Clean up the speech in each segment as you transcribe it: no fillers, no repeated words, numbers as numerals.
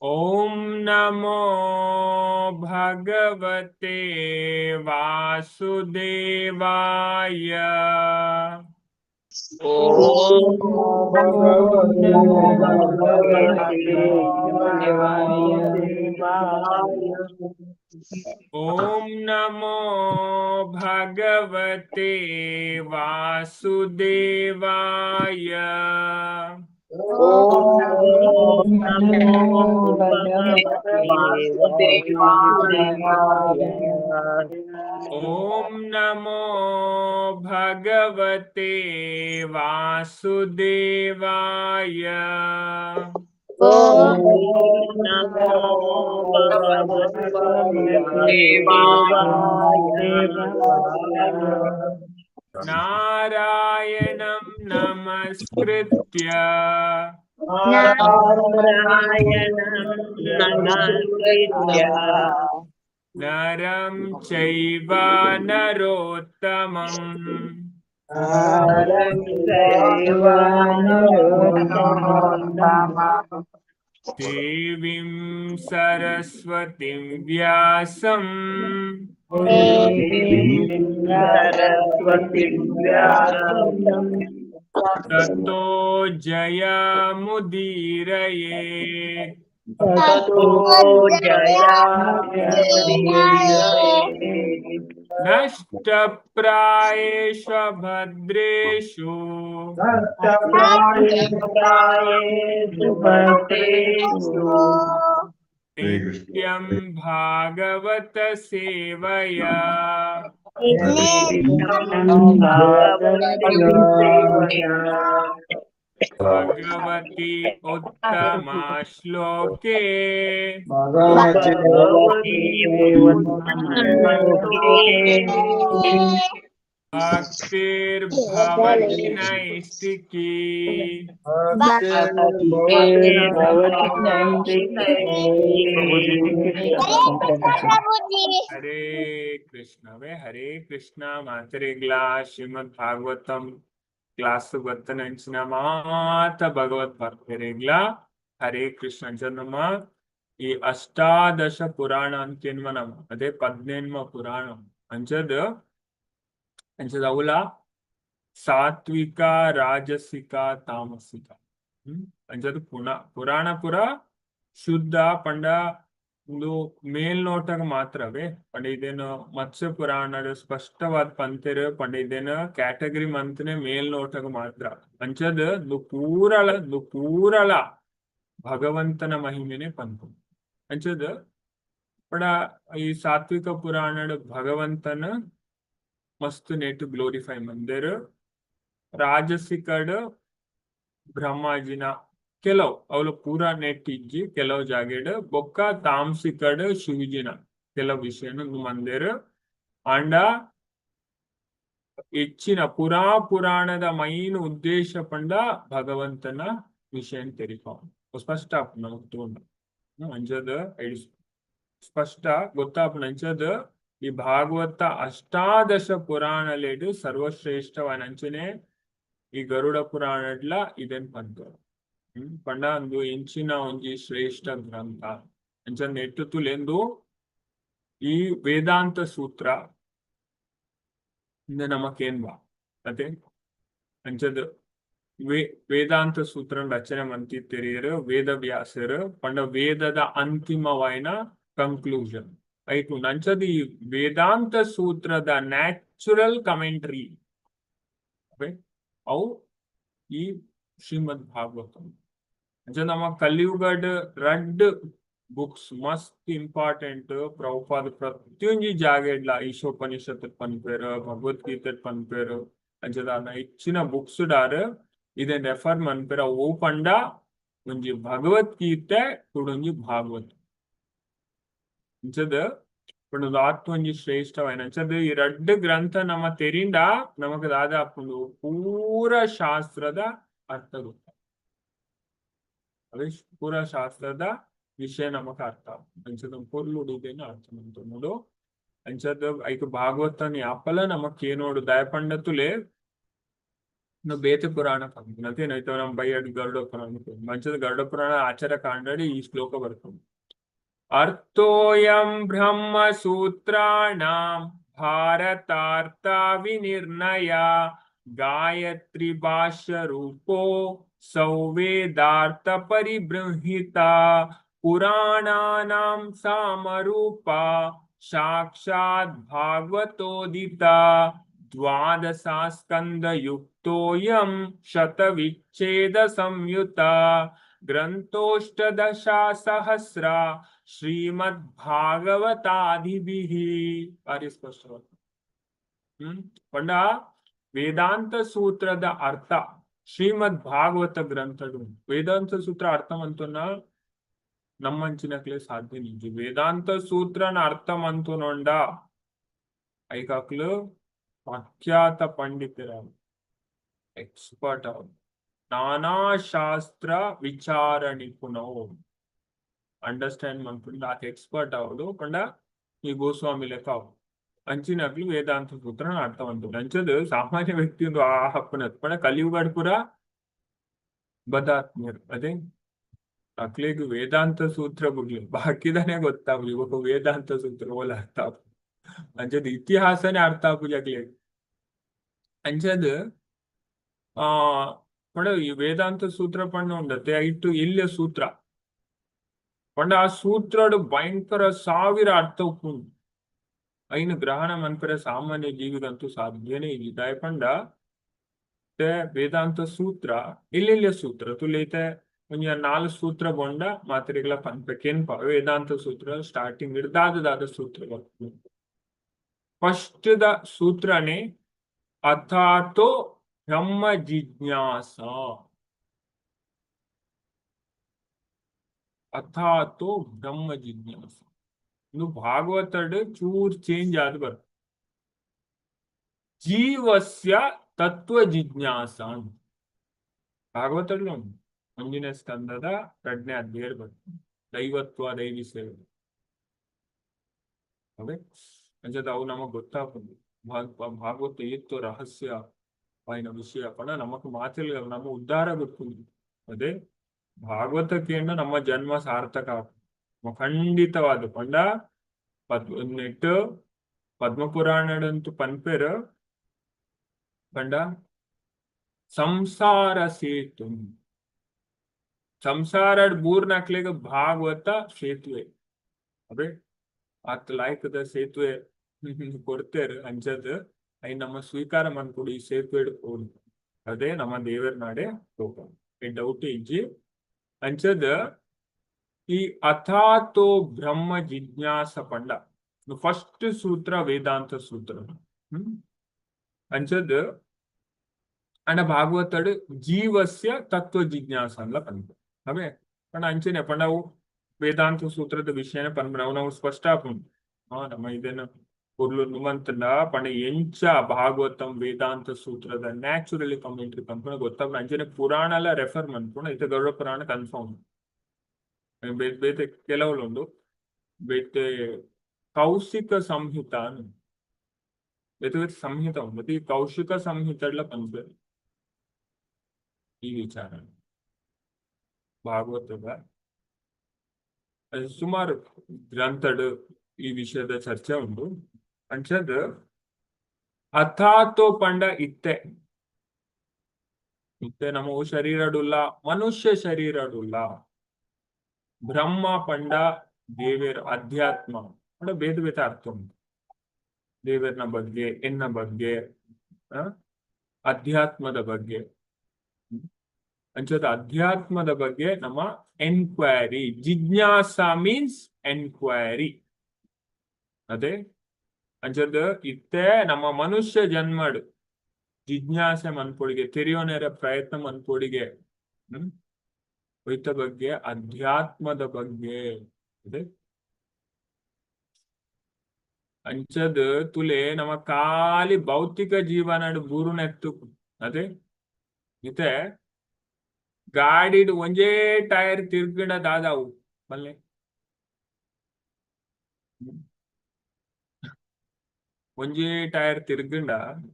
ॐ नमो भगवते वासुदेवाय. ॐ नमो भगवते वासुदेवाय. ॐ नमो भगवते वासुदेवाय. ॐ नमो भगवते वासुदेवाय. ॐ नमो भगवते वासुदेवाय. ॐ नमो भगवते वासुदेवाय. नारायणं नमस्कृत्य नारायणं नमस्कृत्य नरं चैव नरोत्तमम् नरं चैव नरोत्तमम् देवीं सरस्वतीं व्यासं देवीं सरस्वतीं व्यासं ततो जयमुदीरयेत्. ततो जयमुदीरयेत्. नष्टप्रायेषु अभद्रेषु नष्टप्रायेषु भद्रेषु नित्यं भागवत सेवया नित्यं भागवत सेवया भगवति उत्तमा श्लोके भगवति उत्तमश्लोके भक्तिर्भवति नैष्ठिकी. भक्तिर्भवति नैष्ठिकी. ಹರೇ ಕೃಷ್ಣವೇ. ಹರೇ ಕೃಷ್ಣ. ಮಾತೆರೆಗ್ಲಾ ಶ್ರೀಮದ್ ಭಾಗವತಂ ಕ್ಲಾಸ್ ಬತ್ತನಂಚಿನ ಮಾತ ಭಗವತ್ ಭಕ್ತರೆಗ್ಲಾ ಹರೇ ಕೃಷ್ಣ. ನಮ್ಮ ಈ ಅಷ್ಟಾದಶ ಪುರಾಣ ಅಂತೆನ್ಮ ನಮ್ಮ ಅದೇ ಪದ್ನೆನ್ಮ ಪುರಾಣ ಅಂಚದ ಅಂಚದ ಅವುಲ ಸಾತ್ವಿಕ, ರಾಜಸಿಕ, ತಾಮಸಿಕ. ಅಂಚದ ಪುಣ ಪುರಾಣ ಪುರ ಶುದ್ಧ ಪಂಡ ಒಂದು ಮೇಲ್ನೋಟಕ್ಕೆ ಮಾತ್ರವೇ. ಪಂಡ ಇದೇನು ಮತ್ಸ್ಯ ಪುರಾಣಡ್ ಸ್ಪಷ್ಟವಾದ ಪಂತೆರ್. ಪಂಡ ಇದೇನು ಕ್ಯಾಟಗರಿ ಮಂತನೆ ಮೇಲ್ನೋಟಕ್ಕೆ ಮಾತ್ರ. ಅಂಚದ ಪೂರಳ ಪೂರಳ ಭಗವಂತನ ಮಹಿಮೆನೆ ಪಂತು. ಅಂಚದ ಪಡ ಈ ಸಾತ್ವಿಕ ಪುರಾಣಡ್ ಭಗವಂತನ ಮಸ್ತ್ ನೆಟ್ ಗ್ಲೋರಿಫೈ ಮಂದೆರ್. ರಾಜಸಿಕಡ್ ಬ್ರಹ್ಮಾಜಿನ ಕೆಲವು, ಅವಳು ಪೂರಾ ನೆಟ್ ಇಜ್ಜಿ, ಕೆಲವು ಜಾಗೆಡ್. ಬೊಕ್ಕ ತಾಮ್ಸಿಕಡ್ ಶಿವಜಿನ ಕೆಲವು ವಿಷಯನ ಮಂದೆರ್. ಆಂಡ ಹೆಚ್ಚಿನ ಪುರಾ ಪುರಾಣದ ಮೈನ್ ಉದ್ದೇಶ ಪಂಡ ಭಗವಂತನ ವಿಷಯ ತೆರಿಪಾವ್. ಸ್ಪಷ್ಟ ಆಪುಂಡು ನಮಕ್ ತೂಂಡ. ಅಂಚದ ಸ್ಪಷ್ಟ ಗೊತ್ತಾಪುಂಡು. ಅಂಚದ ಈ ಭಾಗವತ ಅಷ್ಟಾದಶ ಪುರಾಣಲೆಡ್ ಸರ್ವಶ್ರೇಷ್ಠವಾದ ಅಂಚನೆ ಈ ಗರುಡ ಪುರಾಣಡ್ಲ ಇದನ್ ಪಂತರು. ಪಂಡ ಅಂದು ಎಂಚಿನ ಒಂಜಿ ಶ್ರೇಷ್ಠ ಗ್ರಂಥ. ಅಂಚ ನೆಟ್ಟು ತುಲೆಂದು ಈ ವೇದಾಂತ ಸೂತ್ರ ಇಂದ ನಮಕೇನ್ವಾ ಅದೇ. ಅಂಚದ ವೇದಾಂತ ಸೂತ್ರ ರಚನೆ ಮಂತಿತ್ತೆರಿಯರು ವೇದವ್ಯಾಸರು. ಪಂಡ ವೇದದ ಅಂತಿಮವಾಯಿನ ಕಂಕ್ಲೂಷನ್ ಐಟು. ಅಂಚದ ಈ ವೇದಾಂತ ಸೂತ್ರದ ನ್ಯಾಚುರಲ್ ಕಮೆಂಟ್ರಿ ಅವು ಈ ಶ್ರೀಮದ್ ಭಾಗವತಂ. ಅಂಚ ನಮ್ಮ ಕಲಿಯುಗಡ್ ರಡ್ಡ್ ಬುಕ್ಸ್ ಮಸ್ತ್ ಇಂಪಾರ್ಟೆಂಟ್. ಪ್ರಭುಪಾದ ಪ್ರತಿಯೊಂಜಿ ಜಾಗೆಡ್ಲ ಈಶೋಪನಿಷತ್ ಪನ್ಪೇರ್, ಭಗವದ್ಗೀತೆ ಪನ್ಪೇರ್. ಅಂಚದಾನ ಹೆಚ್ಚಿನ ಬುಕ್ಸ್ ಡಾರ್ ಇದನ್ ರೆಫರ್ ಮನ್ಪೇರ. ಓ ಪಂಡ ಒಂಜಿ ಭಗವದ್ಗೀತೆ, ಕುಡೊಂಜಿ ಭಾಗವತ. ಅಂಚದ ಪಂಡ ಆತ್ ಒಂಜಿ ಶ್ರೇಷ್ಠವಾಯಿನ. ಅಂಚದ ಈ ರಡ್ಡ್ ಗ್ರಂಥ ನಮ್ಮ ತೆರಿಂಡ ನಮಕ್ ದಾದ ಆಪುಂಡು? ಪೂರ ಶಾಸ್ತ್ರದ ಅರ್ಥ ಗೊತ್ತ. ಅದೇ ಪೂರ ಶಾಸ್ತ್ರದ ವಿಷಯ ನಮಕ್ ಅರ್ಥ. ಅಂಚದ ಪೊರ್ಲುಡು ಇದನ್ನ ಅರ್ಥ ಮಂತೊನೊಡು. ಅಂಚದ ಐಕ್ ಭಾಗವತನ್ ಯಾಪಲ ನಮಕ್ ಕೇನೋಡು. ದಯಪಂಡ ತುಲೆ. ಇನ್ನು ಬೇತೆ ಪುರಾಣ ಪನ್ಪಿನತೆ ನಮ್ಮ ಬೈಯಡ್ ಗರುಡ ಪುರಾಣ ಮಂಚದ ಗರುಡ ಪುರಾಣ ಆಚಾರ ಕಾಂಡಡಿ ಈ ಶ್ಲೋಕ ಬರ್ತದೆ. ಅರ್ಥೋಯಂ ಬ್ರಹ್ಮ ಸೂತ್ರಾಣಾಂ ಭಾರತಾರ್ಥ ವಿನಿರ್ಣಯ ಗಾಯತ್ರಿ ಭಾಷ್ಯ ರೂಪೋ ಸೌವೇದಾರ್ಥ ಪರಿಬೃಂಹಿತ ಪುರಾಣಾನಾಂ ಸಾಮರೂಪ ಸಾಕ್ಷಾತ್ ಭಾಗವತೋದಿತ ದ್ವಾದಶಾಸ್ಕಂದಯುಕ್ತೋಯಂ ಶತವಿಚ್ಛೇದ ಸಂಯುತ ಗ್ರಂಥೋಷ್ಟದಶಾ ಸಹಸ್ರ ಶ್ರೀಮದ್ ಭಾಗವತಾದಿಭಿಃ. ಭಾರಿ ಸ್ಪಷ್ಟವಾದ. ಪಂಡ ವೇದಾಂತ ಸೂತ್ರದ ಅರ್ಥ ಶ್ರೀಮದ್ ಭಾಗವತ ಗ್ರಂಥಡು. ವೇದಾಂತ ಸೂತ್ರ ಅರ್ಥ ಮಂತುನ ನಮ್ಮಂಚಿನಕ್ಲೆ ಸಾಧ್ಯ ನಿಜ. ವೇದಾಂತ ಸೂತ್ರನ ಅರ್ಥ ಮಂತುನೊಂಡ ಐಕಾಕ್ಲು ಪ್ರಖ್ಯಾತ ಪಂಡಿತರ, ಎಕ್ಸ್ಪರ್ಟ್ ಅವರು, ನಾನಾ ಶಾಸ್ತ್ರ ವಿಚಾರ ನಿಪುಣವು, ಅಂಡರ್ಸ್ಟ್ಯಾಂಡ್ ಮನ್ಪುಂಡು ಆತ ಎಕ್ಸ್ಪರ್ಟ್ ಅವಡು. ಪಂಡ ಈ ಗೋಸ್ವಾಮಿ ಲೆಕ್ಕ ಅವು ಅಂಚಿನಕ್ಲು ವೇದಾಂತ ಸೂತ್ರ ಅರ್ಥ ಮಂತುಂಡು. ಅಂಚದ ಸಾಮಾನ್ಯ ವ್ಯಕ್ತಿ ಒಂದು ಆ ಹಪ್ಪನ ಪಂಡ ಕಲಿಯುಗಡ್ ಪೂರ ಬದಾತ್ಮ್ಯರು. ಅದೇ ಅಕ್ಲೆಗ್ ವೇದಾಂತ ಸೂತ್ರ ಬುಡ್ಲಿ, ಬಾಕಿದಾನೆ ಗೊತ್ತಾಗ್ಲಿ ಇವಾಗ ವೇದಾಂತ ಸೂತ್ರ ಓಲ ಅರ್ಥ ಆಪುಂಡು. ಅಂಚದ ಇತಿಹಾಸನೇ ಅರ್ಥ ಆಪುಜಿ ಅಕ್ಲೆಗ್. ಅಂಚದ ಆ ಪಂಡ ಈ ವೇದಾಂತ ಸೂತ್ರ ಪಂಡ ಉಂಡತೆ ಐಟು ಎಲ್ಯ ಸೂತ್ರ ಪಂಡ ಆ ಸೂತ್ರಡು ಭಯಂಕರ ಸಾವಿರ ಅರ್ಥ ಉಪ್ಪುಂಡು. ಐನು ಗ್ರಹಣ ಮನ್ಪರೆ ಸಾಮಾನ್ಯ ಜೀವಿಗಂತೂ ಸಾಧ್ಯನೇ ಇಲ್ಲ. ದಾಯೆ ಪಂಡ ವೇದಾಂತ ಸೂತ್ರ ಎಲ್ಲೆಲ್ಲ ಸೂತ್ರ ತುಲೈತೆ ಒಂಜಿ ನಾಲ್ ಸೂತ್ರ ಬೊಂಡ ಮಾತ್ರೆಗಳ ಪನ್ಪೆ ಕೆನ್ಪ. ವೇದಾಂತ ಸೂತ್ರ ಸ್ಟಾರ್ಟಿಂಗ್ ದಾದ ದಾದ ಸೂತ್ರ ಬರ್ಪುಂಡು. ಫಸ್ಟ್ the ಸೂತ್ರನೇ ಅಥಾತೋ ಬ್ರಹ್ಮ ಜಿಜ್ಞಾಸ. ಅಥಾತೋ ಬ್ರಹ್ಮ ಜಿಜ್ಞಾಸ ಇದು ಭಾಗವತಡ್ ಚೂರ್ ಚೇಂಜ್ ಆದ್ ಬರ್ ಜೀವಸ್ಯ ತತ್ವ ಜಿಜ್ಞಾಸ ಅಂತ ಭಾಗವತಡ್ ಉಂಟು. ಒಂಜಿನ ಸ್ಕಂದದ ಪ್ರಜ್ಞೆ ಅಧ್ಯಾಯ ಬರ್ತದೆ, ದೈವತ್ವ ದೈವಿ ಸೇವೆ. ಅವೆ ಅಂಚದ ಅವು ನಮಗ್ ಗೊತ್ತಾಪುಂಡು. ಭಾಗವತ ಏತ್ತು ರಹಸ್ಯ ಆಯ್ನ ವಿಷಯ ಪಂಡ ನಮಕ್ ಮಾತಿಲ್ಲ, ನಮ್ಮ ಉದ್ಧಾರ ಗೊತ್ತುಂಡು. ಅದೇ ಭಾಗವತ ಕೇಂದ್ರ ನಮ್ಮ ಜನ್ಮ ಸಾರ್ಥಕ ಆಪುಂಡು ಖಂಡಿತವಾದ. ಪಂಡ ಪದ್ಮ ನೆಟ್ ಪದ್ಮ ಪುರಾಣಡಂತೂ ಪನ್ಪೆರ್ ಪಂಡ ಸಂಸಾರ ಸೇತು ಸಂಸಾರಡ್ ಬೂರ್ನಕ್ಲೆಗ್ ಭಾಗವತ ಸೇತುವೆ. ಅಬೆ ಆತ್ ಲಾಯ್ಕದ ಸೇತುವೆ ಕೊಡ್ತೇರ್. ಅಂಚದ್ ಐನ್ ನಮ್ಮ ಸ್ವೀಕಾರ ಮನ್ಪೊಡು. ಈ ಸೇತುವೆ ಪೋಡು, ಅದೇ ನಮ್ಮ ದೇವರ ನಾಡೆ ಈ ಡೌಟ್ ಇಜ್ಜಿ. ಅಂಚದ್ ಈ ಅಥಾತೋ ಬ್ರಹ್ಮ ಜಿಜ್ಞಾಸ ಪಂಡ ಫಸ್ಟ್ ಸೂತ್ರ ವೇದಾಂತ ಸೂತ್ರ. ಅಂಚದ್ ಅಂಡ ಭಾಗವತಡ್ ಜೀವಸ್ಯ ತತ್ವ ಜಿಜ್ಞಾಸ ಅನ್ಲ ಪನ್ಪ. ಅವೇ ಪಂಡ ಅಂಚನೆ ಪಂಡ ಅವು ವೇದಾಂತ ಸೂತ್ರದ ವಿಷಯನೇ ಪನ್ಪುನ ಅವು ನಾವು ಸ್ಪಷ್ಟ ಆಪುಂಡು. ನಮ್ಮ ಇದನ್ನ ಪೊರ್ಲು ನುಮಂತಂಡ ಪಂಡ ಎಂಚ ಭಾಗವತಂ ವೇದಾಂತ ಸೂತ್ರದ ನ್ಯಾಚುರಲಿ ಕಮೆಂಟ್ರಿ ಪನ್ಪುನ ಗೊತ್ತಾಪುಂಡು. ಅಂಚನೆ ಪುರಾಣ ಲ ರೆಫರ್ ಮನ್ಪುಂಡು. ಇತ್ತೆ ಗರುಡ ಪುರಾಣ ಕನ್ಫರ್ಮ್. ಬೇತೆ ಬೇತೆ ಕೆಲವುಲುಂಡು. ಬೇತೆ ಕೌಶಿಕ ಸಂಹಿತ, ಬೇತೆ ಬೇತೆ ಸಂಹಿತ ಉಂಡು. ಈ ಕೌಶಿಕ ಸಂಹಿತಡ್ಲ ಪನ್ಪೆರ್ ಈ ವಿಚಾರ ಭಾಗವತದ. ಸುಮಾರು ಗ್ರಂಥಡ್ ಈ ವಿಷಯದ ಚರ್ಚೆ ಉಂಟು. ಅಂಚದ್ ಅಥಾತೋ ಪಂಡ ಇತ್ತೆ ಇತ್ತೆ ನಮ್ಮ ಶರೀರಡುಲ್ಲ, ಮನುಷ್ಯ ಶರೀರಡುಲ್ಲ. ಬ್ರಹ್ಮ ಪಂಡ ದೇವೇರ್, ಅಧ್ಯಾತ್ಮ ಪಂಡ ಬೇತೆ ಬೇತೆ ಅರ್ಥ ಉಂಟು. ದೇವರ್ನ ಬಗ್ಗೆ, ಎನ್ನ ಬಗ್ಗೆ, ಅಧ್ಯಾತ್ಮದ ಬಗ್ಗೆ. ಅಂಚದ ಅಧ್ಯಾತ್ಮದ ಬಗ್ಗೆ ನಮ್ಮ ಎನ್ಕ್ವೈರಿ, ಜಿಜ್ಞಾಸ ಮೀನ್ಸ್ ಎನ್ಕ್ವೈರಿ. ಅದೇ ಅಂಚದ ಇತ್ತೆ ನಮ್ಮ ಮನುಷ್ಯ ಜನ್ಮಡ್ ಜಿಜ್ಞಾಸೆ ಮನ್ಪೊಡಿಗೆ, ತೆರಿಯೋನೆರ ಪ್ರಯತ್ನ ಮನ್ಪೊಡಿಗೆ ಒಯ್ತ ಬಗ್ಗೆ, ಅಧ್ಯಾತ್ಮದ ಬಗ್ಗೆ. ಅದೇ ಅಂಚದ್ ತುಲೆ ನಮ್ಮ ಖಾಲಿ ಭೌತಿಕ ಜೀವನಡ್ ಬೂರುನೆತ್ತು. ಅದೇ ಇತ್ತೆ ಗಾಡಿಡ್ ಒಂಜೇ ಟೈರ್ ತಿರ್ಗಂಡ ದಾದಾವು ಬಲ್ಲೆ? ಒಂಜೇ ಟೈರ್ ತಿರ್ಗಂಡ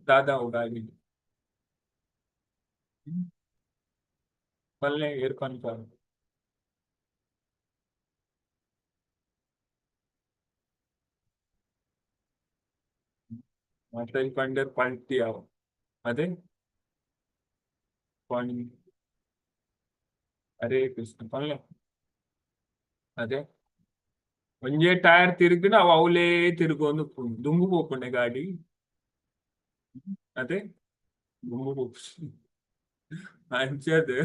ದಾದಾವು ಗಾಡಿ? ಪಲ್ಲೆ ಏರ್ ಪನ್ಪಾರ? ಮಾತಾಜಿ ಪಂಡೆರ್ ಪಲ್ಟಿ ಅವ. ಅದೇ ಪಣ್ ಹರೇ ಕೃಷ್ಣ ಪನ್ಲೆ. ಅದೇ ಒಂಜೇ ಟೈರ್ ತಿರುಗಿನ ಅವು ಅವಲೇ ತಿರುಗೊಂದು ದುಂಬು ಪೋಪುಂಡೆ ಗಾಡಿ. ಅದೇ ದುಂಬು ಪೋಪು ಅಂಚದ್.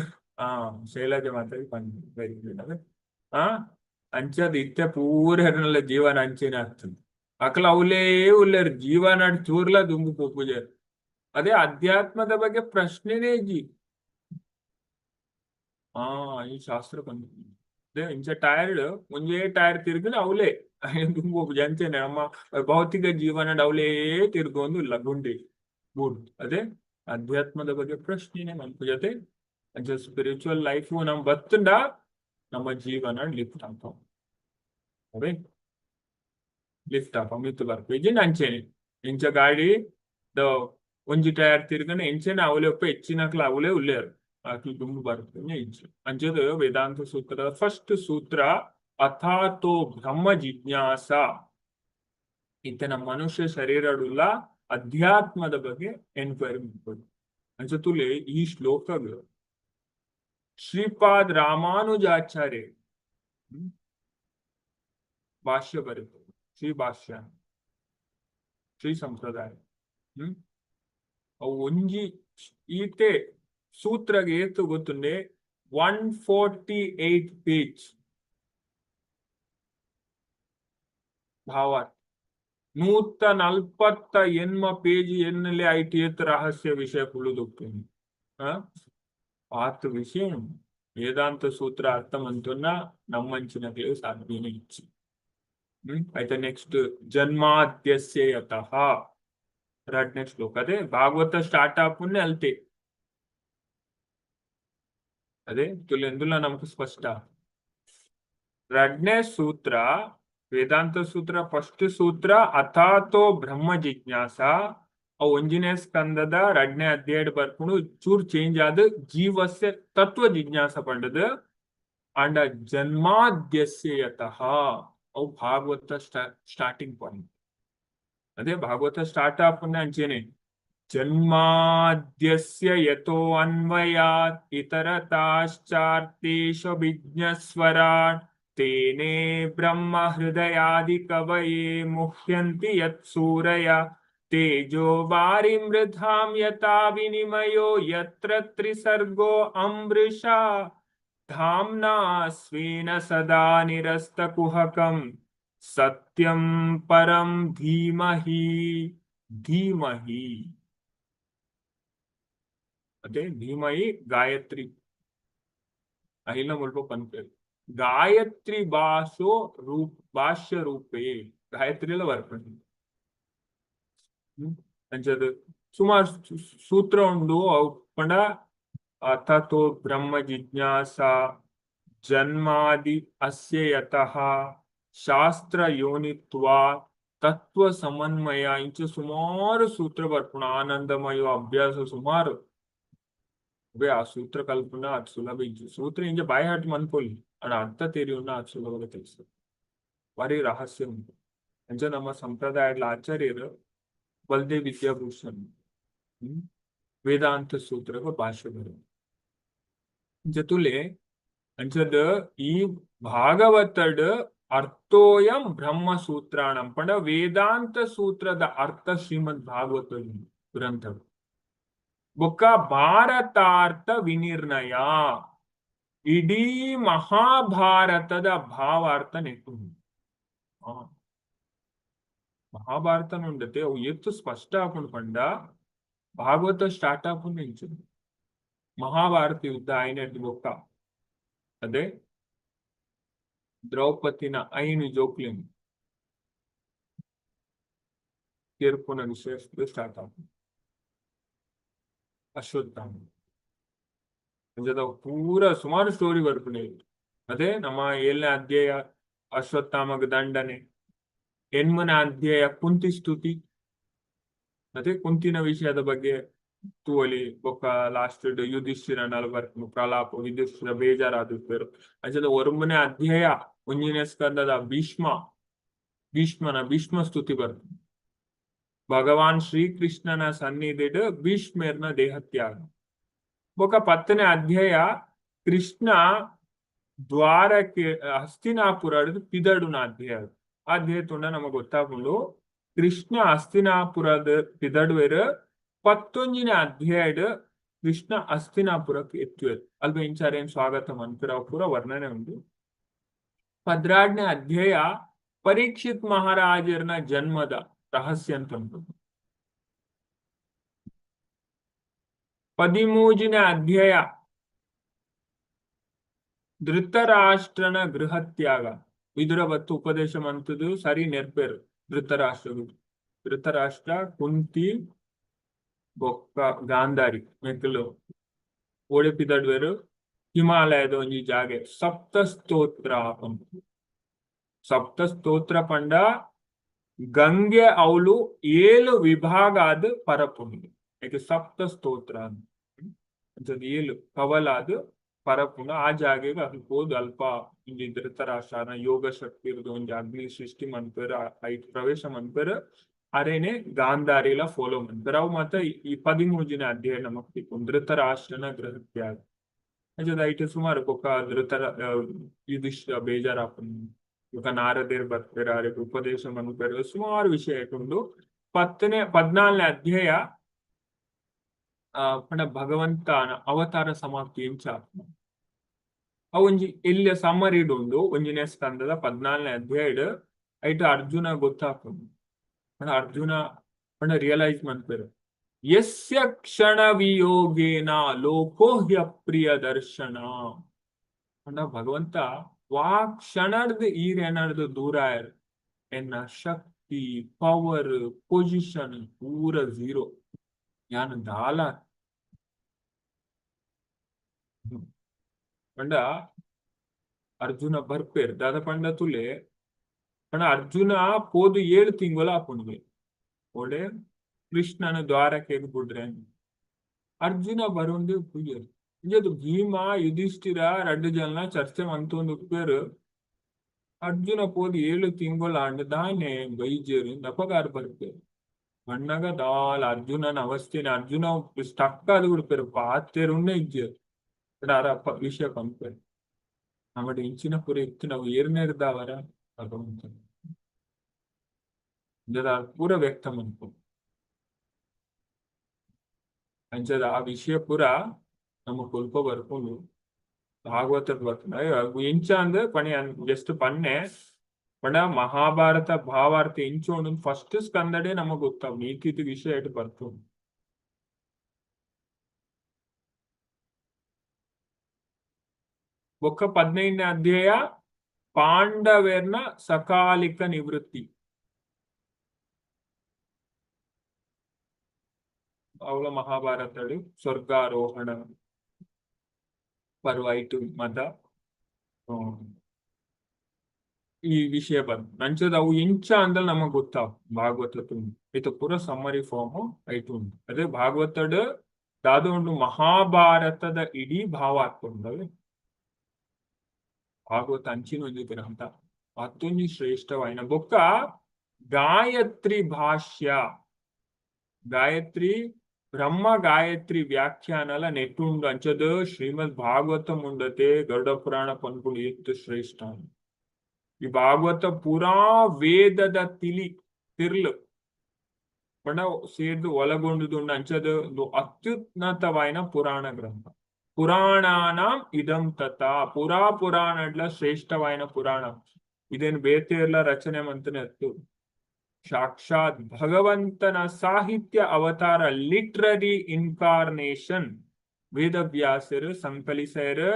ಆ ಶೈಲಜ ಮಾತಾಜಿ ಪಂಡ್, ವೆರಿ ಗುಡ್. ಅದೇ ಆ ಅಂಚದ್ ಇತ್ತೆ ಪೂರ ಜೀವನ ಅಂಚೆನೆ ಆಗ್ತದೆ. ಅಕಲ ಅವಲೇ ಉಲ್ಲೇರ್ ಜೀವನ ಚೂರ್ಲ ದುಂಬು ಪೋಪುಜೆರ್. ಅದೇ ಅಧ್ಯಾತ್ಮದ ಬಗ್ಗೆ ಪ್ರಶ್ನೆನೇ ಇಜ್ಜಿ. ಆ ಈ ಶಾಸ್ತ್ರ ಪಂದ್ ಅದೇ ಇಂಚ ಟೈರ್ಡ್ ಒಂಜೇ ಟೈರ್ ತಿರುಗಿನ ಅವಲೇ ದುಂಬು ಪೋಪುಜಿ. ಅಂಚೆನೆ ನಮ್ಮ ಭೌತಿಕ ಜೀವನ ಅವಲೇ ತಿರುಗೊಂದು ಇಲ್ಲ ಗುಂಡಿ ಗೂಡು. ಅದೇ ಅಧ್ಯಾತ್ಮದ ಬಗ್ಗೆ ಪ್ರಶ್ನೆನೇ ಮನ್ಪುಜತೆ. ಅಂಚ ಸ್ಪಿರಿಚುವಲ್ ಲೈಫ್ ನಮ್ ಬತ್ತುಂಡ ನಮ್ಮ ಜೀವನ ಲಿಫ್ಟ್ ಆಪ. ಅದೇ ಲಿಫ್ಟ್ ಆಪ ಮಿತ್ತು ಬರ್ಪು ಇಜ್ಜಿಂಡ ಅಂಚೆನೆ ಇಂಚ ಗಾಡಿ ದ ಒಂಜಿ ಟೈರ್ ತಿರ್ಗನ ಎಂಚೆನೆ ಅವಲೇ ಒಪ್ಪ ಹೆಚ್ಚಿನಕ್ಲ ಅವಲೇ ಉಲ್ಲೇರು ಅಕ್ಲು ದುಂಬು ಬರ್ಪುನೆ ಇಜ್ಜಿ. ಅಂಚದ ವೇದಾಂತ ಸೂತ್ರದ ಫಸ್ಟ್ ಸೂತ್ರ ಅಥಾತೋ ಬ್ರಹ್ಮ ಜಿಜ್ಞಾಸ. ಇತ್ತನ ಮನುಷ್ಯ ಶರೀರಡುಲ್ಲ ಅಧ್ಯಾತ್ಮದ ಬಗ್ಗೆ ಎನ್ಕ್ವೈರಿ ಮಾಡ್ಬೋದು. ಅಂಚ ತುಲೆ ಈ ಶ್ಲೋಕಗಳು ಶ್ರೀಪಾದ್ ರಾಮಾನುಜಾಚಾರ್ಯ ಭಾಷ್ಯ ಬರೆದು, ಶ್ರೀ ಭಾಷ್ಯ ಶ್ರೀ ಸಂಪ್ರದಾಯ. ಅವು ಒಂಜಿ ಈತೆ ಸೂತ್ರಗೆ ಏತು ಗೊತ್ತುಂಡೆ? 148 ಪೇಜ್ ಭಾವಾರ್ಥ. 148 ಪೇಜ್ ಎನ್ನಲೆ ಐಟ್ ಏತ್ ರಹಸ್ಯ ವಿಷಯ ಕುಳ್ಳುದುಪ್ಪುಂಡು. ಆತ್ ವಿಷಯ ಉಂಡು. ವೇದಾಂತ ಸೂತ್ರ ಅರ್ಥ ಮಂತುನ ನಮ್ಮಂಚಿನಕ್ಲೆಗ್ ಸಾಧ್ಯನೇ ಇಜ್ಜಿ. ಆಯ್ತಾ? ನೆಕ್ಸ್ಟ್ ಜನ್ಮಾದ್ಯಸ್ಯ ಯತಃ ರಡ್ನೇ ಶ್ಲೋಕ. ಅದೇ ಭಾಗವತ ಸ್ಟಾರ್ಟ್ ಆಪುನ್ನೇ ಅಲ್ತೆ. ಅದೇ ತುಲೆಂದುಲ ನಮಕ್ ಸ್ಪಷ್ಟ. ರಡ್ನೇ ಸೂತ್ರ ವೇದಾಂತ ಸೂತ್ರ ಫಸ್ಟ್ ಸೂತ್ರ ಅಥಾತೋ ಬ್ರಹ್ಮ ಜಿಜ್ಞಾಸ. ಅವು ಒಂಜಿನೇ ಸ್ಕಂದದ ರಡ್ನೇ ಅಧ್ಯಾಯ ಬರ್ಪುಂಡು. ಚೂರ್ ಚೇಂಜ್ ಆದ್ ಜೀವಸ್ಯ ತತ್ವ ಜಿಜ್ಞಾಸ ಪಂಡದು. ಅಂಡ ಜನ್ಮಾದ್ಯಸ್ಯ ಯತಃ ಅವು ಭಾಗವತ ಸ್ಟಾರ್ಟಿಂಗ್ ಪಾಯಿಂಟ್. ಅದೇ ಭಾಗವತ ಸ್ಟಾರ್ಟ್ ಆಪುನ ಅಂಚೆನೆ ಜನ್ಮಾದ್ಯಸ್ಯ ಯತೋ ಅನ್ವಯಾತ್ ಇತರತಾಶ್ಚಾರ್ಥೇಷು ವಿಜ್ಞಸ್ವರಾಟ್ ತೇನೇ ಬ್ರಹ್ಮ ಹೃದಯಾದಿ ಕವಯೇ ಮುಹ್ಯಂತಿ ಯತ್ಸೂರಯ ತೇಜೋ ವಾರಿ ಮೃಧಾಂ ಯಥಾ ವಿನಿಮಯೋ ಯತ್ರ ತ್ರಿಸರ್ಗೋ ಅಮೃಷಾ ಧಾಮ್ನಾ ಸ್ವೇನ ಸದಾ ನಿರಸ್ತಕುಹಕಂ ಸತ್ಯಂ ಪರಂ ಧೀಮಹಿ. ಧೀಮಹಿ ಅದೇ ಧೀಮಹಿ ಗಾಯತ್ರಿ ಅಹಿಲ ಮುಲ್ಪ ಪನ್ಪೆರ್. ಗಾಯತ್ರಿ ಭಾಷೋ ರೂಪ್ ಭಾಷ್ಯ ರೂಪೇ ಗಾಯತ್ರಿ ಎಲ್ಲ ಬರ್ಪುಂಡು. ಅಂಚದ ಸುಮಾರು ಸೂತ್ರ ಉಂಡು. ಅವು ಪಂಡ ಅಥತೋ ಬ್ರಹ್ಮ ಜಿಜ್ಞಾಸ, ಜನ್ಮಾದಿ ಅಸ್ಯ ಯತಃ, ಶಾಸ್ತ್ರ ಯೋನಿತ್ವ, ತತ್ವ ಸಮನ್ವಯ, ಇಂಚ ಸುಮಾರು ಸೂತ್ರ ಬರ್ಪುಂಡು. ಆನಂದಮಯ ಅಭ್ಯಾಸ ಸುಮಾರು. ಅವೇ ಆ ಸೂತ್ರ ಕಲ್ಪುನ ಅದು ಸುಲಭ ಇಜ್ಜಿ. ಸೂತ್ರ ಇಂಚ ಬಾಯಿ ಹಾಟ್ ಮನ್ಪೊಲಿ, ಆಂಡ ಅರ್ಥ ತೆರಿಯುನ ಅದು ಸುಲಭದ ಕೆಲಸ. ಬಾರಿ ರಹಸ್ಯ ಉಂಟು. ಅಂಚ ನಮ್ಮ ಸಂಪ್ರದಾಯದ ಆಚಾರ್ಯರು ಬಲದೇವ್ ವಿದ್ಯಾಭೂಷಣ್ ವೇದಾಂತ ಸೂತ್ರಗ ಭಾಷ್ಯ ಬರೆದು ಜತುಲೆ. ಅಂಚದ ಈ ಭಾಗವತಡ್ ಅರ್ಥೋಯಂ ಬ್ರಹ್ಮ ಸೂತ್ರಾಣಂ ಪಂಡ ವೇದಾಂತ ಸೂತ್ರದ ಅರ್ಥ ಶ್ರೀಮದ್ ಭಾಗವತ ಗ್ರಂಥ. ಬೊಕ್ಕ ಭಾರತಾರ್ಥ ವಿನಿರ್ಣಯ, ಇಡೀ ಮಹಾಭಾರತದ ಭಾವಾರ್ಥ ನೆಟ್ಟು. ಮಹಾಭಾರತ ಉಂಡತೆ ಅವು ಎತ್ತು ಸ್ಪಷ್ಟ ಆಪುಂಡು ಪಂಡ ಭಾಗವತ ಸ್ಟಾರ್ಟ್ ಆಪುಂಡು ಇಂಚ. ಮಹಾಭಾರತ ಯುದ್ಧ ಆಯ್ನೆಡ್ದ್ ಬೊಕ್ಕ ಅದೇ ದ್ರೌಪದಿನ ಐನು ಜೋಕ್ಲೆನ್ ತೀರ್ಪುನ ವಿಷಯ ಸ್ಟಾರ್ಟ್ ಆಪುಂಡು. ಅಶ್ವತ್ಥಾಮ ಅಂಚದ ಪೂರ ಸುಮಾರು ಸ್ಟೋರಿ ಬರ್ಪುಂಡು. ಅದೇ ನಮ್ಮ 7ನೇ ಅಧ್ಯಾಯ ಅಶ್ವತ್ಥಾಮಗ್ ದಂಡನೆ, 8ನೇ ಅಧ್ಯಾಯ ಕುಂತಿ ಸ್ತುತಿ, ಅದೇ ಕುಂತಿನ ವಿಷಯದ ಬಗ್ಗೆ. ತೂವೊಲಿ. ಬೊಕ್ಕ ಲಾಸ್ಟ್ ಯುಧಿಷ್ಠಿರನಲ ಬರ್ಪುಂಡು ಪ್ರಲಾಪ, ಯುಧಿಷ್ಠಿರ ಬೇಜಾರಾದಿಪ್ಪೆರ್. ಅಂಚನೆ ಒರುಂಬನೇ ಅಧ್ಯಾಯ ಒಂಜಿನೇ ಸ್ಕಂದದ ಭೀಷ್ಮ, ಭೀಷ್ಮನ ಭೀಷ್ಮ ಸ್ತುತಿ ಬರ್ಪುಂಡು. ಭಗವಾನ್ ಶ್ರೀಕೃಷ್ಣನ ಸನ್ನಿಧಿಡ್ ಭೀಷ್ಮೇರ್ನ ದೇಹತ್ಯಾಗ. ಬೊಕ್ಕ 10ನೇ ಅಧ್ಯಾಯ ಕೃಷ್ಣ ದ್ವಾರಕ್ಕೆ ಹಸ್ತಿನಾಪುರ ಪಿದಡುನ ಅಧ್ಯಾಯ. ಅಧ್ಯಾಯ ತೂಂಡ ನಮಗೆ ಗೊತ್ತಾಪುಂಡು, ಕೃಷ್ಣ ಹಸ್ತಿನಾಪುರದ ಪಿದಡುವೆರ್. 11ನೇ ಅಧ್ಯಾಯಡ್ ಕೃಷ್ಣ ಹಸ್ತಿನಾಪುರಕ್ಕೆ ಎತ್ತುವೆರ್. ಅಲ್ಪ ಇಂಚಾರೇನ್ ಸ್ವಾಗತ ಮನ್ಪುರ ಪೂರ ವರ್ಣನೆ ಉಂಡು. 12ನೇ ಅಧ್ಯಾಯ ಪರೀಕ್ಷಿತ್ ಮಹಾರಾಜರ್ನ ಜನ್ಮದ ರಹಸ್ಯ ಅಂತ ಉಂಟು. 13ನೇ ಅಧ್ಯಾಯ ಧೃತರಾಷ್ಟ್ರನ ಗೃಹತ್ಯಾಗ. ವಿದುರ ಬತ್ತು ಉಪದೇಶ ಮಂತುದು ಸರಿ ನೆರ್ಪೆರು ಧೃತರಾಷ್ಟ್ರ. ಧೃತರಾಷ್ಟ್ರ, ಕುಂತಿ ಬೊಕ್ಕ ಗಾಂಧಾರಿ ಮೆಕ್ಕಲು ಓಡಿಪಿದಡ್ವೆರು. ಹಿಮಾಲಯದ ಒಂಜಿ ಜಾಗೆ ಸಪ್ತ ಸ್ತೋತ್ರ ಪನ್ಪು. ಸಪ್ತ ಸ್ತೋತ್ರ ಪಂಡ ಗಂಗೆ ಅವಳು ಏಳು ವಿಭಾಗ ಆದ್ ಪರಪುಂಡು. ಏಕೆ ಸಪ್ತ ಸ್ತೋತ್ರ ಅಂಚ ಏಳು ಕವಲಾದ್ ಪರಪುಂಡು. ಆ ಜಾಗೆಗ್ ಅಕುಲು ಪೋದು ಅಲ್ಪ ಒಂಜಿ ಧೃತರಾಷ್ಟ್ರನ ಯೋಗ ಶಕ್ತಿ ಇರ್ದ್ ಒಂಜಿ ಅಗ್ನಿ ಸೃಷ್ಟಿ ಮನ್ಪೆರ್, ಐಟ್ ಪ್ರವೇಶ ಮನ್ಪೆರ್. ಅರೇನೆ ಗಾಂಧಾರಿಲ ಫಾಲೋ ಮನ್ಪೆರ್. ಅವು ಮಾತ ಈ 13ನೇ ಅಧ್ಯಾಯ ನಮಕ್ ತಿಕ್ಕುಂಡು, ಧೃತರಾಷ್ಟ್ರನ ಗೃಹತ್ಯಾಗ. ಅಂಚದ ಐಟ್ ಸುಮಾರು ಬೊಕ್ಕ ಧೃತರ ಯುಧಿಷ್ಠಿರ ಬೇಜಾರಾಪುಂಡು. ಬೊಕ್ಕ ನಾರದೇರ್ ಬರ್ಪೆರ್, ಅರೆಗ್ ಉಪದೇಶ ಮನ್ಪೆರ್, ಸುಮಾರು ವಿಷಯ ಉಂಡು. 10ನೇ 14ನೇ ಅಧ್ಯಾಯ ಪಂಡ ಭಗವಂತನ ಅವತಾರ ಸಮಾಪ್ತಿ ಎಂಚ ಅವು ಒಂಜಿ ಎಲ್ಯ ಸಮ್ಮರಿಡ್ ಉಂಡು. ಒಂಜಿನೇ ಸ್ಕಂದದ 14ನೇ ಅಧ್ಯಾಯಡ್. ಐಟ್ ಅರ್ಜುನ ಗೊತ್ತಾಪುಂಡು. ಪಂಡ ಅರ್ಜುನ ಪಂಡ ರಿಯಲೈಸ್ ಮನ್ಪೆರ್, ಯಸ್ಯ ಕ್ಷಣ ವಿಯೋಗೇನ ಲೋಕೋಹ್ಯ ಪ್ರಿಯ ದರ್ಶನ. ಪಂಡ ಭಗವಂತ ವಾ ಕ್ಷಣರ್ದ್ ಈರ್ ಎನರ್ದ್ ದೂರ ಆಯರ್, ಎನ್ನ ಶಕ್ತಿ, ಪವರ್, ಪೊಸಿಷನ್ ಪೂರ ಝೀರೋ, ಯಾನ್ ದಾಲ. ಪಂಡ ಅರ್ಜುನ ಬರ್ಪೇರ್ ದಾದ ಪಂಡ ತುಲೆ ಪಂಡ ಅರ್ಜುನ ಪೋದು 7 ತಿಂಗಳು ಆಪುಂಡು. ಓಡೆ ಕೃಷ್ಣನ ದ್ವಾರಕೆಗ್ ಬುಡ್ರೆ ಅರ್ಜುನ ಬರೊಂದು ಪೂಜೆರ್. ಇಂಜದು ಭೀಮ ಯುಧಿಷ್ಠಿರ ರಡ್ಡ್ ಜನ ಚರ್ಚೆ ಮಂತೊಂದು ಉಪ್ಪೆರ್. ಅರ್ಜುನ ಪೋದು 7 ತಿಂಗಳು ಆಂಡ ದಾನೆ ಬೈಜೆರ್ ದಪಗಾರ್ ಬರ್ಪೇರ್. ಬಣ್ಣಗ ದಾಲ ಅರ್ಜುನನ ಅವಸ್ಥೆನ, ಅರ್ಜುನ ಸ್ಟಕ್ ಆದ್ ಬಿಡ್ಪೆರ್, ಪಾತೆರುಂಡೆ ಇಜ್ಜೆರ್. ಅರ ವಿಷಯ ಪನ್ಪೆರ್, ನಮಡ ಇಂಚಿನ ಪೂರ ಇತ್ತಿನವು ಏರ್ನೆರ್ದಾವರ ಭಗವಂತ ಪೂರ ವ್ಯಕ್ತ ಮನ್ಪು. ಅಂಚದ ಆ ವಿಷಯ ಪೂರ ನಮ್ಮ ಕೊಲ್ಪ ಬರ್ಪುಂಡು, ಭಾಗವತ ಬರ್ಪುಂಡು. ಎಂಚ ಅಂದ್ ಪಣಿ ಜಸ್ಟ್ ಪನ್ನೆ ಪಂಡ ಮಹಾಭಾರತ ಭಾವಾರ್ಥ ಎಂಚ ಉಂಡು ಫಸ್ಟ್ ಸ್ಕಂದಡೆ ನಮಗ್ ಗೊತ್ತಾವ್, ನೀತಿ ವಿಷಯ ಇಟ್ಟು ಬರ್ಪುಂಡು. ಬೊಕ್ಕ 15ನೇ ಅಧ್ಯಾಯ ಪಾಂಡವೆರ್ನ ಸಕಾಲಿಕ ನಿವೃತ್ತಿ. ಅವಳ ಮಹಾಭಾರತಡು ಸ್ವರ್ಗಾರೋಹಣ ಪರ್ವ ಇಟ್ಟು ಮತ ಈ ವಿಷಯ ಬಂದು ನಂಚದ ಅವು ಎಂಚ ಅಂದಲ್ ನಮಗ್ ಗೊತ್ತಾವ್ ಭಾಗವತ ತುಂಬ. ಇದು ಪೂರ ಸಮ್ಮರಿ ಫಾರ್ಮ್ ಐಟು ಉಂಡು. ಅದೇ ಭಾಗವತಡ್ ದಾದ ಉಂಡು, ಮಹಾಭಾರತದ ಇಡೀ ಭಾವಾರ್ಥ ಉಂಡವೆ. ಭಾಗವತ ಅಂಚಿನ ಒಂಜಿ ಗ್ರಂಥ, ಅತ್ತೊಂಜಿ ಶ್ರೇಷ್ಠವಾಯಿನ. ಬೊಕ್ಕ ಗಾಯತ್ರಿ ಭಾಷ್ಯ, ಗಾಯತ್ರಿ ಬ್ರಹ್ಮ ಗಾಯತ್ರಿ ವ್ಯಾಖ್ಯಾನಲ ನೆಟ್ಟುಂಡು. ಅಂಚದ ಶ್ರೀಮದ್ ಭಾಗವತ ಉಂಡತೆ ಗರುಡ ಪುರಾಣ ಪನ್ಪುಂಡು ಎತ್ತು ಶ್ರೇಷ್ಠ. ಈ ಭಾಗವತ ಪೂರಾ ವೇದದ ತಿಲಿ ತಿರ್ಲು ಪಂಡ ಸೇರ್ದು ಒಳಗೊಂಡುದುಂಡು. ಅಂಚದ ಅತ್ಯುನ್ನತವಾಯಿನ ಪುರಾಣ ಗ್ರಂಥ. ಪುರಾಣಾನಾಂ ಇದಂ ತಥಾ, ಪುರಾ ಪುರಾಣಡ್ಲ ಶ್ರೇಷ್ಠವಾಯಿನ ಪುರಾಣ. ಇದೇನು ಬೇತೆರ್ಲ ರಚನೆ ಮಂತನೆ ಅತ್ತು, ಸಾಕ್ಷಾತ್ ಭಗವಂತನ ಸಾಹಿತ್ಯ ಅವತಾರ, ಲಿಟ್ರರಿ ಇನ್ಕಾರ್ನೇಷನ್ ವೇದವ್ಯಾಸರು ಸಂಕಲಿಸರು.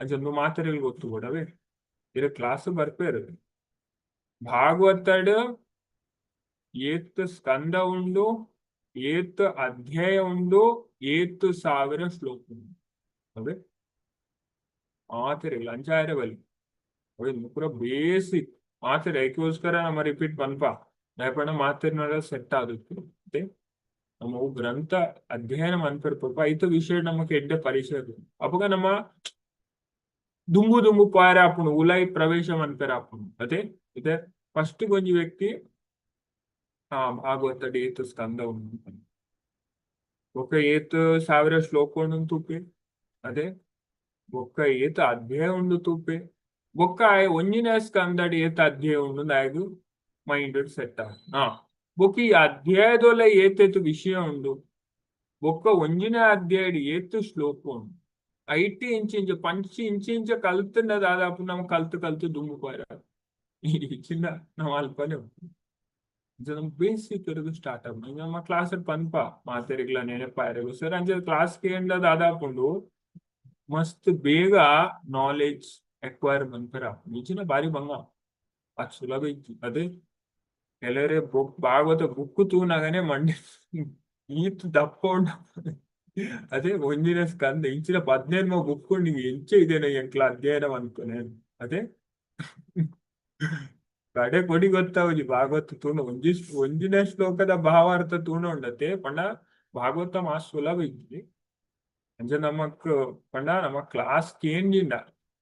ಅಂಚೊಂದು ಮಾತೆರೆಗ್ ಗೊತ್ತು ಕೊಡವೆ, ಇರ ಕ್ಲಾಸ್ ಬರ್ಪೇರು. ಭಾಗವತಡ್ ಏತ್ ಸ್ಕಂದ ಉಂಡು, ಏತ್ ಅಧ್ಯಾಯ ಉಂಡು, ಏತ್ ಸಾವಿರ ಶ್ಲೋಕ ಉಂಡು. ಅವೆ ಮಾತೆರೆಗ್ಲ ಅಂಚಾಯರೆ ಬಲ್ಲಿ ಅವೆ ಪೂರ ಬೇಸಿಕ್ ಮಾತೆರೆ. ಐಕ್ಕೋಸ್ಕರ ನಮ್ಮ ರಿಪೀಟ್ ಪನ್ಪ, ದಾಯೆ ಪಂಡ ಮಾತೆರ್ನಲ ಸೆಟ್ ಆದಿತ್ತು. ನಮ್ಮ ಗ್ರಂಥ ಅಧ್ಯಯನ ಮನ್ಪೆರ್ ಐತ ವಿಷಯ ನಮಕ್ ಎಡ್ಡೆ ಪರಿಚಯ. ಅಪಗ ನಮ್ಮ ದುಂಬು ದುಂಬು ಪಾಯರ ಆಪುಂಡು, ಉಲಾಯಿ ಪ್ರವೇಶ ಮನ್ಪೆರ ಆಪುಂಡು. ಅದೇ ಇದೆ ಫಸ್ಟ್ ಒಂಜಿ ವ್ಯಕ್ತಿ ಆ ಭಾಗವತ ಏತ್ ಸ್ಕಂದ ಉಂಡು, ಬೊಕ್ಕ ಏತ್ ಸಾವಿರ ಶ್ಲೋಕ ಉಂಡು ತೂಪೆ, ಅದೇ ಬೊಕ್ಕ ಏತ್ ಅಧ್ಯಾಯ ಉಂಡು ತೂಪೆ, ಬೊಕ್ಕ ಆಯೆ ಒಂಜಿನ ಸ್ಕಂದಡ್ ಏತ್ ಅಧ್ಯಾಯ ಉಂಡು ಆಯಗ್ ಮೈಂಡ್ ಸೆಟ್. ಹಾ, ಬೊಕ್ಕ ಈ ಅಧ್ಯಾಯದೊಲ ಏತೇತು ವಿಷಯ ಉಂಡು, ಬೊಕ್ಕ ಒಂಜಿನ ಅಧ್ಯಾಯಡ್ ಏತ್ ಶ್ಲೋಕ ಉಂಡು, ಐಟ್ ಇಂಚ ಇಂಚ ಪಂಚಿ ಇಂಚ ಇಂಚ ಕಲ್ತಂಡ ದಾದಾಪು ನಮ ಕಲ್ತು ಕಲ್ತು ದುಂಬು ಪೋಯರ ಚಿನ್ನ ನಾವು ಅಲ್ಪನೆ ನಮ್ಮ ಬೇಸಿಕ್ ಸ್ಟಾರ್ಟ್ ಆಪುಂಡು. ನಮ್ಮ ಕ್ಲಾಸ್ ಪನ್ಪ ಮಾತೆರಿಗ್ಲ ನೆನಪಾಯರೆಗು ಸರ್. ಅಂಚ ಕ್ಲಾಸ್ ಕೇಂಡ ದಾದಾಪುಂಡು ಮಸ್ತ್ ಬೇಗ ನಾಲೆಜ್ ಎಕ್ವೈರ್ ಮನ್ಪೆರ ನಿಜಿನ ಬಾರಿ ಬಂಗ, ಅದು ಸುಲಭ ಇತ್ತು. ಅದೇ ಕೆಲವರೇ ಬುಕ್ ಭಾಗವತ ಬುಕ್ ತೂನಾಗನೆ ಮಂಡೆ ಈತ್ ದಪ್ಪ ಉಂಡು. ಅದೇ ಒಂಜಿನ ಸ್ಕಂದ ಇಂಚಿನ 15 ಬುಕ್ ಉಂಡು, ಎಂಚ ಇದೇನ ಎಂಕ್ಲ ಅಧ್ಯಯನ ಅನ್ಕೊನೆ. ಅದೇ ಕಡೆ ಕೊಡಿ ಗೊತ್ತಾವುಜಿ. ಭಾಗವತ ತೂಣ ಒಂಜಿ ಒಂಜಿನ ಶ್ಲೋಕದ ಭಾವಾರ್ಥ ತೂಣ ಉಂಡತೆ ಪಂಡ ಭಾಗವತ ಮಾಸ್ ಸುಲಭ ಇಜ್ಜಿ. ಅಂಚ ನಮಕ್ ಪಂಡ ನಮ್ಮ ಕ್ಲಾಸ್ ಕೇಂಜಿಂಡ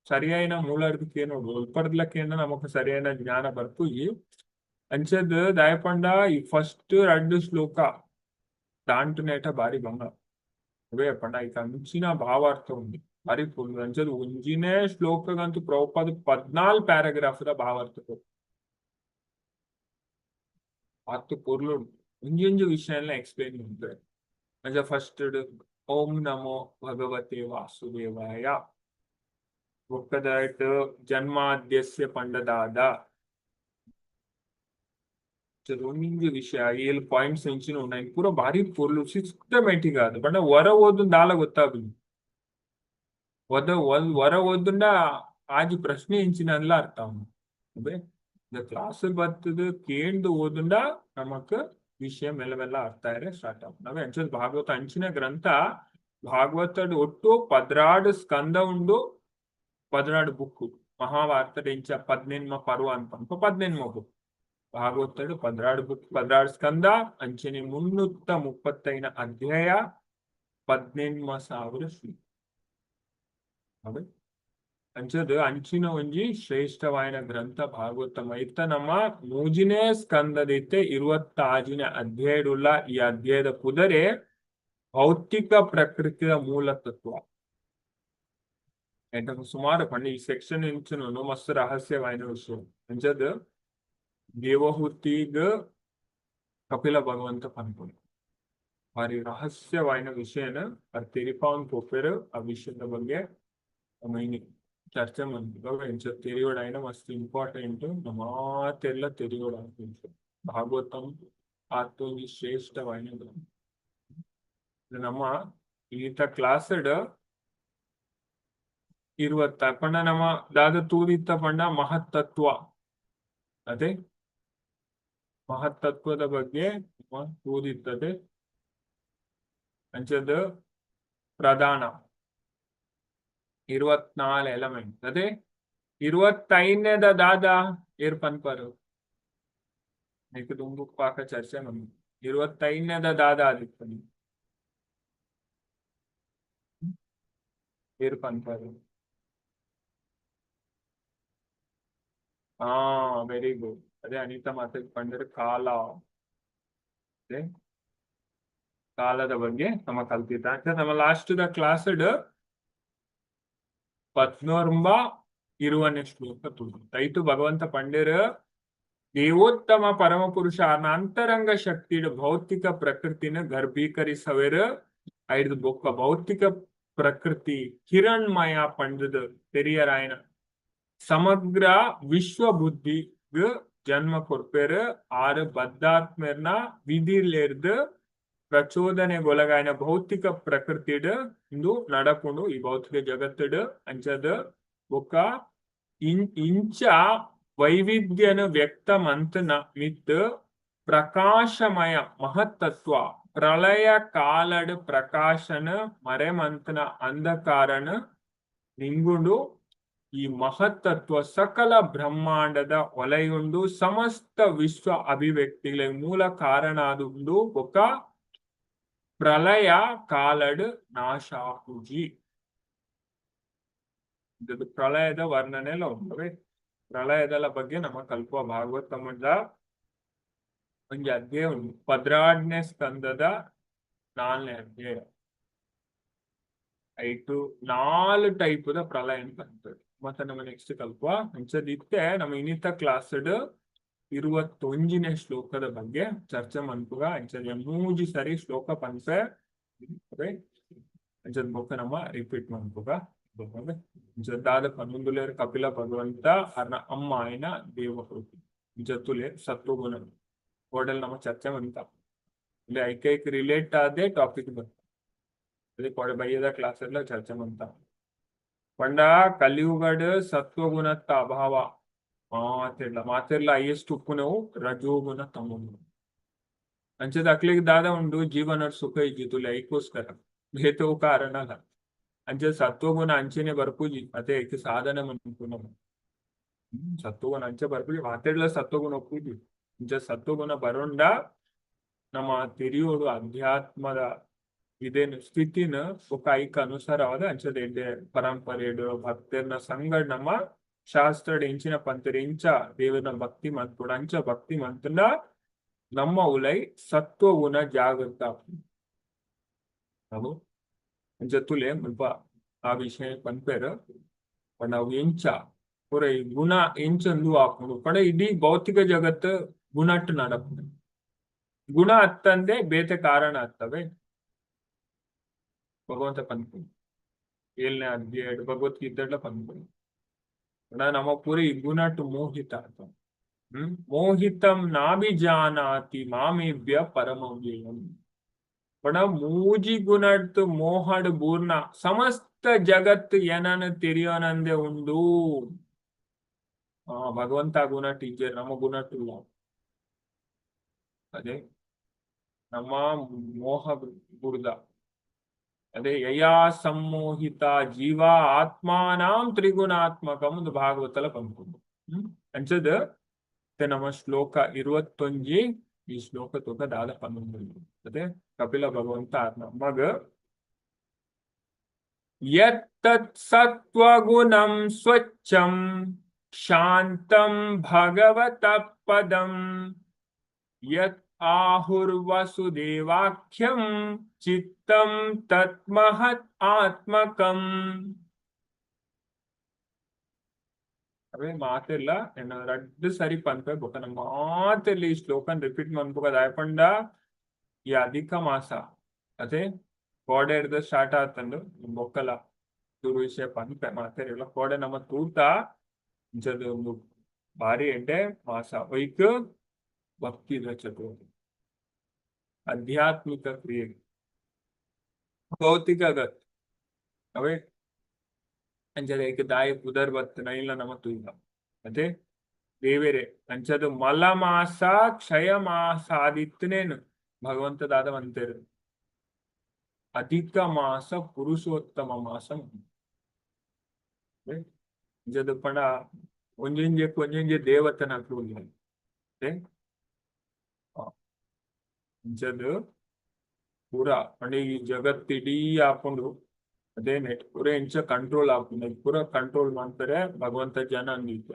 ಸರಿಯಾಯಿನ ಮೂಲರ್ದು ಕೇನೋಡು ಒಲ್ಪರ್ದ್ಲ ಕೇಂಡ ನಮಕ್ ಸರಿಯಾದ ಜ್ಞಾನ ಬರ್ಪುಜಿ. ಅಂಚದ್ ದಾಯ ಪಂಡ ಈ ಫಸ್ಟ್ ರಡ್ಡು ಶ್ಲೋಕ ದಾಂಟುನೇಟ ಬಾರಿ ಬಂಗ. ಅವೇ ಪಂಡ ಐತ ಅಂಚಿನ ಭಾವಾರ್ಥ ಉಂಡು ಬಾರಿ ಫುಲ್. ಅಂಚದ್ ಒಂಜಿನೇ ಶ್ಲೋಕಗಂತೂ ಪ್ರಭುಪಾದ 14 ಪ್ಯಾರಾಗ್ರಾಫ್ ದ ಭಾವಾರ್ಥ ಆತ್ ಪೊರ್ಲು ಒಂಜೊಂಜಿ ವಿಷಯನ ಎಕ್ಸ್ಪ್ಲೈನ್ ಮಾಡ್ತಾರೆ. ಅಂಚ ಫಸ್ಟ್ ಓಂ ನಮೋ ಭಗವತೆ ವಾಸುದೇವಾಯ, ಬೊಕ್ಕದಾಯ್ತು ಜನ್ಮಾದ್ಯಸ್ಯ ಪಂಡದಾದ ಒಂಜಿ ವಿಷಯ ಏಳು ಪಾಯಿಂಟ್ಸ್ ಎಂಚಿನ ಉಂಡು. ಪೂರ ಬಾರಿ ಪೊರ್ಲು ಸಿಸ್ಟಮ್ಯಾಟಿಕ್ ಆದ್ ಪಂಡ ಹೊರ ಓದುಂಡ ದಾಲ ಗೊತ್ತಾಗುದು. ಹೊರ ಓದುಂಡ ಆಜಿ ಪ್ರಶ್ನೆ ಎಂಚಿನಲ್ಲ ಅರ್ಥ ಅವೆ. இந்த ಕ್ಲಾಸ್ ಬತ್ತದು ಕೇಂದು ಓದುಂಡ ನಮಕ್ ವಿಷಯ ಮೆಲ್ಲ ಮೆಲ್ಲ ಅರ್ಥ ಆಯ್ರೆ ಸ್ಟಾರ್ಟ್ ಆகும். ನಾವೇ ಅಂಚದ ಭಾಗವತ ಅಂಚಿನ ಗ್ರಂಥ. ಭಾಗವತಡ್ ಒಟ್ಟು 12 ಸ್ಕಂದ ಉಂಡು, 12 ಬುಕ್. ಮಹಾಭಾರತದ ಇಂಚ 18 ಪರ್ವ ಅಂತ 18 ಬುಕ್. ಭಾಗವತಡ್ 12 ಬುಕ್, 12 ಸ್ಕಂದ, ಅಂಚನೆ 335 ಅಧ್ಯಾಯ, 18,000 ಶ್ಲೋಕ. ಅವೇ ಅಂಚದ ಅಂಚಿನ ಒಂಜಿ ಶ್ರೇಷ್ಠವಾಯಿನ ಗ್ರಂಥ ಭಾಗವತಮ. ಇತ್ತ ನಮ್ಮ ಮೂಜಿನೇ ಸ್ಕಂದದೈತೆ 26ನೇ ಅಧ್ಯಾಯಡುಲ್ಲ. ಈ ಅಧ್ಯಾಯದ ಪುದರೆ ಭೌತಿಕ ಪ್ರಕೃತಿಯ ಮೂಲ ತತ್ವ. ಸುಮಾರು ಪಂಡ ಈ ಸೆಕ್ಷನ್ ಇಂಚುನು ಮಸ್ತ್ ರಹಸ್ಯವಾಯಿನ ವಿಷಯ. ಅಂಚದ ದೇವಹೂತಿಗ್ ಕಪಿಲ ಭಗವಂತ ಪನ್ಪುನು ಭಾರಿ ರಹಸ್ಯವಾಯಿನ ವಿಷಯನ ಅರ್ ತೆರಿಪಾವನ್ ಪೋಪೆರ್. ಆ ವಿಷಯದ ಬಗ್ಗೆ ನಮ್ಮ ಚರ್ಚೆ ಮನ್ಪುಗ. ಇಂಚ ತೆರಿಯೋಡಾಯಿನ ಮಸ್ತ್ ಇಂಪಾರ್ಟೆಂಟ್, ನಮಾತೆಲ್ಲ ತೆರಿಯೋಡಾಯಿನ ಭಾಗವತಂ ಆತೊಂಜಿ ಶ್ರೇಷ್ಠವಾಯಿನ ಗ್ರಂಥ. ನಮ್ಮ ಈತ ಕ್ಲಾಸ್ಡ್ ಇರುವತ್ತ ಪಂಡ ನಮ್ಮ ದಾದ ತೂದಿತ್ತ ಪಂಡ ಮಹತ್ತತ್ವ. ಅದೇ ಮಹತ್ತತ್ವದ ಬಗ್ಗೆ ನಮ್ಮ ತೂದಿತ್ತದೆ. ಅಂಚದ ಪ್ರಧಾನ 24 ಎಲಿಮೆಂಟ್. ಅದೇ 25ನೇದ ದಾದ ಏರ್ ಪನ್ಪರು? ಐಕ್ ದುಂಬು ಪಾಕ ಚರ್ಚೆ ಮಂದಿ. 25ನೇದ ದಾದ ಆದಿಪ್ಪನಿ ಏರ್ ಪನ್ಪರು? ಹಾ, ವೆರಿ ಗುಡ್. ಅದೇ ಅನಿತಾ ಮಾತೆ ಪಂಡರು ಕಾಲ. ಅದೇ ಕಾಲದ ಬಗ್ಗೆ ನಮ್ಮ ಕಲ್ತಿದ್ದ. ನಮ್ಮ ಲಾಸ್ಟ್ the class ಪದ್ನೋರ್ಂಬ ಇರುವನೇ ಶ್ಲೋಕ ತುಳು ರೈತು ಭಗವಂತ ಪಂಡಿರ್ ದೇವೋತ್ತಮ ಪರಮಪುರುಷ ಅಂತರಂಗ ಶಕ್ತಿ ಭೌತಿಕ ಪ್ರಕೃತಿನ ಗರ್ಭೀಕರಿಸವೆರ್. ಐದು ಬೊಕ್ಕ ಭೌತಿಕ ಪ್ರಕೃತಿ ಕಿರಣ್ಮಯ ಪಂಡದ ತೆರಿಯರಾಯನ ಸಮಗ್ರ ವಿಶ್ವ ಬುದ್ಧಿಗ್ ಜನ್ಮ ಕೊರ್ಪೆರ್. ಆರು ಬದ್ಧಾತ್ಮೆರ್ನ ವಿಧಿಲೇರ್ದು ಪ್ರಚೋದನೆಗೊಳಗಾಯನ ಭೌತಿಕ ಪ್ರಕೃತಿಡ್ ಇಂದು ನಡಪುಂಡು ಈ ಭೌತಿಕ ಜಗತ್ತುಡ್. ಅಂಚದ ಬೊಕ್ಕ ಇಂಚ ವೈವಿಧ್ಯನ ವ್ಯಕ್ತ ಮಂತನ ಮಿತ್ ಪ್ರಕಾಶಮಯ ಮಹತ್ತತ್ವ ಪ್ರಳಯ ಕಾಲಡ್ ಪ್ರಕಾಶನ ಮರೆಮಂತನ ಅಂಧಕಾರನ ನಿಂಗುಂಡು. ಈ ಮಹತ್ತತ್ವ ಸಕಲ ಬ್ರಹ್ಮಾಂಡದ ಒಲೆಯುಂಡು, ಸಮಸ್ತ ವಿಶ್ವ ಅಭಿವ್ಯಕ್ತಿಗಳ ಮೂಲ ಕಾರಣ ಆದುಂಡು. ಬೊಕ್ಕ ಪ್ರಳಯ ಕಾಲಡ್ ನಾಶ ಆಪುಜಿ. ಇದು ಪ್ರಳಯದ ವರ್ಣನೆ ಎಲ್ಲ ಉಂಟು. ಪ್ರಳಯದ ಬಗ್ಗೆ ನಮ್ಮ ಕಲ್ಪ ಭಾಗವತಮದ ಒಂಜಿ ಅಧ್ಯಾಯ ಉಂಟು, 12ನೇ ಸ್ಕಂದದ 4ನೇ ಅಧ್ಯಾಯ. ಐಟು ನಾಲ್ ಟೈಪ್ ದ ಪ್ರಳಯ ಅಂತ ಅಂತದೆ. ಮತ್ತೆ ನಮ್ಮ ನೆಕ್ಸ್ಟ್ ಕಲ್ಪ ಅಂಚದಿತ್ತೆ. ನಮ್ಮ ಇನ್ನಿತ ಕ್ಲಾಸ್ 21ನೇ ಶ್ಲೋಕದ ಬಗ್ಗೆ ಚರ್ಚೆ ಮನ್ಪುಗ. ಅಂಚನೆ ಮೂಜಿ ಸರಿ ಶ್ಲೋಕ ಪನ್ಪೆ ಅಂಚದ ಬೊಕ್ಕ ನಮ್ಮ ರಿಪೀಟ್ ಮನ್ಪುಗ. ದಾದ ಪನ್ನೊಂದುಲೇರ್ ಕಪಿಲ ಭಗವಂತ ಅರ್ನ ಅಮ್ಮ ಆಯ್ನ ದೇವಹೂತಿ ಜತುಲೆ ಸತ್ವಗುಣ ಹೋಡಲ್ ನಮ್ಮ ಚರ್ಚೆ ಮಂತ. ಇಲ್ಲಿ ಐಕೈಕ್ ರಿಲೇಟ್ ಆದೇ ಟಾಪಿಕ್ ಬಂತ. ಅದೇ ಕೊಡೆ ಬಯ್ಯದ ಕ್ಲಾಸ್ ಎಲ್ಲ ಚರ್ಚೆ ಮಂತ. ಪಂಡ ಕಲಿಯುಗಡ್ ಸತ್ವಗುಣತ್ತ ಅಭಾವ ಮಾತಿರ್ಲ ಮಾತಿರ್ಲ ಹೈಯೆಸ್ಟ್ ಉಪ್ಪುನವು ರಜೋಗುಣ ತಮೋಗುಣ. ಅಂಚದ ಅಕ್ಲಿಗೆ ದಾದ ಉಂಡು, ಜೀವನ ಸುಖ ಇಜ್ಜಿತು ಐಕೋಸ್ಕರ, ಬೇತವು ಕಾರಣ ಅಲ್ಲ. ಅಂಚ ಸತ್ವಗುಣ ಅಂಚೆನೆ ಬರ್ಪುಜಿ, ಅದೇ ಐಕ್ ಸಾಧನೆ ಮನ್ಪುನ. ಸತ್ವಗುಣ ಅಂಚೆ ಬರ್ಪುಜಿ, ಮಾತೆಡ್ಲ ಸತ್ವಗುಣ ಒಪ್ಪುಜಿ. ಅಂಚ ಸತ್ವಗುಣ ಬರೋಂಡ ನಮ್ಮ ತೆರಿಯೋಡು ಅಧ್ಯಾತ್ಮದ ಇದೇನು ಸ್ಥಿತಿನ ಬೊಕ್ಕ ಐಕ್ ಅನುಸಾರವಾದ ಅಂಚದ ಎಡ್ಡೆ ಪರಂಪರೆಡು ಭಕ್ತರ್ನ ಸಂಗಡ್ ನಮ್ಮ ಶಾಸ್ತ್ರಡ್ ಎಂಚಿನ ಪಂತರು, ಎಂಚ ದೇವರ ಭಕ್ತಿ ಮನ್ಪೊಡು, ಅಂಚ ಭಕ್ತಿ ಮಂತುಂಡ ನಮ್ಮ ಉಲೈ ಸತ್ವಗುಣ ಜಾಗೃತ ಅವು. ಅಂಚ ತುಲೆ ಮುಲ್ಪ ಆ ವಿಷಯ ಪನ್ಪೆರ್. ಪಂಡ ಅವು ಎಂಚ ಪೂರ ಈ ಗುಣ ಎಂಚಂದು ಆಪುಂಡು ಪಂಡ ಇಡೀ ಭೌತಿಕ ಜಗತ್ತು ಗುಣಟ್ಟು ನಡಪುಂಡು. ಗುಣ ಅತ್ತಂದೆ ಬೇತೆ ಕಾರಣ ಅತ್ತವೆ. ಭಗವಂತ ಪನ್ಪುಂಡು 7ನೇ ಅಧ್ಯಾಯ ಭಗವದ್ಗೀತೆಡ್ಲ ಪನ್ಪುಂಡು. ಪಂಡ ನಮ್ಮ ಪೂರ ಈ ಗುಣಟ್ಟು ಮೋಹಿತ ಆತ. ಮೋಹಿತಂ ನಾಭಿಜಾನಾತಿ ಮಾಮೇಭ್ಯ ಪರಮವ್ಯಯಂ. ಪಂಡ ಮೂಜಿ ಗುಣಟ್ಟು ಮೋಹಡ್ ಬೂರ್ಣ ಸಮಸ್ತ ಜಗತ್ತು ಏನನ ತೆರಿಯೋನಂದೆ ಉಂಡು. ಆ ಭಗವಂತ ಗುಣ ಟೀಚರ್ ನಮ್ಮ ಗುಣಟ್ಟು ಅದೇ ನಮ್ಮ ಮೋಹ ಬುಡ್ದ. ಅದೇ ಯಯಾ ಸಮ್ಮೋಹಿತ ಜೀವ ಆತ್ಮಾನಾಂ ತ್ರಿಗುಣಾತ್ಮಕಂ ಒಂದು ಭಾಗವತಲ ಪನ್ಪುಂಡು. ಅಂಚದ ನಮ್ಮ ಶ್ಲೋಕ 21, ಈ ಶ್ಲೋಕ ತೂಕ ದಾದ ಪನ್ನೊಂದು. ಅದೇ ಕಪಿಲ ಭಗವಂತ ಮಗ ಯತ್ತತ್ ಸತ್ವಗುಣಂ ಸ್ವಚ್ಛಂ ಶಾಂತಂ ಭಗವತ ಪದಂ ಯತ್ ಆಹುರ್ವಸುದೇವಾಖ್ಯಂ ಚಿತ್ತಂ ತತ್ ಮಹತ್ ಆತ್ಮಕಂ. ಅವೇ ಮಾತೆಲ್ಲ ಎನ್ನ ರಡ್ಡ್ ಸರಿ ಪನ್ಪೆ. ಬೊಕ ಮಾತೆಲ್ಲ ಈ ಶ್ಲೋಕನ್ ರಿಪೀಟ್ ಮನ್ಪುಗ. ದಾಯೆ ಈ ಅಧಿಕ ಮಾಸ ಅದೇ ಕೋಡೆ ಹಿಡ್ದು ಸ್ಟಾರ್ಟ್ ಆತಂಡು. ಬೊಕ್ಕಲ ತುರು ವಿಷಯ ಪನ್ಪೆ ಮಾತೆಲ್ಲ. ಕೋಡೆ ನಮ್ಮ ತೂತ ಇಂಚದ ಒಂದು ಬಾರಿ ಎಡ್ಡೆ ಮಾಸ. ಒಯ್ಕ್ ಭಕ್ತಿ ಚಟುವಟಿಕೆ, ಆಧ್ಯಾತ್ಮಿಕ ಕ್ರಿಯೆ, ಭೌತಿಕ ಗತ್ ಅವೇ. ಅಂಚದ ಏಕ ದಾಯಿ ಪುದರ್ ಬತ್ತನ ಇಲ್ಲ ನಮ್ಮ ತೂಕ ಅದೇ ದೇವೇರೆ. ಅಂಚದ ಮಲಮಾಸ ಕ್ಷಯ ಮಾಸ ಆದಿತ್ತನೇನು ಭಗವಂತ ದಾದ ಮಂತೇರು. ಅಧಿಕ ಮಾಸ ಪುರುಷೋತ್ತಮ ಮಾಸ. ಅಂಚದ ಪಂಡ ಒಂಜೊಂಜೆ ಒಂಜೊಂಜೆ ದೇವತನ ಉಲ್ಲ. ಅಂಚದ ಪೂರ ಪಂಡ ಈ ಜಗತ್ತಿಡೀ ಆಪುಂಡು. ಅದೇನೆ ಪೂರ ಎಂಚ ಕಂಟ್ರೋಲ್ ಆಪುಂಡು, ಪೂರ ಕಂಟ್ರೋಲ್ ಮಾಡ್ತಾರೆ ಭಗವಂತ ಜನ ಅಂದಿತ್ತ.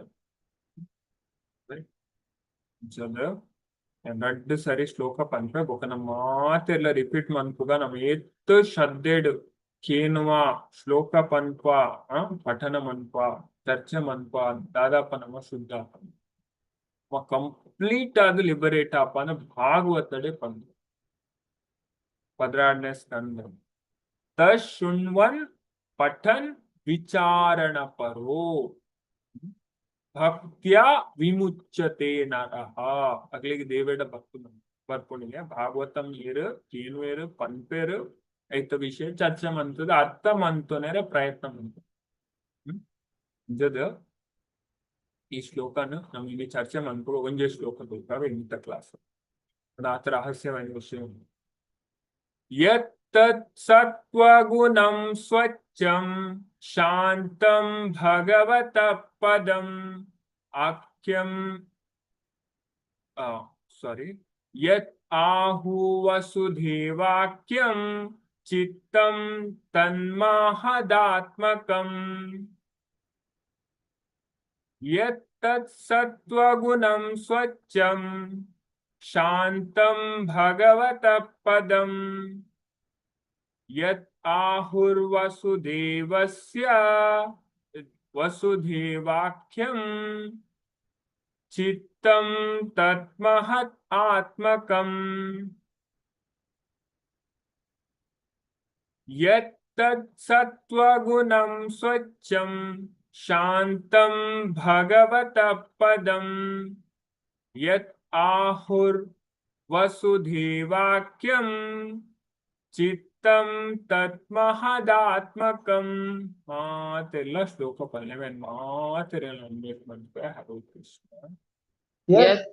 ಅಂಚದ ರಡ್ಡ್ ಸರಿ ಶ್ಲೋಕ ಪನ್ಪೆ. ಬೊಕ ನಮ್ಮ ಮಾತೆಲ್ಲ ರಿಪೀಟ್ ಮನ್ಪುಗ. ನಮ್ಮ ಏತ್ ಶ್ರದ್ಧೆಡ್ ಕೇನುವ, ಶ್ಲೋಕ ಪನ್ಪ, ಪಠನ ಮನ್ಪ, ಚರ್ಚೆ ಮನ್ಪ, ದಾದಾಪ ನಮ್ಮ ಶುದ್ಧ ಕಂಪ್ಲೀಟ್ ಆದ್ ಲಿಬರೇಟ್ ಆಪ ಭಾಗವತಡೆ ಪಂದು 12ನೇ ಸ್ಕಂದ. ತಶೃಣ್ವನ್ ಪಠನ್ ವಿಚಾರಣ ಪರೋ ಭಕ್ತ್ಯ ವಿಮುಚ್ಯತೆ ನರಃ. ಅಗ್ಲಿಗೆ ದೇವೇಡ ಭಕ್ತಿ ಬರ್ಕೊಂಡಿಲ್ಲ. ಭಾಗವತಂ ಏರು ಕೇನುವೇರು ಪನ್ಪೇರು ಐತ ವಿಷಯ ಚರ್ಚೆ ಮಂತದ ಅರ್ಥ ಮಂತುನೇರ ಪ್ರಯತ್ನ ಮಂತ. ಜದ ಈ ಶ್ಲೋಕನ ನಮಗೆ ಚರ್ಚೆ ಮನ್ಪುಗ. ಒಂಜೇ ಶ್ಲೋಕ ಬೇಕಾವೆ ಇಂಥ ಕ್ಲಾಸ್ ಆತ ರಹಸ್ಯವಾದ ವಿಷಯ. ಯತ್ತತ್ ಸತ್ವಗುಣಂ ಸ್ವಚ್ಛಂ ಶಾಂತಂ ಭಗವತ ಪದಂ ಆಖ್ಯಂ ಸಾರಿ. ಯತ್ ಆಹು ವಸುದೇವಾಖ್ಯಂ ಚಿತ್ತಂ ತನ್ಮಹದಾತ್ಮಕಂ. ಯತ್ ತತ್ ಸತ್ವಗುಣಂ ಸ್ವಚ್ಛಂ ಶಾಂತಂ ಭಗವತಃ ಪದಂ. ಯತ್ ಆಹುರ್ವಸುದೇವಸ್ಯ ವಸುದೇವಾಖ್ಯಂ ಚಿತ್ತಂ ತತ್ಮಹತ್ ಆತ್ಮಕಂ. ಯತ್ ತತ್ ಸತ್ವಗುಣಂ ಸ್ವಚ್ಛಂ ಶಾಂತಂ ಭಗವತಃ ಪದಂ. ಯತ್ ಆಹುರ್ ವಸುದೇವಾಖ್ಯಂ ಚಿತ್ತಂ ತತ್ಮಹದಾತ್ಮಕಂ. ಮಾತೆಲ್ಲ ಶ್ಲೋಕ ಪಲ್ಲೆ ಮಾತೆಲ್ಲ ಅನ್ವೇಟ್ ಮಾಡ್ತಾರೆ. ಹರೇ ಕೃಷ್ಣ. ಯತ್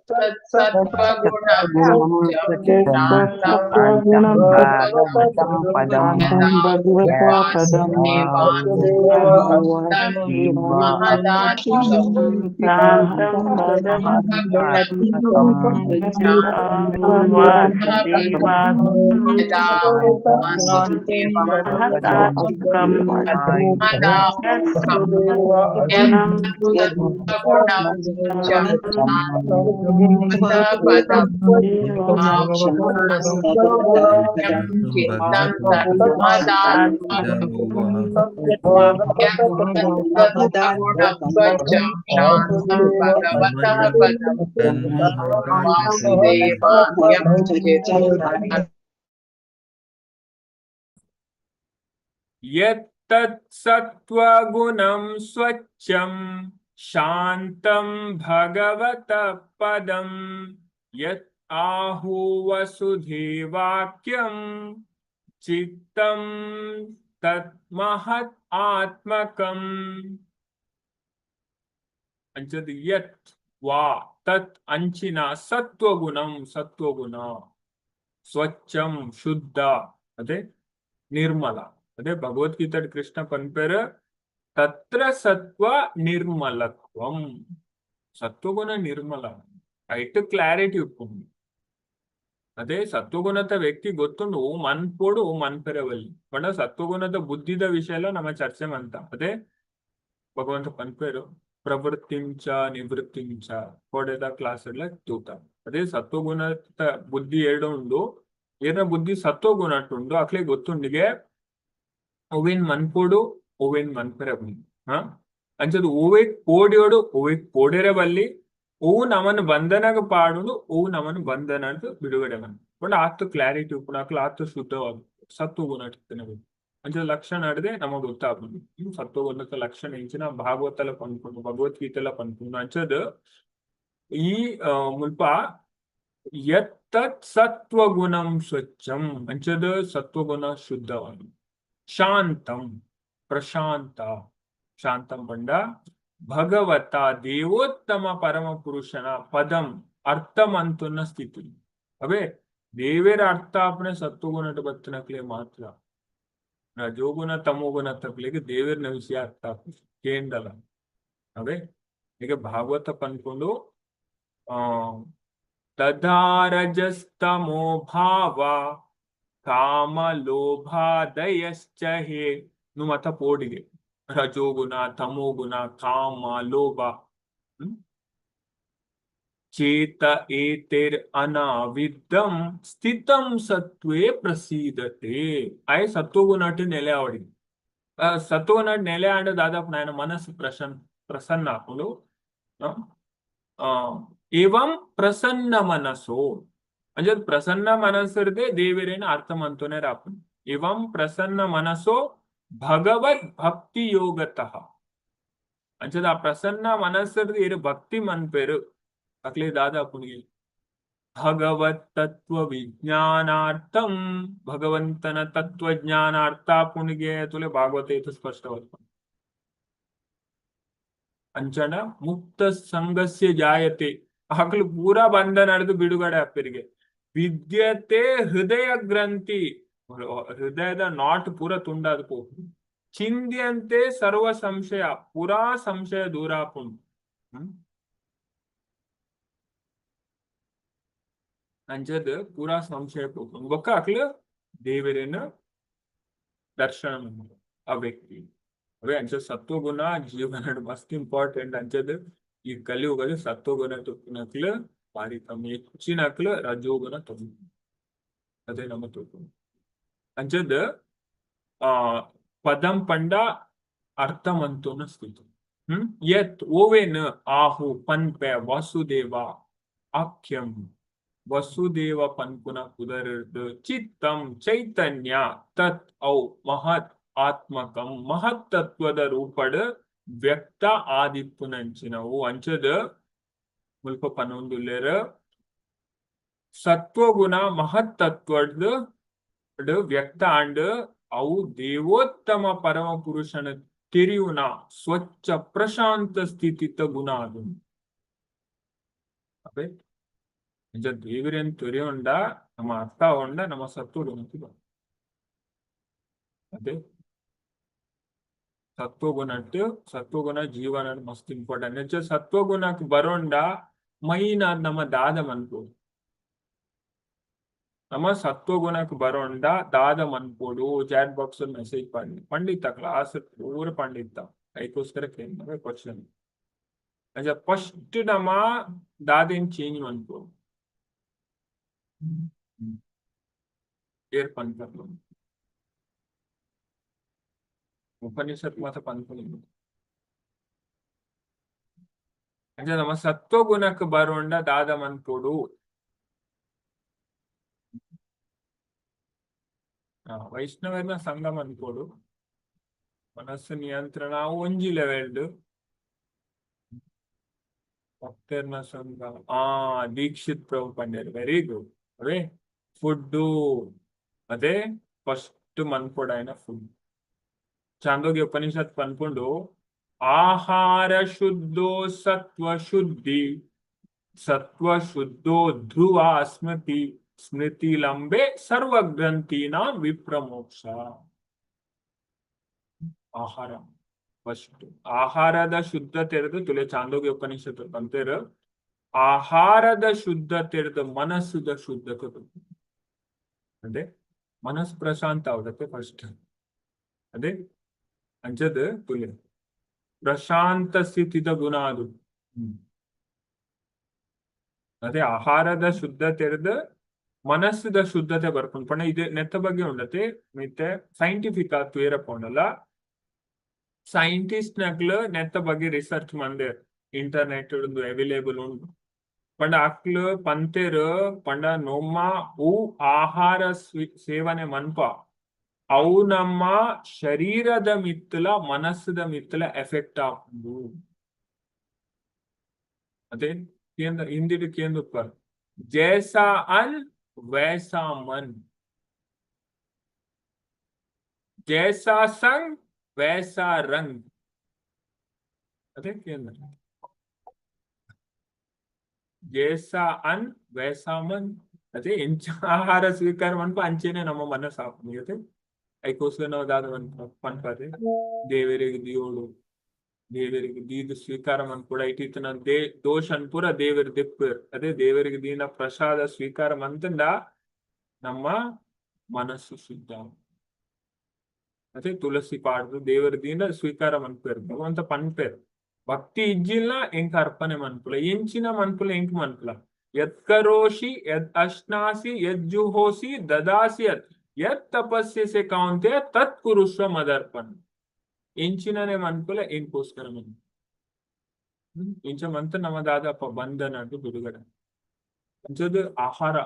ತತ್ ಸತ್ವಗುಣಂ ಸ್ವಚ್ಛಂ ಶಾಂತಂ ಭಗವತಃ ಪದಂ. ಯತ್ ಆಹು ವಸುದೇವಾಖ್ಯಂ ಚಿತ್ತಂ ತತ್ ಮಹತ್ ಆತ್ಮಕಂ. ಅಂಚದ ಯತ್ ವಾ ತತ್ ಅಂಚಿನ ಸತ್ವಗುಣಂ, ಸತ್ವಗುಣ ಸ್ವಚ್ಛಂ ಶುದ್ಧ ಅದೇ ನಿರ್ಮಲ. ಅದೇ ಭಗವದ್ಗೀತೆ ಕೃಷ್ಣ ಪನ್ಪೇರು ತತ್ರ ಸತ್ವ ನಿರ್ಮಲತ್ವಂ. ಸತ್ವಗುಣ ನಿರ್ಮಲ ಐಟ್ ಕ್ಲಾರಿಟಿ ಉಪ್ಪುಂಡು. ಅದೇ ಸತ್ವಗುಣದ ವ್ಯಕ್ತಿ ಗೊತ್ತುಂಡು ಓ ಮನ್ಪೋಡು ಓ ಮನ್ಪೆರವಲ್ಲಿ ಪಂಡ ಸತ್ವಗುಣದ ಬುದ್ಧಿದ ವಿಷಯ ಎಲ್ಲ ನಮ್ಮ ಚರ್ಚೆ ಮಂತ. ಅದೇ ಭಗವಂತ ಪನ್ಪೇರು ಪ್ರವೃತ್ತಿಂಚ ನಿವೃತ್ತಿಂಚ ಕೊಡೆದ ಕ್ಲಾಸ್ ಎಲ್ಲ ತೂತ. ಅದೇ ಸತ್ವಗುಣದ ಬುದ್ಧಿ ಎರಡು ಉಂಡು, ಏನ ಬುದ್ಧಿ ಸತ್ವಗುಣ ಉಂಡು ಅಕ್ಲೆ ಗೊತ್ತುಂಡಿಗೆ ಒವೇನ್ ಮನ್ಪೋಡು ಒವೇನ್ ಮನ್ಪೆರೆ ಬಲ್ಲಿ. ಹಾ ಅಂಚದು ಓವೆ ಕೋಡಿಯೋಡು ಓವೆ ಕೋಡೆರೆ ಬಲ್ಲಿ, ಓವು ನಮನ್ ಬಂಧನಗ ಪಾಡುದು, ಓವು ನಮನ್ ಬಂಧನ ಬಿಡುಗಡೆ ಬಂದು ಪಂಡ ಆತು ಕ್ಲಾರಿಟಿ ಉಪ್ಪುಂಡು ಅಕ್ಲ ಆತು ಶುದ್ಧವಾದ ಸತ್ವಗುಣ ಇರ್ತೇನೆ. ಅಂಚದ ಲಕ್ಷಣ ಅಡದೆ ನಮಗೆ ಗೊತ್ತಾಪುಂಡು. ಸತ್ವಗುಣದ ಲಕ್ಷಣ ಇಂಚಿನ ಭಾಗವತಲ ಪನ್ಪುಂಡು, ಭಗವದ್ಗೀತೆಲ ಪನ್ಪುಂಡು. ಅಂಚದ ಈ ಮುಲ್ಪ ಯತ್ ತತ್ ಸತ್ವಗುಣಂ ಸ್ವಚ್ಛಂ ಅಂಚದ ಸತ್ವಗುಣ ಶುದ್ಧವಾದ ಶಾಂತಂ ಪ್ರಶಾಂತ. ಶಾಂತಂ ಪಂಡ ಭಗವತ ದೇವೋತ್ತಮ ಪರಮ ಪುರುಷನ ಪದಂ ಅರ್ಥಮಂತುನ್ನ ಸ್ಥಿತಿ. ಅವೇ ದೇವೇರ ಅರ್ಥ ಆಪನೆ ಸತ್ವಗುಣಟ ಬತ್ತಿನಕ್ಲೆ ಮಾತ್ರ, ರಜೋಗುಣ ತಮೋಗುಣ ತಕ್ಲಿಗೆ ದೇವೇರ್ನ ವಿಷಯ ಅರ್ಥ ಆಪುಜಿ ಕೇಂದಲ. ಅವೇ ಈಗ ಭಾಗವತ ಪನ್ಕೊಂಡು ಆ ತದಾ ರಜಸ್ತಮೋ ಭಾವ ಕಾಮ ಲೋಭಾದಯಶ್ಚ ಹೇ ನು ಮತ ಪೋಡಿಗೆ ರಜೋಗುಣ ತಮೋಗುಣ ಕಾಮ ಲೋಭ ಚೇತ ಏತೆರ್ ಅನಾವಿದ್ದಂ ಸ್ಥಿತಂ ಸತ್ವೇ ಪ್ರಸೀದತೆ. ಆಯ್ ಸತ್ವಗುಣಟ್ ನೆಲೆ ಆವಡಿ. ಸತ್ವಗುಣ ನೆಲೆ ಆಂಡ ದಾದಾಪ್ ನಾಯನ ಮನಸ್ಸು ಪ್ರಸನ್ನ ಪ್ರಸನ್ನ ಆಪುಂಡು. ಏವಂ ಪ್ರಸನ್ನ ಮನಸ್ಸೋ ಅಂಜದ್ ಪ್ರಸನ್ನ ಮನಸ್ಸಿರ್ದೆ ದೇವರೇನ ಅರ್ಥ ಮಂತೋನೆ ರಾಪುಂಡು. ಏವಂ ಪ್ರಸನ್ನ ಮನಸ್ಸೋ ಭಗವದ್ ಭಕ್ತಿ ಯೋಗತಃ. ಅಂಚದ ಆ ಪ್ರಸನ್ನ ಮನಸ್ಸಿರ್ದು ಇರು ಭಕ್ತಿ ಮನ್ಪೇರು ಅಕ್ಲೆ ದಾದಾ ಪುಣಿಗೆ ಭಗವತ್ ತತ್ವ ವಿಜ್ಞಾನಾರ್ಥಂ ಭಗವಂತನ ತತ್ವಜ್ಞಾನಾರ್ಥ ಪುಣಿಗೆ ತುಲೆ ಭಾಗವತ ಇದು ಸ್ಪಷ್ಟವಾದ. ಅಂಚನ ಮುಕ್ತ ಸಂಘಸ್ಯ ಜಾಯತೆ ಅಕ್ಲು ಪೂರಾ ಬಂಧ ನಡೆದು ಬಿಡುಗಡೆ ಅಪ್ಪರಿಗೆ ವಿದ್ಯತೆ ಹೃದಯ ಗ್ರಂಥಿ ಹೃದಯದ not ಪೂರ ತುಂಡಾದ ಪೋಪುಂಡು. ಚಿಂದ್ಯಂತೆ ಸರ್ವ ಸಂಶಯ ಪೂರಾ ಸಂಶಯ ದೂರ ಆಪುಂಡು. ಅಂಚದ್ ಪೂರಾ ಸಂಶಯ ಪೋಪುಂಡು. ಬೊಕ್ಕ ಅಕ್ಲು ದೇವೆರೆನ್ ದರ್ಶನ ಮನ್ಪುವೆರ್ ಆ ವ್ಯಕ್ತಿ. ಅವೇ ಅಂಚ ಸತ್ವಗುಣ ಜೀವನಡ್ ಮಸ್ತ್ ಇಂಪಾರ್ಟೆಂಟ್. ಅಂಚದ್ ಈ ಕಲಿಯುಗದ ಸತ್ವಗುಣ ತುಪ್ಪುನಕ್ಲು ಬಾರಿ ಕಮ್ಮಿ, ಹೆಚ್ಚಿನಕ್ಲು ರಜೋಗುಣ ಕಮ್ಮಿ. ಅದೇ ನಮ್ಮ ತೂಪುನು. ಅಂಚದ್ ಆ ಪದಂ ಪಂಡ ಅರ್ಥ ಮಂತುನ ಸ್ಥಿತಿ. ಯತ್ ಓವೇನ್ ಆಹು ಪನ್ಪೆ ವಾಸುದೇವ ಆಖ್ಯಂ, ವಸುದೇವ ಪನ್ಪುನ ಪುದರ್ಡ್ ಚಿತ್ತಂ ಚೈತನ್ಯ ತತ್ ಔ ಮಹತ್ ಆತ್ಮಕಂ, ಮಹತ್ ತತ್ವದ ರೂಪಡ್ ವ್ಯಕ್ತ ಆದಿಪ್ಪುನಂಚಿನವು. ಅಂಚದ್ ಮುಲ್ಪ ಪನೊಂದುಲ್ಲೆರ್ ಸತ್ವಗುಣ ಮಹತ್ ತತ್ವಡ್ ವ್ಯಕ್ತ ಆಂಡ್. ಅವು ದೇವೋತ್ತಮ ಪರಮ ಪುರುಷನ ತೆರಿಯುನ ಸ್ವಚ್ಛ ಪ್ರಶಾಂತ ಸ್ಥಿತಿತ ಗುಣ ಅದು. ಅವೆ ಅಂಚ ದೇವರೆನ್ ತೆರಿಯೊಂಡ ನಮ್ಮ ಅರ್ಥ ಆವೊಂಡ ನಮ್ಮ ಸತ್ವಗುಣಕ್ಕೆ ಬರು. ಅದೇ ಸತ್ವಗುಣಟ್ ಸತ್ವಗುಣ ಜೀವನ ಮಸ್ತ್ ಇಂಪಾರ್ಟೆಂಟ್. ಅಂಚ ಸತ್ವಗುಣಕ್ ಬರೋಂಡ ಮೈನ್ ಆದ್ ನಮ್ಮ ದಾದ ಮನ್ಪೊಡು? ನಮ್ಮ ಸತ್ವಗುಣಕ್ ಬರೋಂಡ ದಾದ ಮನ್ಪೊಡು? ಚಾಟ್ ಬಾಕ್ಸ್ ಮೆಸೇಜ್ ಪಂಡಿ. ಪಂಡಿತ ಕ್ಲಾಸ್ ಪೂರ ಪಂಡಿತ, ಐಕೋಸ್ಕರ ಕೇಂದ್ರ ಕ್ವಶನ್. ಅಂಚ ಫಸ್ಟ್ ನಮ್ಮ ದಾದೆನ್ ಚೇಂಜ್ ಮನ್ಪೊಡು? ಏರ್ ಪನ್ಪರ್? ಉಪನಿಷತ್ ಮಾತ ಪನ್ಪುನಿ. ಅಂಚ ನಮ್ಮ ಸತ್ವಗುಣಕ್ ಬರೋಂಡ ದಾದ ಮನ್ಪೊಡು? ವೈಷ್ಣವರ್ನ ಸಂಘ ಮನ್ಪೊಡು, ಮನಸ್ಸು ನಿಯಂತ್ರಣ ಒಂಜಿ ಲೆವೆಲ್ಡ್. ಭಕ್ತರ್ನ ಸಂಘ, ಆ ದೀಕ್ಷಿತ್ ಪ್ರಭು ಪಂಡೆರ್, ವೆರಿ ಗುಡ್. ಅದೇ ಫುಡ್ಡು, ಅದೇ ಫಸ್ಟ್ ಮನ್ಪೊಡಾಯಿನ ಫುಡ್. ಚಾಂದೋಗ್ಯ ಉಪನಿಷತ್ ಪನ್ಪುಂಡು, ಆಹಾರ ಶುದ್ಧೋ ಸತ್ವ ಶುದ್ಧಿ, ಸತ್ವ ಶುದ್ಧೋ ಧ್ರುವ ಸ್ಮೃತಿ, ಸ್ಮೃತಿ ಲಂಬೆ ಸರ್ವ ಗ್ರಂಥೀನಾಂ ವಿಪ್ರಮೋಕ್ಷ. ಆಹಾರ ಫಸ್ಟ್, ಆಹಾರದ ಶುದ್ಧತೆ ತುಲೆ. ಚಾಂದೋಗ್ಯ ಉಪನಿಷತ್ ಪಂತೇರ್, ಆಹಾರದ ಶುದ್ಧತೆ ಮನಸ್ಸುದ ಶುದ್ಧತೆ. ಅದೇ ಮನಸ್ಸು ಪ್ರಶಾಂತ ಆವಡತ್ತೆ ಫಸ್ಟ್. ಅದೇ ಅಂಚದ್ ತುಲೆ ಪ್ರಶಾಂತ ಸ್ಥಿತಿದ ಗುಣ ಅದು. ಅದೇ ಆಹಾರದ ಶುದ್ಧತೆರ್ದ್ ಮನಸ್ಸುದ ಶುದ್ಧತೆ ಬರ್ಪುಂಡು ಪಂಡ ಇದು ನೆತ್ತ ಬಗ್ಗೆ ಉಂಡತೆ ಮಿತ್ತೆ ಸೈಂಟಿಫಿಕ್ ಆದ್ ತೂಯೆರೆ ಪೋಂಡಲ ಸೈಂಟಿಸ್ಟ್ ನಕ್ಲು ನೆತ್ತ ಬಗ್ಗೆ ರಿಸರ್ಚ್ ಮಂದೆರ್. ಇಂಟರ್ನೆಟ್ ಅವೈಲೇಬಲ್ ಉಂಡು. ಪಂಡ ಅಕ್ಲು ಪಂತೆರ್ ಪಂಡ ನೊಮ್ಮ ಅವು ಆಹಾರ ಸೇವನೆ ಮನ್ಪ ಅವು ನಮ್ಮ ಶರೀರದ ಮಿತ್ತಲ ಮನಸ್ಸುದ ಮಿತ್ತಲ ಎಫೆಕ್ಟ್ ಆಪುಂಡು. ಅದೇ ಕೇಂದ್ರ ಹಿಂದಿಡ್ ಕೇಂದ್ರ ಜೈಸಾ ಅನ್ वैसा मन, जैसा संग वैसा रंग. ಅದೇ ಕೇಂದ್ರ, ಜೈಸಾ ಅನ್ ವೈಸಾ ಮನ್. ಅದೇ ಎಂಚ ಆಹಾರ ಸ್ವೀಕಾರ ಮನ್ಪ ಅಂಚೆನೆ ನಮ್ಮ ಮನಸ್ಸು ಆಪುಂಡು. ಅದೇ ಐಕೋಸ್ಕರ ನಾವು ದಾದ ಪನ್ಪದೆ, ದೇವರಿಗೆ ದಿಯೋಡು, ದೇವರಿಗೆ ದೀದ್ ಸ್ವೀಕಾರ ಮನ್ಪುಡ, ಇಟ್ಟಿತ್ತನ they ದೋಷನ್ ಪೂರ ದೇವರು ದೆಪ್ಪರ್. ಅದೇ ದೇವರಿಗೆ ದೀನ ಪ್ರಸಾದ ಸ್ವೀಕಾರ ಮಂತಂಡ ನಮ್ಮ ಮನಸ್ಸು ಶುದ್ಧ. ಅದೇ ತುಳಸಿ ಪಾಡ್ದು ದೇವರ ದೀನ ಸ್ವೀಕಾರ ಮನ್ಪೇರ್. ಭಗವಂತ ಪನ್ಪೇರ್, ಭಕ್ತಿ ಇಜ್ಜಿಲ್ಲ ಎಂಕ್ ಅರ್ಪಣೆ ಮನ್ಪುಲ, ಎಂಚಿನ ಮನ್ಪುಲ ಎಂಕ್ ಮನ್ಪುಲ. ಯತ್ ಕರೋಷಿ ಯದ್ ಅಶ್ನಾಸಿ ಯದ್ ಜುಹೋಸಿ ದದಾಸಿ ಯತ್ ಯತ್ ತಪಸ್ಯಸೆ ಕೌಂತೆಯ ತತ್ ಕುರುಷ್ವ ಮದರ್ಪಣ. ಎಂಚಿನನೆ ಮನ್ಪುಲ ಎಂಕೋಸ್ಕರ ಮನ್ ಇಂಚ ಮಂತ ನಮ್ಮ ದಾದಪ್ಪ ಬಂಧನದ್ದು ಬಿಡುಗಡೆ. ಅಂಚದ ಆಹಾರ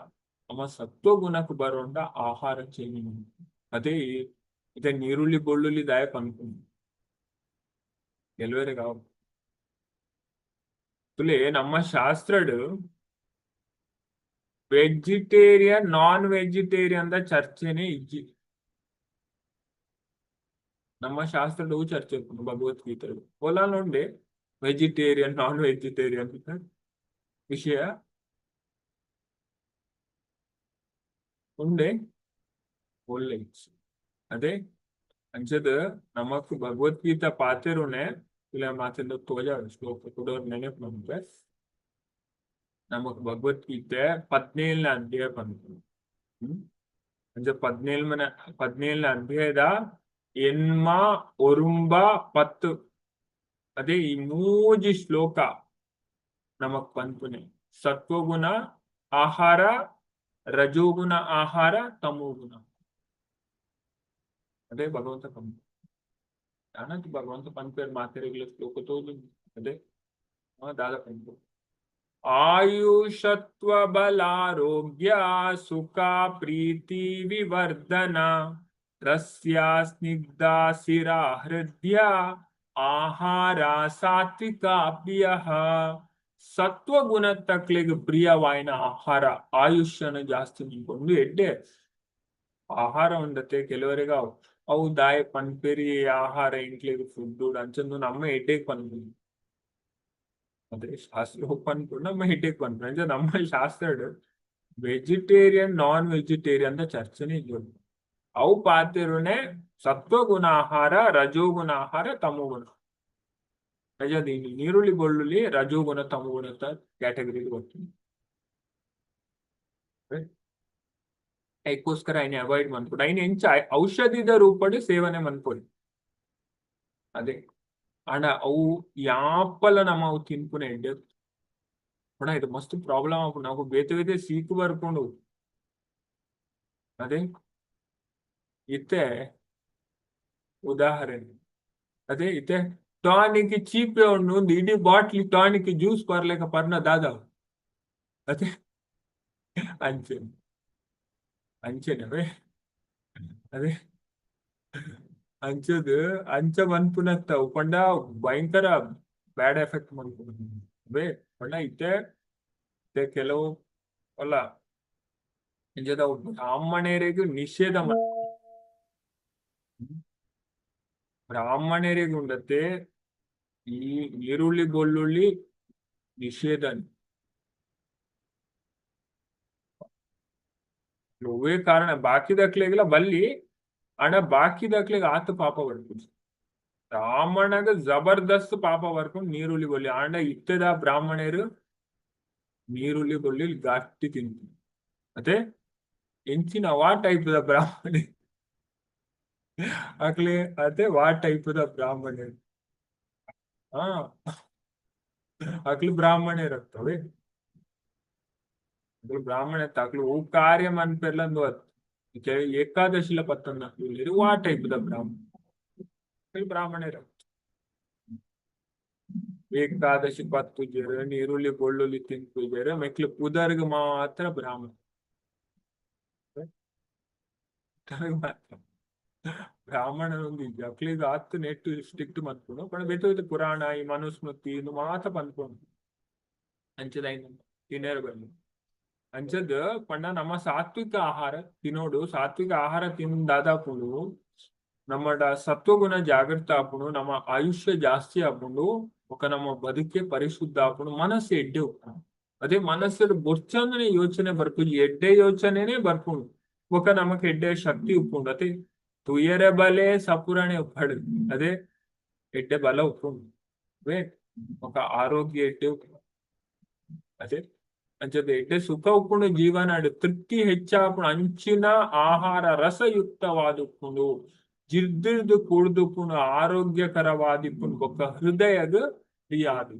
ನಮ್ಮ ಸತ್ವಗುಣಕ್ಕೆ ಬರೋಂಡ ಆಹಾರ ಚೇಂಜ್. ಅದೇ ಇದೇ ನೀರುಳ್ಳಿ ಬೆಳ್ಳುಳ್ಳಿ ದಾಯ ಪನ್ಪುಂಡು ಕೆಲವರಿಗೆ. ತುಲೆ ನಮ್ಮ ಶಾಸ್ತ್ರಡ್ ವೆಜಿಟೇರಿಯನ್ ನಾನ್ ವೆಜಿಟೇರಿಯನ್ the ಚರ್ಚೆನೆ ಇಜ್ಜಿ. ನಮ್ಮ ಶಾಸ್ತ್ರದ ಚರ್ಚೆ ಉಪ್ಪುಂಡು ಭಗವದ್ಗೀತೆ ಓಲಾಲ್ ಉಂಡೆ ವೆಜಿಟೇರಿಯನ್ ನಾನ್ ವೆಜಿಟೇರಿಯನ್ ವಿಷಯ ಉಂಡೆ ಒಳ್ಳೆ. ಅದೇ ಅಂಚದ ನಮಕ್ ಭಗವದ್ಗೀತಾ ಪಾತೆರುನೆ ಇಲ್ಲ ಮಾತಿಂದ ತೋಜ ಶ್ಲೋಕ ಕೂಡ ನೆನಪು ನಮ್ಗೆ. ನಮಕ್ ಭಗವದ್ಗೀತೆ 17ನೇ ಅಧ್ಯಾಯ ಪನ್ಪುಂಡು. ಅಂಚ 17ನೇ ಅಧ್ಯಾಯದ ಎನ್ಮ, ಒರುಂಬ, 10, ಅದೇ ಈ ಮೂಜಿ ಶ್ಲೋಕ ನಮಕ್ ಪನ್ಪುನೆ ಸತ್ವಗುಣ ಆಹಾರ, ರಜೋಗುಣ ಆಹಾರ, ತಮೋಗುಣ. ಅದೇ ಭಗವಂತ ಪನ್ಪು ಅನಂತ ಭಗವಂತ ಪನ್ಪೇರ್ ಮಾತೆರೆಗ್ಲ ಶ್ಲೋಕ ತೋಜುಂಡು. ಅದೇ ದಾದ ಪನ್ಪು? ಆಯುಷತ್ವ ಬಲಾರೋಗ್ಯ ಸುಖ ಪ್ರೀತಿ ವಿವರ್ಧನ ರಸ್ಯ ಸ್ನಿಗ್ಧ ಸಿರಾ ಹೃದಯ ಆಹಾರ ಸಾತ್ವಿಕ ಪ್ರಿಯ. ಸತ್ವಗುಣತಕ್ಲೆಗ್ ಪ್ರಿಯವಾಯಿನ ಆಹಾರ ಆಯುಷ್ಯನ ಜಾಸ್ತಿ ನಿಂಕೊಂಡು ಎಡ್ಡೆ ಆಹಾರ ಉಂಡತೆ. ಕೆಲವರಿಗೆ ಅವು ಅವು ದಾಯ ಪನ್ಪೆರಿ ಆಹಾರ ಇಂಕ್ಲೆಗ್ ಫುಡ್ ಅಂಚಂದು ನಮ್ಮ ಎಡ್ಡೆಗ್ ಪನ್ಪುಂಡು. ಅದೇ ಶಾಸ್ತ್ರ ಪನ್ಪುಂಡು, ನಮ್ಮ ಎಡ್ಡೆಗ್ ಪನ್ಪುಂಡು. ಅಂಚ ನಮ್ಮ ಶಾಸ್ತ್ರಡ್ ವೆಜಿಟೇರಿಯನ್, ನಾನ್ ವೆಜಿಟೇರಿಯನ್ ಅಂತ ಚರ್ಚೆನೆ ಇಜ್ಜಿ. ಅವು ಪಾತೆರುನೆ ಸತ್ವಗುಣ ಆಹಾರ, ರಜೋಗುಣ ಆಹಾರ, ತಮೋಗುಣ. ರಜದಿ ನೀರುಳ್ಳಿ ಬೆಳ್ಳುಳ್ಳಿ ರಜೋಗುಣ ತಮೋಗುಣ ಅಂತ ಕ್ಯಾಟಗರಿ ಬರ್ತದೆ. ಅದಕ್ಕೋಸ್ಕರ ಐನ್ ಅವಾಯ್ಡ್ ಮನ್ಪೊಡು. ಐನ್ ಎಂಚ ಔಷಧಿದ ರೂಪಡ್ ಸೇವನೆ ಮನ್ಪೊಲಿ. ಅದೇ ಆಂಡ ಅವು ಯಾಪಲ ನಮ ಅವು ತಿನ್ಪುನ ಎಡ್ಡೆ ಪಂಡ ಇದು ಮಸ್ತ್ ಪ್ರಾಬ್ಲಮ್ ಆಪುಂಡು. ನಾವು ಬೇತೆ ಬೇತೆ ಸೀಕು ಬರ್ಪುಂಡು. ಅದೇ ಇತ್ತೆ ಉದಾಹರಣೆ, ಅದೇ ಇತ್ತೆ ಟಾನಿಕ್ ಚೀಪೆ ಉಂಡು, ಒಂದು ಇಡೀ ಬಾಟ್ಲಿ ಟಾನಿಕ್ ಜ್ಯೂಸ್ ಬರ್ಲೆಕ ಪರ್ನ ದಾದ? ಅದೇ ಅಂಚೆ ಅಂಚೆನವೇ. ಅದೇ ಅಂಚದ್ ಅಂಚ ಮನ್ಪುನತ್ತ ಪಂಡ ಭಯಂಕರ ಬ್ಯಾಡ್ ಎಫೆಕ್ಟ್ ಮನ್ಪುಂಡು. ಬೇ ಪಂಡ ಇತ್ತೆ ಇತ್ತೆ ಕೆಲವು ಅಲ್ಲ ಇಂಚದ ಬ್ರಾಹ್ಮಣರಿಗೆ ನಿಷೇಧ, ಬ್ರಾಹ್ಮಣರಿಗೆ ಉಂಡತೆ ಈ ಈರುಳ್ಳಿ ಬೆಳ್ಳುಳ್ಳಿ ನಿಷೇಧ. ಒವ್ವೇ ಕಾರಣ ಬಾಕಿದಕ್ಲೆಗೆಲ್ಲ ಬಲ್ಲಿ, ಆಂಡ ಬಾಕಿದಕ್ಲೆಗ್ ಆತ್ ಪಾಪ ಬರ್ಪುಜಿ. ಬ್ರಾಹ್ಮಣಗ್ ಜಬರ್ದಸ್ತ್ ಪಾಪ ಬರ್ಪುಂಡು ನೀರುಳ್ಳಿ ಬೆಳ್ಳುಳ್ಳಿ. ಆಂಡ ಇತ್ತೆದ ಬ್ರಾಹ್ಮಣರು ನೀರುಳ್ಳಿ ಬೆಳ್ಳುಳ್ಳಿ ಗಟ್ಟಿ ತಿಂತು. ಅದೇ ಎಂಚಿನ ವಾ ಟೈಪ್ ದ ಬ್ರಾಹ್ಮಣೆ ಅಕ್ಲೆ? ಅದೇ ವಾ ಟೈಪ್ ದ ಬ್ರಾಹ್ಮಣರು? ಹಾ, ಅಕ್ಲು ಬ್ರಾಹ್ಮಣರು. ಅಕ್ಲು ಬ್ರಾಹ್ಮಣ, ಅಕ್ಲು ಓ ಕಾರ್ಯ ಮನ್ಪೆರ್ಲ ಏಕಾದಶಿಲ ಪತ್ತೊಂದು ವಾ ಟೈಪ್ ದ ಬ್ರಾಹ್ಮಣ ಬ್ರಾಹ್ಮಣರು? ಏಕಾದಶಿ ಪತ್ತುಜೆರ್, ನೀರುಳ್ಳಿ ಬೆಳ್ಳುಳ್ಳಿ ತಿನ್ಪುಜೆರ್, ಮೆಕ್ಲು ಪುದರ್ಗ್ ಮಾತ್ರ ಬ್ರಾಹ್ಮಣ ಮಾತ್ರ. ಬ್ರಾಹ್ಮಣ ಒಂದು ಅಕ್ಲಿಗ್ ಆತ್ ನೆಟ್ ಸ್ಟ್ರಿಕ್ಟ್ ಮನ್ಪುಂಡು ಪಂಡ ಬೇತೆ ಬೇತೆ ಪುರಾಣ, ಈ ಮನುಸ್ಮೃತಿ ಇಂದು ಮಾತ ಪನ್ಪುಂಡು. ಅಂಚದ ತಿನ್ಯರ ಬಲ್ಲಿ. ಅಂಚದ್ ಪಂಡ ನಮ್ಮ ಸಾತ್ವಿಕ ಆಹಾರ ತಿನ್ನೋಡು. ಸಾತ್ವಿಕ ಆಹಾರ ತಿಂದಾದಾಪುಂಡು ನಮ್ಮ ಸತ್ವಗುಣ ಜಾಗೃತ ಆಪುಂಡು, ನಮ್ಮ ಆಯುಷ್ಯ ಜಾಸ್ತಿ ಆಪುಂಡು, ఒక ನಮ್ಮ ಬದುಕೆ ಪರಿಶುದ್ಧ ಆಪುಂಡು, ಮನಸ್ಸು ಎಡ್ಡೆ ಉಪ್ಪುಂಡು. ಅದೇ ಮನಸ್ಸು ಬೊರ್ಚಂದನೆ ಯೋಚನೆ ಬರ್ಪುಜಿ, ಎಡ್ಡೆ ಯೋಚನೆನೇ ಬರ್ಪುಂಡು. ఒక ನಮಕ್ ಎಡ್ಡೆ ಶಕ್ತಿ ಉಪ್ಪುಂಡು. ಅದೇ ತುಯರೆ ಬಲೆ ಸಪುರಣೆ ಉಪ್ಪಡು. ಅದೇ ಎಡ್ಡೆ ಬಲ ಉಪ್ಪುಂಡು. ఒక ಆರೋಗ್ಯ ಎಡ್ಡೆ ಉಪ್ಪುಂಡು. ಅದೇ ಅಂಚದ ಎಡ್ಡೆ ಸುಖ ಉಪ್ಪುಂಡು, ಜೀವನ ತೃಪ್ತಿ ಹೆಚ್ಚಾಪುಂಡು. ಅಂಚಿನ ಆಹಾರ ರಸಯುಕ್ತವಾದ ಉಪ್ಪುಂಡು, ಜಿರ್ದಿರ್ದು ಕೂಡ್ದುಪ್ಪುಂಡು, ಆರೋಗ್ಯಕರವಾದಿಪ್ಪುಂಡು, ಬೊಕ್ಕ ಹೃದಯಗ್ ಪ್ರಿಯಾದು.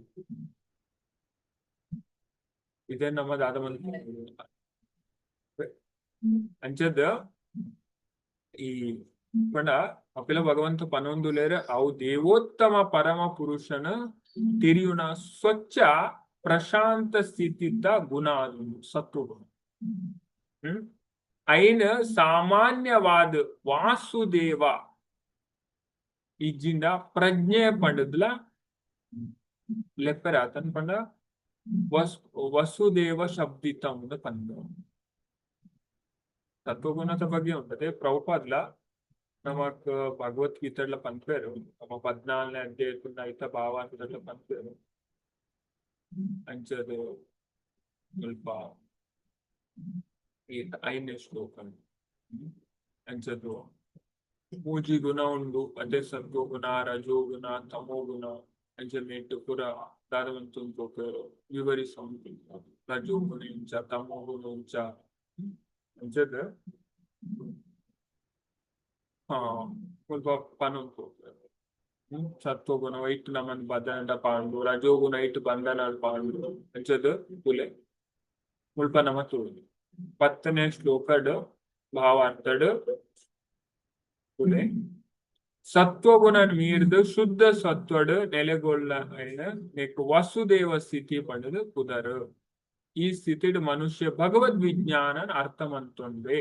ಇದೇ ನಮ್ಮ ದಾದ ಅಂಚದ ಈ ಪಂಡ ಅಪಿಲ ಭಗವಂತ ಪನೊಂದುಲೇರ್ ಅವು ದೇವೋತ್ತಮ ಪರಮ ಪುರುಷನ ತೆರಿಯುನ ಸ್ವಚ್ಛ ಪ್ರಶಾಂತ ಸ್ಥಿತಿದ್ದ ಗುಣ ಅದು ಸತ್ವಗುಣ. ಐನ್ ಸಾಮಾನ್ಯವಾದ ವಾಸುದೇವ ಇಜ್ಜಿಂದ ಪ್ರಜ್ಞೆ ಪಂಡದ್ಲ ಲೆಪ್ಪೆರ ಆತನ್ ಪಂಡ ವಸುದೇವ ಶಬ್ದಿತ ಪಂಡ ಸತ್ವಗುಣದ ಬಗ್ಗೆ ಉಂಟದೆ. ಪ್ರಭುಪಾದ್ಲ ನಮಕ್ ಭಗವದ್ಗೀತೆಡ್ಲ ಪನ್ಪೇರು, ನಮ್ಮ 14ನೇ ಅಧ್ಯಾಯದ ಐತ ಭಾವಾರ್ಥದಡ್ಲ ಪನ್ಪೇರು. ಅಂಚದ ಸ್ವಲ್ಪ ಈ ಐದನೇ ಶ್ಲೋಕ. ಅಂಚದು ಮೂಜಿ ಗುಣ ಉಂಡು. ಅದೇ ಸತ್ವಗುಣ, ರಜೋಗುಣ, ತಮೋಗುಣ. ಅಂಚ ನೆಟ್ಟು ಪೂರ ದಾದವಂತ ವಿವರಿಸ ರಜೋಗುಣ ಇಂಚ, ತಮೋಗುಣ ಇಂಚ ಅಂಚದ ಮುಲ್ಪ ಪನೊಂದು ಸತ್ವಗುಣ ಐಟ್ ನಮನ್ ಬಂಧನ ಪಾಂಡು, ರಜೋಗುಣ ಐಟ್ ಬಂಧನ ಪಾಂಡು ಅಂಚದ ಕುಲೆ ಮುಲ್ಪ ನಮ ತೂದು 10ನೇ ಶ್ಲೋಕಡ್ ಭಾವಾರ್ಥಡ್ ಕುಲೆ. ಸತ್ವಗುಣ ಮೀರ್ದು ಶುದ್ಧ ಸತ್ವಡ್ ನೆಲೆಗೊಳ್ಳ ನೆಕ್ ವಾಸುದೇವ ಸ್ಥಿತಿ ಪಂಡದು ಪುದರು. ಈ ಸ್ಥಿತಿಡ್ ಮನುಷ್ಯ ಭಗವದ್ ವಿಜ್ಞಾನ ಅರ್ಥ ಮಂತೊಂಡೆ.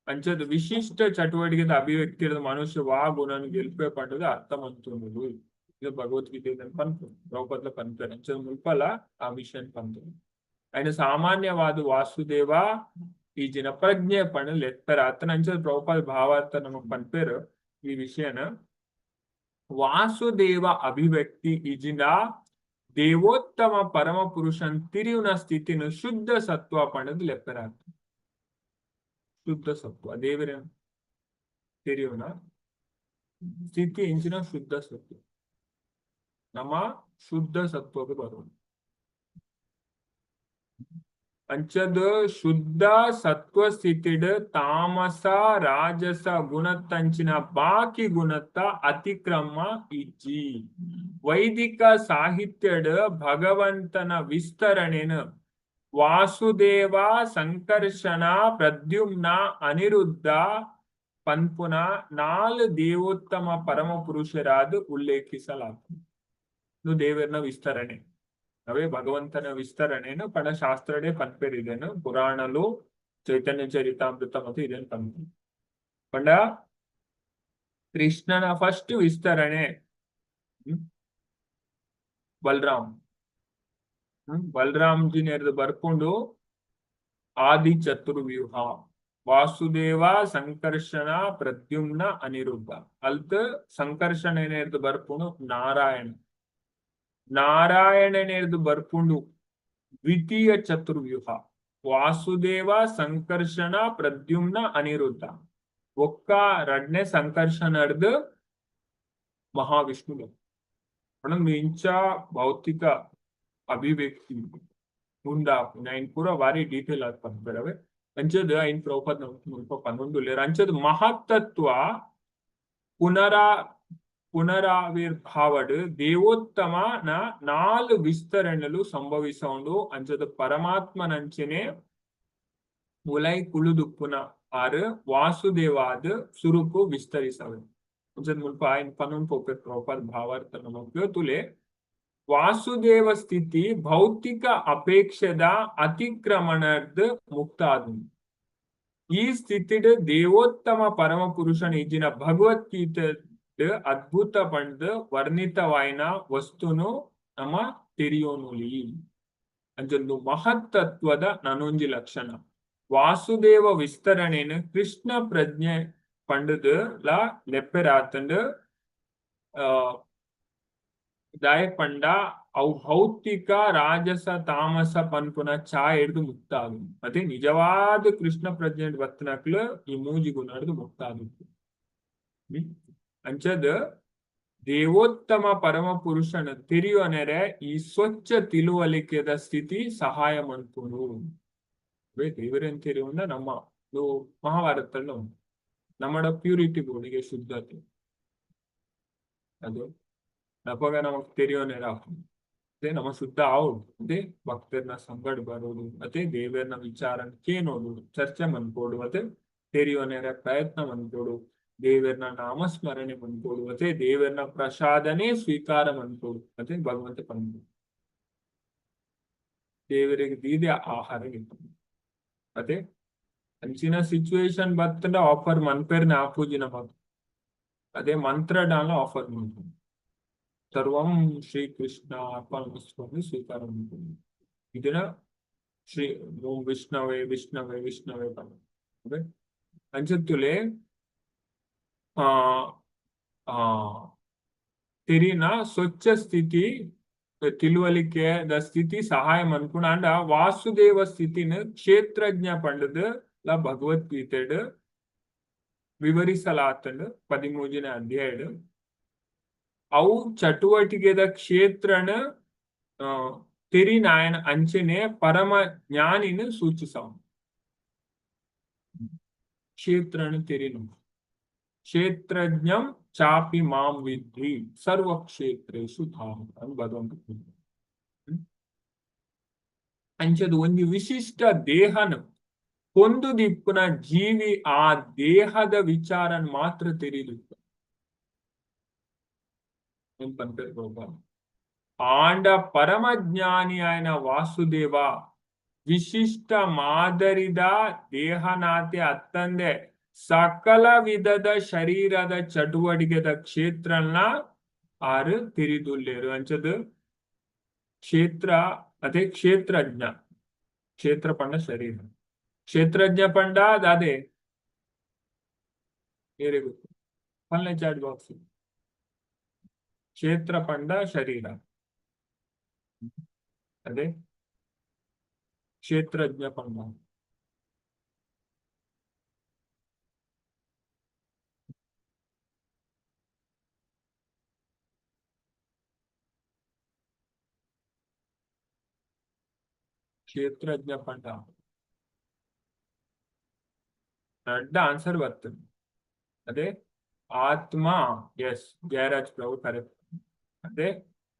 ಅಂಚದ ವಿಶಿಷ್ಟ ಚಟುವಟಿಕೆದ ಅಭಿವ್ಯಕ್ತಿ ಮನುಷ್ಯ ವಾ ಗುಣನ್ ಗೆಲ್ಪೆ ಪಂಡದು ಅರ್ಥ ಮಂತೊಂಡು. ಇದು ಭಗವದ್ಗೀತೆ ಪನ್ಪು, ಪ್ರಭುಪಾದ್ಲ ಪನ್ಪೆರ್. ಅಂಚದ ಮುಲ್ಪಲ ಆ ವಿಷಯ ಪಂತು. ಅಂಡ್ ಸಾಮಾನ್ಯವಾದ ವಾಸುದೇವ ಈ ಜಿನ ಪ್ರಜ್ಞೆ ಪಂಡ ಲೆತ್ತರ ಅತನ. ಅಂಚದ ಪ್ರಭುಪಾದ ಭಾವಾರ್ಥ ನಮಗ್ ಪನ್ಪೆರ್ ಈ ವಿಷಯನ. ವಾಸುದೇವ ಅಭಿವ್ಯಕ್ತಿ ಇಜಿನ ದೇವೋತ್ತಮ ಪರಮ ಪುರುಷನ್ ತಿರಿಯುನ ಸ್ಥಿತಿನ ಶುದ್ಧ ಸತ್ವ ಪಂಡದು ಲೆಪ್ಪೆರಾತ. ಶುದ್ಧ ಸತ್ವ, ದೇವರ ತಿರಿಯುನ ಸ್ಥಿತಿ ಇಂಚಿನ ಶುದ್ಧ ಸತ್ವ. ನಮ್ಮ ಶುದ್ಧ ಸತ್ವಕ್ಕೆ ಬರೋಣ. ಅಂಚದ ಶುದ್ಧ ಸತ್ವ ಸ್ಥಿತಿಡ್ ತಾಮಸ ರಾಜಸ ಗುಣತ್ತಂಚಿನ ಬಾಕಿ ಗುಣತ್ತ ಅತಿಕ್ರಮ ಇಜ್ಜಿ. ವೈದಿಕ ಸಾಹಿತ್ಯಡ್ ಭಗವಂತನ ವಿಸ್ತರಣೆನ ವಾಸುದೇವ, ಸಂಕರ್ಷಣ, ಪ್ರದ್ಯುಮ್ನ, ಅನಿರುದ್ಧ ಪನ್ಪುನ ನಾಲ್ ದೇವೋತ್ತಮ ಪರಮ ಪುರುಷರಾದ ಉಲ್ಲೇಖಿಸಲಾಗ್ತದೆ. ಇದು ದೇವರನ ವಿಸ್ತರಣೆ, ಅವೇ ಭಗವಂತನ ವಿಸ್ತರಣೆನು ಪಣ ಶಾಸ್ತ್ರಡೇ ಪನ್ಪೆರಿದೇನು. ಪುರಾಣಲು, ಚೈತನ್ಯ ಚರಿತಾಮೃತ ಮತ್ತು ಇದೇನು ಪನ್ಪು ಪಂಡ ಕೃಷ್ಣನ ಫಸ್ಟ್ ವಿಸ್ತರಣೆ ಬಲರಾಮ್. ಬಲರಾಮ್ ಜಿ ನೇರ್ದು ಬರ್ಕೊಂಡು ಆದಿ ಚತುರ್ವ್ಯೂಹ, ವಾಸುದೇವ, ಸಂಕರ್ಷಣ, ಪ್ರದ್ಯುಮ್ನ, ಅನಿರುದ್ಧ. ಅಲ್ತ್ ಸಂಕರ್ಷಣ ನೇರ್ದು ಬರ್ಪುಂಡು ನಾರಾಯಣ. ನಾರಾಯಣನೇರ್ದು ಬರ್ಪುಂಡು ದ್ವಿತೀಯ ಚತುರ್ವ್ಯೂಹ, ವಾಸುದೇವ, ಸಂಕರ್ಷಣ, ಪ್ರದ್ಯುಮ್ನ, ಅನಿರುದ್ಧ. ಒಕ್ಕ ರಡ್ನೆ ಸಂಕರ್ಷಣರ್ದು ಮಹಾವಿಷ್ಣು. ಇಂಚ ಭೌತಿಕ ಅಭಿವ್ಯಕ್ತಿ ಉಂಡಾಪುನ ಐನ್ ಪೂರ ಬಾರಿ ಡೀಟೇಲ್ ಆದ್ ಪನ್ಪೆರವೆ. ಅಂಚದ ಐನ್ ಪ್ರಭುಪಾದ ಮುಲ್ಪ ಪನೊಂದುಲ್ಲೆರ್. ಅಂಚದ ಮಹತ್ತತ್ವ ಪುನರಾವಿರ್ಭಾವಡ್ ದೇವೋತ್ತಮನ ನಾಲ್ ವಿಸ್ತರಣೆಲು ಸಂಭವಿಸೌಂಡು. ಅಂಚದ ಪರಮಾತ್ಮನಂಚನೆ ಉಲೈ ಕುಳುದುಪ್ಪುನ ಆರು ವಾಸುದೇವಾದ್ ಸುರುಕು ವಿಸ್ತರಿಸವೆ. ಅಂಚದ ಮುಲ್ಪ ಐನ್ ಪನೊಂದು ಪೋಪೆರ್ ಪ್ರಭುಪಾದ ಭಾವಾರ್ಥ ನಮಕ್ ತುಲೆ. ವಾಸುದೇವ ಸ್ಥಿತಿ ಭೌತಿಕ ಅಪೇಕ್ಷೆದ ಅತಿಕ್ರಮಣದ ಮುಕ್ತ ಆದು. ಈ ಸ್ಥಿತಿಡ್ ದೇವೋತ್ತಮ ಪರಮ ಪುರುಷನ ಇಜ್ಜಿನ ಭಗವದ್ಗೀತೆ ಅದ್ಭುತ ಪಂಡ್ ವರ್ಣಿತವಾಯಿನ ವಸ್ತುನು ನಮ್ಮ ತೆರಿಯೋನುಲಿ. ಅಂಚೊಂದು ಮಹತ್ತತ್ವದ ನನೊಂಜಿ ಲಕ್ಷಣ. ವಾಸುದೇವ ವಿಸ್ತರಣೆನು ಕೃಷ್ಣ ಪ್ರಜ್ಞೆ ಪಂಡುದು ಲ ಲೆಪ್ಪೆರಾತಂಡು. ದಾಯೆ ಪಂಡ ಅವು ಭೌತಿಕ ರಾಜಸ ತಾಮಸ ಪನ್ಪುನ ಛಾಯೆಡ್ದು ಮುಕ್ತ ಆದು. ಮತ್ತೆ ನಿಜವಾದ ಕೃಷ್ಣ ಪ್ರಜ್ಞೆ ಬತ್ತನಕ್ಲು ಈ ಮೂಜಿ ಗುಣಡ್ದು ಮುಕ್ತ ಆದು. ಅಂಚದ ದೇವೋತ್ತಮ ಪರಮ ಪುರುಷನ ತೆರಿಯೊನೆರೆ ಈ ಸ್ವಚ್ಛ ತಿಳುವಳಿಕೆದ ಸ್ಥಿತಿ ಸಹಾಯ ಮನ್ಪುಂಡು. ದೇವರನ್ ತೆರಿಯುವಂದ ನಮ್ಮ ಇದು ಮಹಾಭಾರತದಲ್ಲಿ ಉಂಟು. ನಮ್ಮಡ ಪ್ಯೂರಿಟಿ ಬೋಡಿಗೆ ಶುದ್ಧತೆ ಅದು ಅವಾಗ ನಮಗ್ ತೆರಿಯೋನೆರ ಅದೇ ನಮ್ಮ ಶುದ್ಧ ಆವೊಡು. ಅದೇ ಭಕ್ತರ್ನ ಸಂಗಡ್ ಬರೋದು, ಅದೇ ದೇವರನ ವಿಚಾರ ಕೇನೋದು, ಚರ್ಚೆ ಮನ್ಪೋಡು, ಅದೇ ತೆರಿಯೋನೆರ ಪ್ರಯತ್ನ ಮನ್ಪೋಡು, ದೇವರನ ನಾಮಸ್ಮರಣೆ ಮನ್ಪೋಡು, ಅದೇ ದೇವರನ ಪ್ರಸಾದನೆ ಸ್ವೀಕಾರ ಮನ್ಪೋಡು. ಅದೇ ಭಗವಂತ ಪಂಡು ದೇವರಿಗೆ ದೀದೆ ಆಹಾರ. ಅದೇ ಅಂಚಿನ ಸಿಚುವೇಶನ್ ಬತ್ತಂಡ ಆಫರ್ ಮನ್ಪೆರ್ನ ಆಪೂಜಿನ ಮಗ ಅದೇ ಮಂತ್ರ ಡಾಲ ಆಫರ್ ಮನ್ಪು. ಸರ್ವಂ ಶ್ರೀ ಕೃಷ್ಣ ಅರ್ಪಣ ಸ್ವೀಕಾರ ಮನ್ಪು. ಇದನ್ನ ಶ್ರೀ ಓಂ ವಿಷ್ಣವೇ ವಿಷ್ಣವೇ ವಿಷ್ಣವೇ ಪಂಡ. ಅಂಚತ್ತುಲೆ ಆ ಆ ತೆರಿನ ಸ್ವಚ್ಛ ಸ್ಥಿತಿ ತಿಳುವಳಿಕೆ the ಸ್ಥಿತಿ ಸಹಾಯ ಮನ್ಪುಂಡು. ಅಂಡ ವಾಸುದೇವ ಸ್ಥಿತಿನ ಕ್ಷೇತ್ರಜ್ಞ ಪಂಡದು ಲ ಭಗವದ್ಗೀತೆಡ್ ವಿವರಿಸಲಾತಂಡ್ 13ನೇ ಅಧ್ಯಾಯಡ್. ಅವು ಚಟುವಟಿಕೆದ ಕ್ಷೇತ್ರನ ತೆರಿನಾಯನ ಅಂಚನೆ ಪರಮ ಜ್ಞಾನಿನ ಸೂಚಿಸವು. ಕ್ಷೇತ್ರನ ತೆರಿನು. ಕ್ಷೇತ್ರಜ್ಞಂ ಚಾಪಿ ಮಾಂ ವಿದ್ಧಿ ಸರ್ವ ಕ್ಷೇತ್ರೇಷು ಭಾರತ ಭಗವಂತ. ಅಂಚದ ಒಂಜಿ ವಿಶಿಷ್ಟ ದೇಹನ ಕೊಂದು ದಿಪ್ಪುನ ಜೀವಿ ಆ ದೇಹದ ವಿಚಾರನ್ ಮಾತ್ರ ತೆರಿದು ಪನ್ಪೆರ್. ಆಂಡ ಪರಮಜ್ಞಾನಿ ಆಯನ ವಾಸುದೇವ ವಿಶಿಷ್ಟ ಮಾದರಿದ ದೇಹನಾತೆ ಅತ್ತಂದೆ ಸಕಲ ವಿಧದ ಶರೀರದ ಚಟುವಟಿಕೆದ ಕ್ಷೇತ್ರನ ಆರು ತಿರಿದುಲ್ಲೇರು. ಅಂಚದ ಕ್ಷೇತ್ರ ಅದೇ ಕ್ಷೇತ್ರಜ್ಞ. ಕ್ಷೇತ್ರ ಪಂಡ ಶರೀರ, ಕ್ಷೇತ್ರಜ್ಞ ಪಂಡ ಅದೇ ವೆರಿ ಗುಡ್. ಪಲ್ಲೆ ಚಾಟ್ ಬಾಕ್ಸ್. ಕ್ಷೇತ್ರ ಪಂಡ ಶರೀರ, ಅದೇ ಕ್ಷೇತ್ರಜ್ಞ ಪಂಡ. ಕ್ಷೇತ್ರಜ್ಞ ಪಂಡ ದೊಡ್ಡ ಆನ್ಸರ್ ಬರ್ತದೆ. ಅದೇ ಆತ್ಮ. ಎಸ್ ಜಯರಾಜ್ ಪ್ರಭು, ಕರೆಕ್ಟ್. ಅದೇ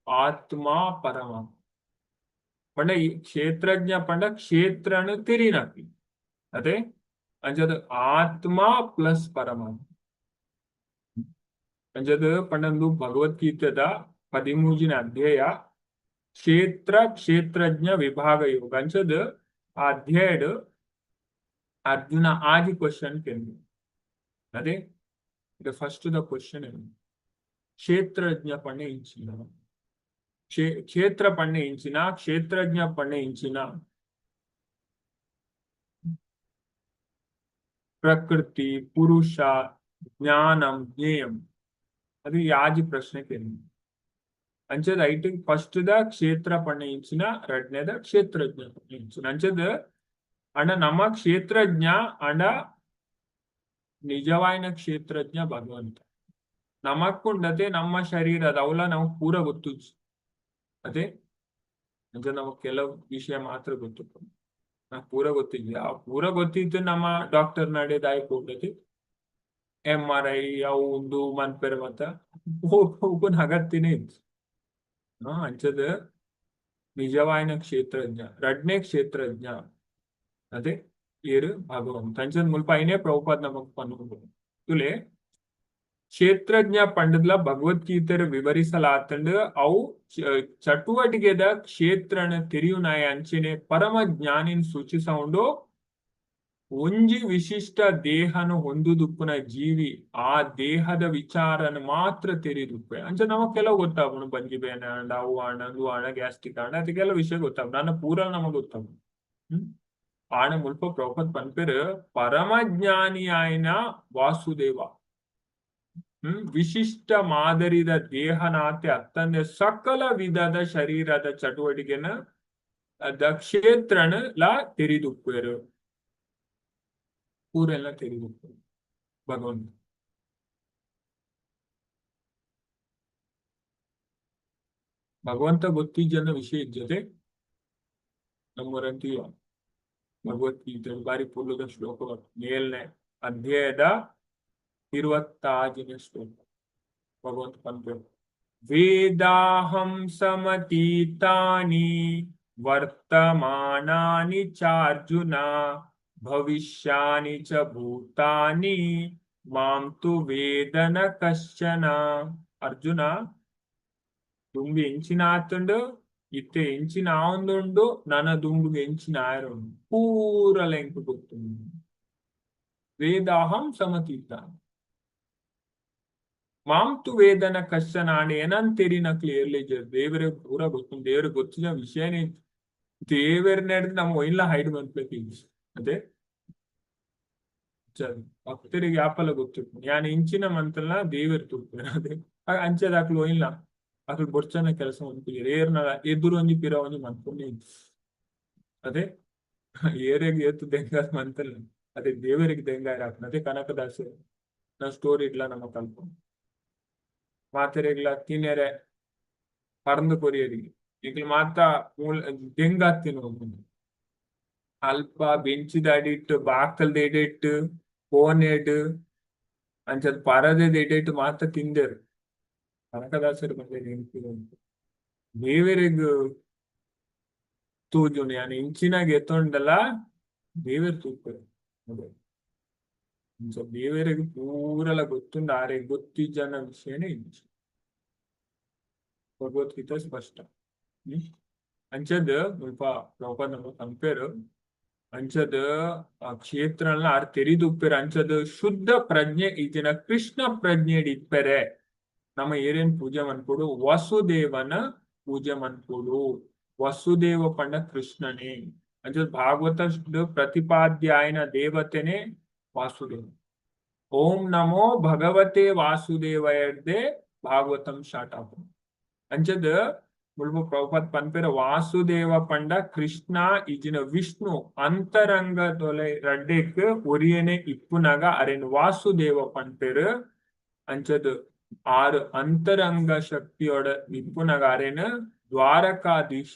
ಆತ್ಮ ಪರಮ ಪಂಡ ಈ ಕ್ಷೇತ್ರಜ್ಞ ಪಂಡ ಕ್ಷೇತ್ರನು ತಿರಿನಕಿ. ಅದೇ ಅಂಚದ ಆತ್ಮ ಪ್ಲಸ್ ಪರಮಾತ್ಮ. ಅಂಚದ ಪಂಡಂದು ಭಗವದ್ಗೀತೆದ 13ನೇ ಅಧ್ಯಾಯ ಕ್ಷೇತ್ರ ಕ್ಷೇತ್ರಜ್ಞ ವಿಭಾಗ ಯೋಗ. ಅಂಚದ ಆ ಅಧ್ಯಾಯಡ್ ಅರ್ಜುನ ಆಜಿ ಕ್ವಶನ್ ಕೇಂದ್ರ. ಅದೇ ಇದು ಫಸ್ಟ್ the question. ಕ್ಷೇತ್ರಜ್ಞ ಪಂಡ ಇಂಚಿನ, ಕ್ಷೇತ್ರ ಪಂಡ ಇಂಚಿನ, ಕ್ಷೇತ್ರಜ್ಞ ಪಂಡ ಇಂಚಿನ, ಪ್ರಕೃತಿ ಪುರುಷ ಜ್ಞಾನಂ ಜ್ಞೇಯಂ. ಅದು ಯಾಜಿ ಪ್ರಶ್ನೆ ಕೇಂದ್ರ. ಅಂಚದ ಐಟ್ ಫಸ್ಟ್ the ಕ್ಷೇತ್ರ ಪಂಡ ಇಂಚಿನ, ರಡ್ನೇದ ಕ್ಷೇತ್ರಜ್ಞ ಪಂಡ ಇಂಚಿನ. ಅಂಚದ ಅಂಡ ನಮ್ಮ ಕ್ಷೇತ್ರಜ್ಞ ಅಂಡ ನಿಜವಾಯಿನ ಕ್ಷೇತ್ರಜ್ಞ ಭಗವಂತ. ನಮಕ್ಕುಂಡತೆ ನಮ್ಮ ಶರೀರದ ಅವಲ ನಮಗ್ ಪೂರ ಗೊತ್ತು. ಅದೇ ಅಂಚ ನಮಗ್ ಕೆಲವು ವಿಷಯ ಮಾತ್ರ ಗೊತ್ತು, ನಾ ಪೂರ ಗೊತ್ತಿದ್ವಿ. ಆ ಪೂರ ಗೊತ್ತಿದ್ದು ನಮ್ಮ ಡಾಕ್ಟರ್ ನಡೆ ದಾಯಿ ಹೋಗ್ತತಿ MRI ಅವು ಒಂದು ಮನ್ಪೆರೆ ಮತ್ತ ಹೋಗುನ್ ಅಗತ್ಯನೇ ಇತ್ತು. ಅಂಚದ ನಿಜವಾಯಿನ ಕ್ಷೇತ್ರಜ್ಞ, ರಡ್ನೇ ಕ್ಷೇತ್ರಜ್ಞ ಅದೇ ಏರು ಭಗವಂತ. ಅಂಚದ ಮುಲ್ಪ ಐನೇ ಪ್ರಭುಪಾದ್ ನಮಗ್ ಪನ್ನುಂಡು ತುಲೆ. ಕ್ಷೇತ್ರಜ್ಞ ಪಂಡದ್ಲ ಭಗವದ್ಗೀತೆ ವಿವರಿಸಲಾತಂಡು ಅವು ಚಟುವಟಿಕೆದ ಕ್ಷೇತ್ರನ ತೆರಿಯುನಾಯ ಅಂಚನೆ ಪರಮ ಜ್ಞಾನಿನ್ ಸೂಚಿಸೌಂಡು. ಒಂಜಿ ವಿಶಿಷ್ಟ ದೇಹನು ಹೊಂದುದುಪ್ಪುನ ಜೀವಿ ಆ ದೇಹದ ವಿಚಾರನ ಮಾತ್ರ ತೆರಿದುಪ್ಪೆ. ಅಂಚ ನಮಗ್ ಕೆಲವು ಗೊತ್ತಾಪುಂಡು, ಬಂಜಿ ಬೇನೆ ಆಂಡ, ಅವು ಆಂಡ, ಅಂದು ಆಂಡ, ಗ್ಯಾಸ್ಟ್ರಿಕ್ ಆಂಡ, ಅದು ಕೆಲವು ವಿಷಯ ಗೊತ್ತಾಪುಂಡು. ನನ್ನ ಪೂರ ನಮಗ್ ಗೊತ್ತಾಪುಂಡು. ಆಣ ಮುಲ್ಪ ಪ್ರಭುಪಾದ್ ಪನ್ಪೆರ್ ಪರಮಜ್ಞಾನಿ ಆಯಿನ ವಾಸುದೇವ ವಿಶಿಷ್ಟ ಮಾದರಿದ ದೇಹನಾತೆ ಅತ್ತಂದೆ ಸಕಲ ವಿಧದ ಶರೀರದ ಚಟುವಟಿಕೆನ the ಕ್ಷೇತ್ರನ ಲಾ ತೆರಿದುಪ್ಪೇರು. ಪೂರೆಲ್ಲ ತೆರಿದುಪ್ಪೇರು ಭಗವಂತ. ಭಗವಂತ ಗೊತ್ತಿಜ್ಜನ್ನ ವಿಷಯ ಇಜ್ಜತೆ ನಮ್ಮರಂತೀಯ ಭಗವದ್ಗೀತೆ ಬಾರಿ ಪುಲ್ಲದ ಶ್ಲೋಕ, ಮೇಲ್ನೆ ಅಧ್ಯಾಯದ 26ನೇ ಶ್ಲೋಕ. ಭಗವಂತ ಪನ್ಪೆರ್ ವೇದಾಹಂ ಸಮತೀತಾನಿ ವರ್ತಮಾನಾನಿ ಚಾರ್ಜುನ ಭವಿಷ್ಯಾನಿ ಚ ಭೂತಾನಿ ಮಾಂ ತು ವೇದನ ಕಶ್ಚನ. ಅರ್ಜುನ, ದುಂಬಿ ಎಂಚಿನ ಆತುಂಡು, ಇತ್ತೆ ಎಂಚಿನ ಆವೊಂದುಂಡು, ನನ ದುಂಬುಗು ಎಂಚಿನ ಆಯರುಂಡು ಪೂರಲ ಎಂಕ್ ಗೊತ್ತುಂಡು. ವೇದಾಹಂ ಸಮತೀತಾನಿ ಮಾಂ ತು ವೇದನ ಕಶ್ಚನ ಆಂಡ ಏನನ್ ತೆರಿನಕ್ಲು ಏರ್ಲಿಜ್ಜೆರ್. ದೇವರ ಪೂರ ಗೊತ್ತುಂಡು. ದೇವರ ಗೊತ್ತಿನ ವಿಷಯನೇ ದೇವೆರ್ ನೆಡ್ದ್ ನಮ ಒಯ್ಲ ಹೈಡ್ ಮನ್ಪೆಕ್ ಇಜ್ಜಿ. ಅದೇ ಭಕ್ತರಿಗೆ ಯಾಪಲ ಗೊತ್ತಿಪ್ಪುಂಡು ಯಾನ್ ಇಂಚಿನ ಮಂತಲ್ನ ದೇವೆರ್ ತೂಪೆರ್. ಅದೇ ಅಂಚದ ಅಕ್ಲು ಒಯ್ಲ ಅಕ್ಲು ಬೊಡ್ಚನ ಕೆಲಸ ಮನ್ಪುಜೆರ್. ಏರ್ನ ಎದುರು ಒಂಜಿ ಪಿರ ಒಂಜಿ ಮನ್ಪುನೆ ಇಜ್ಜಿ. ಅದೇ ಏರೆಗ್ ಏತ್ ದೆಂಗಾದ್ ಮಂತಲ್ಲ, ಅದೇ ದೇವರಿಗೆ ದೆಂಗಾಯರ ಆಪುಂಡು. ಅದೇ ಕನಕದಾಸೆರ್ ನ ಸ್ಟೋರಿ ಇಡ್ಲ ನಮ ಕಲ್ಪೊಡು. ಮಾತೆರೆಗ್ಲ ತಿನೆರೆ ಪರ್ಂದ್ ಕೊರಿಯರಿಗೆ ನಿಕ್ಲ್ ಮಾತ ಮೂಲ ದೆಂಗಾತ್ತಿನ ಅಲ್ಪ ಬೆಂಚಿದ ಅಡಿಟ್, ಬಾಕಲ್ದ ಎಡೆಟ್, ಕೋನೆಡ್, ಅಂಚದ ಪರದೆದ ಎಡೆಟ್ ಮಾತ ತಿಂದೆರ್. ಕನಕದಾಸರು ಬಂದೆ ದೇವೆರೆಗ್ ತೂಜುಂಡು. ಯಾನ್ ಇಂಚಿನಾಗ ಎತ್ತೊಂಡಲ ದೇವೆರ್ ತೂಪೆರ್. ಅಂಚ ದೇವೆರೆಗ್ ಪೂರಲ ಗೊತ್ತುಂಡು, ಆರೆಗ್ ಗೊತ್ತಿಜ್ಜನ ವಿಷಯನೇ ಇಜ್ಜಿ. ಭಗವದ್ಗೀತೆ ಸ್ಪಷ್ಟ. ಅಂಚದ್ ಮುಲ್ಪ ಪ್ರಭುಪಾದ ಪನ್ಪೆರ್. ಅಂಚದ್ ಆ ಕ್ಷೇತ್ರನ ಆರ್ ತೆರಿದುಪ್ಪೆರ್. ಅಂಚದ್ ಶುದ್ಧ ಪ್ರಜ್ಞೆ ಇಜ್ಜಿನ ಕೃಷ್ಣ ಪ್ರಜ್ಞೆ ಇಪ್ಪೆರೆ ನಮ್ಮ ಏರೇನ್ ಪೂಜೆ ಮನ್ಪೊಡು? ವಸುದೇವನ ಪೂಜೆ ಮನ್ಪೊಡು. ವಸುದೇವ ಪಂಡ ಕೃಷ್ಣನೇ. ಅಂಚ ಭಾಗವತ ಪ್ರತಿಪಾದ್ಯಾಯನ ದೇವತೆನೆ ವಾಸುದೇವ. ಓಂ ನಮೋ ಭಗವತೆ ವಾಸುದೇವಯರ್ದೆ ಭಾಗವತಂ ಸ್ಟಾರ್ಟ್ ಆಪುಂಡು. ಅಂಚದ್ ಮುಲ್ಪ ಪ್ರಭುಪಾದ್ ಪನ್ಪೆರ್, ವಾಸುದೇವ ಪಂಡ ಕೃಷ್ಣ ಇಜಿನ ವಿಷ್ಣು ಅಂತರಂಗ ತೊಲೆ ರಡ್ಡೆಕ್ ಒರಿಯನೆ ಇಪ್ಪುನಗ ಅರೆನ್ ವಾಸುದೇವ ಪನ್ಪೆರ್. ಅಂಚದ್ ಆರು ಅಂತರಂಗ ಶಕ್ತಿಯೋಡ ಇಪ್ಪುನಗ ಅರೆನ್ ದ್ವಾರಕಾಧೀಶ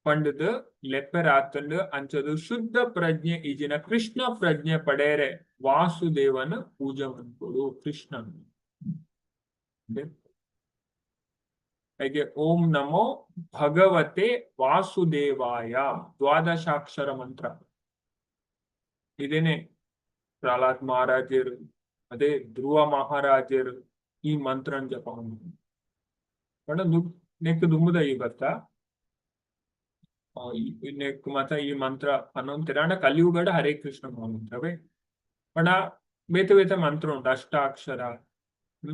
ಪಂಡುದು ಲೆಪ್ಪೆರಾತಂಡು. ಅಂಚದು ಶುದ್ಧ ಪ್ರಜ್ಞೆ ಇಜಿನ ಕೃಷ್ಣ ಪ್ರಜ್ಞೆ ಪಡೆಯರೆ ವಾಸುದೇವನ ಪೂಜೆ ಮನ್ಪೊಡು, ಕೃಷ್ಣನ್. ಹಾಗೆ ಓಂ ನಮೋ ಭಗವತೆ ವಾಸುದೇವಾಯ ದ್ವಾದಶಾಕ್ಷರ ಮಂತ್ರ. ಇದೇನೆ ಪ್ರಹ್ಲಾದ್ ಮಹಾರಾಜರು, ಅದೇ ಧ್ರುವ ಮಹಾರಾಜರು ಈ ಮಂತ್ರನ್ ಜಪ ಪಂಡ ನೆಕ್ ದುಂಬುದ ಈ ಬರ್ತ ನೆಕ್ ಮಾತ ಈ ಮಂತ್ರ ಪನ್ನೊಂತೆರ್. ಆಂಡ ಕಲಿಯುಗಡ್ ಹರೇ ಕೃಷ್ಣ ಮಹಾಮಂತ್ರವೇ. ಪಂಡ ಬೇತೆ ಬೇತೆ ಮಂತ್ರ ಉಂಟು, ಅಷ್ಟಾಕ್ಷರ,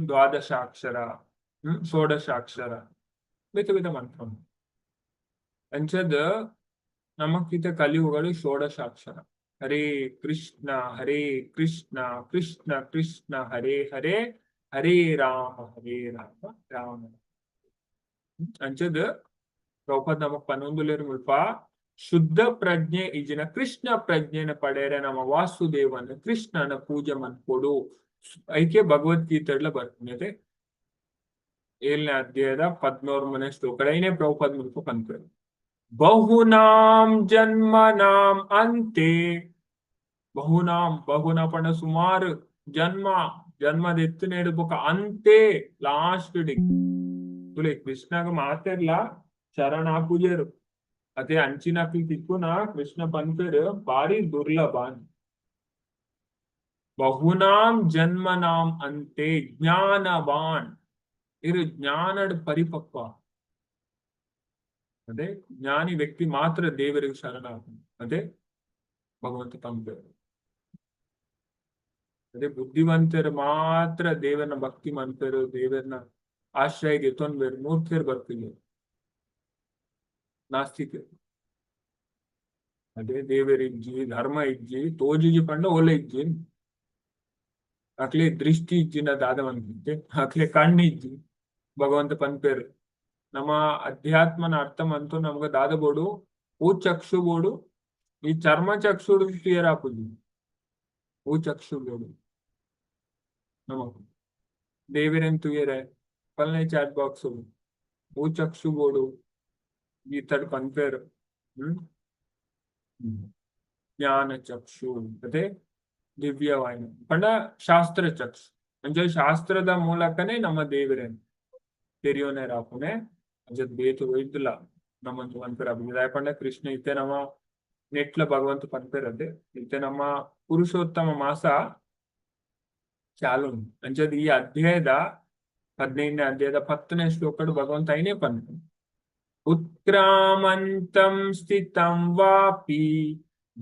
ದ್ವಾದಶಾಕ್ಷರ, ಷೋಡಶಾಕ್ಷರ, ಬೇತೆ ಬೇತೆ ಮಂತ್ರ ಉಂಟು. ಅಂಚದ ನಮಕಿತ ಕಲಿಯುಗಡು ಷೋಡಶಾಕ್ಷರ, ಹರೇ ಕೃಷ್ಣ ಹರೇ ಕೃಷ್ಣ ಕೃಷ್ಣ ಕೃಷ್ಣ ಹರೇ ಹರೇ ಹರೇ ರಾಮ ಹರೇ ರಾಮ ರಾಮ. ಅಂಚದ ಪ್ರಭುಪಾದ್ ನಮಕ್ ಪನ್ನೊಂದುಲ್ಲೆರ್ ಮುಲ್ಪ, ಶುದ್ಧ ಪ್ರಜ್ಞೆ ಇಜಿನ ಕೃಷ್ಣ ಪ್ರಜ್ಞೆನ ಪಡೆಯರೆ ನಮ್ಮ ವಾಸುದೇವನ ಕೃಷ್ಣನ ಪೂಜೆ ಮನ್ಪೊಡು. ಐಕೆ ಭಗವದ್ಗೀತೆಡ್ಲ ಬರ್ಪುನತೆ 7ನೇ ಅಧ್ಯಾಯದ 13ನೇ ಶ್ಲೋಕ. ಐನೇ ಪ್ರಭುಪಾದ್ ಮುಲ್ಪ ಪನ್ಪೆರ್. ಬಹುನಾಂ ಜನ್ಮನಾಂ ಅಂತೆ, ಬಹುನಾಂ, ಬಹುನ ಪಂಡ ಸುಮಾರು, ಜನ್ಮ ಜನ್ಮದ ಎತ್ತುನೇಡು ಬೊಕ ಅಂತೆ ಲಾಸ್ಟ್ ಡಿ ತುಲೆ ಕೃಷ್ಣಗ ಮಾತೆರ್ಲ ಶರಣ ಪೂಜೆರು. ಅದೇ ಅಂಚಿನಕ್ಲ್ ತಿಕ್ಕುನ ಕೃಷ್ಣ ಪನ್ಪೆರ್ ಬಾರಿ ದುರ್ಲಭ. ಬಹುನಾಂ ಜನ್ಮನಾಂ ಅಂತೆ ಜ್ಞಾನವಾನ್, ಇರು ಜ್ಞಾನಡ್ ಪರಿಪಕ್ವ. ಅದೇ ಜ್ಞಾನಿ ವ್ಯಕ್ತಿ ಮಾತ್ರ ದೇವರಿಗೆ ಶರಣ. ಅದೇ ಭಗವಂತ ಪನ್ಪೆರ್. ಅದೇ ಬುದ್ಧಿವಂತರು ಮಾತ್ರ ದೇವರನ್ನ ಭಕ್ತಿ ಮನ್ಪೆರು, ದೇವರನ್ನ ಆಶ್ರಯಗೆ ಎತ್ತೊನ್ಬೇರು. ಮೂರ್ಖರು ಬರ್ತಿಲ್ಲ, ನಾಸ್ತಿಕ. ಅದೇ ದೇವರಿಜ್ಜಿ, ಧರ್ಮ ಇಜ್ಜಿ, ತೋಜಿಜಿ ಪಂಡ ಓಲೆ ಇಜ್ಜಿ. ಅಕ್ಲೆ ದೃಷ್ಟಿ ಇಜ್ಜಿನ ದಾದ ಮನ್ಪುಂತೆ, ಅಕ್ಲೆ ಕಣ್ಣು ಇಜ್ಜಿ. ಭಗವಂತ ಪನ್ಪೆರ್, ನಮ್ಮ ಅಧ್ಯಾತ್ಮನ ಅರ್ಥ ಮಂತು ನಮ್ಗ ದಾದ ಬೋಡು? ಓ ಚಕ್ಷು ಬೋಡು. ಈ ಚರ್ಮ ಚಕ್ಷುಡು ಕ್ಲಿಯರ್ ಆಪುಜಿ. ಓ ಚಕ್ಷು ಬೋಡು ನಮಕ್. ದೇವೆರೆನ್ ತೂಯೆರೆ ಪಲ್ನೆ ಚಾಟ್ ಬಾಕ್ಸ್ ಓ ಚಕ್ಷು ಬೋಡು. ಗೀತಡ್ ಪನ್ಪೆರ್. ಜ್ಞಾನ ಚಕ್ಷು, ಅದೇ ದಿವ್ಯವಾಯಿನ ಪಂಡ ಶಾಸ್ತ್ರ ಚಕ್ಷು. ಅಂಚ ಶಾಸ್ತ್ರದ ಮೂಲಕನೇ ನಮ್ಮ ದೇವರೇನ್ ತೆರಿಯೋನೆ ರಾಪುನೆ. ಅಂಚದ ಬೇತೆ ಒಯ್ದುಲ ನಮ್ಮಂತ ಪನ್ಪೆರ್. ದಾಯೆ ಪಂಡ ಕೃಷ್ಣ ಇತ್ತೆ ನಮ್ಮ ನೆಟ್ಲ ಭಗವಂತ ಪನ್ಪೆರ್. ಅದೇ ಇತ್ತೆ ನಮ್ಮ ಪುರುಷೋತ್ತಮ ಮಾಸ ಚಾಲು. ಅಂಚದ ಈ ಅಧ್ಯಾಯದ 15ನೇ ಅಧ್ಯಾಯದ 10ನೇ ಶ್ಲೋಕಡ್ ಭಗವಂತ ಐನೇ ಪನ್ಪೆ. ಉತ್ಕ್ರಾಮಂತಂ ಸ್ಥಿತಂ ವಾಪಿ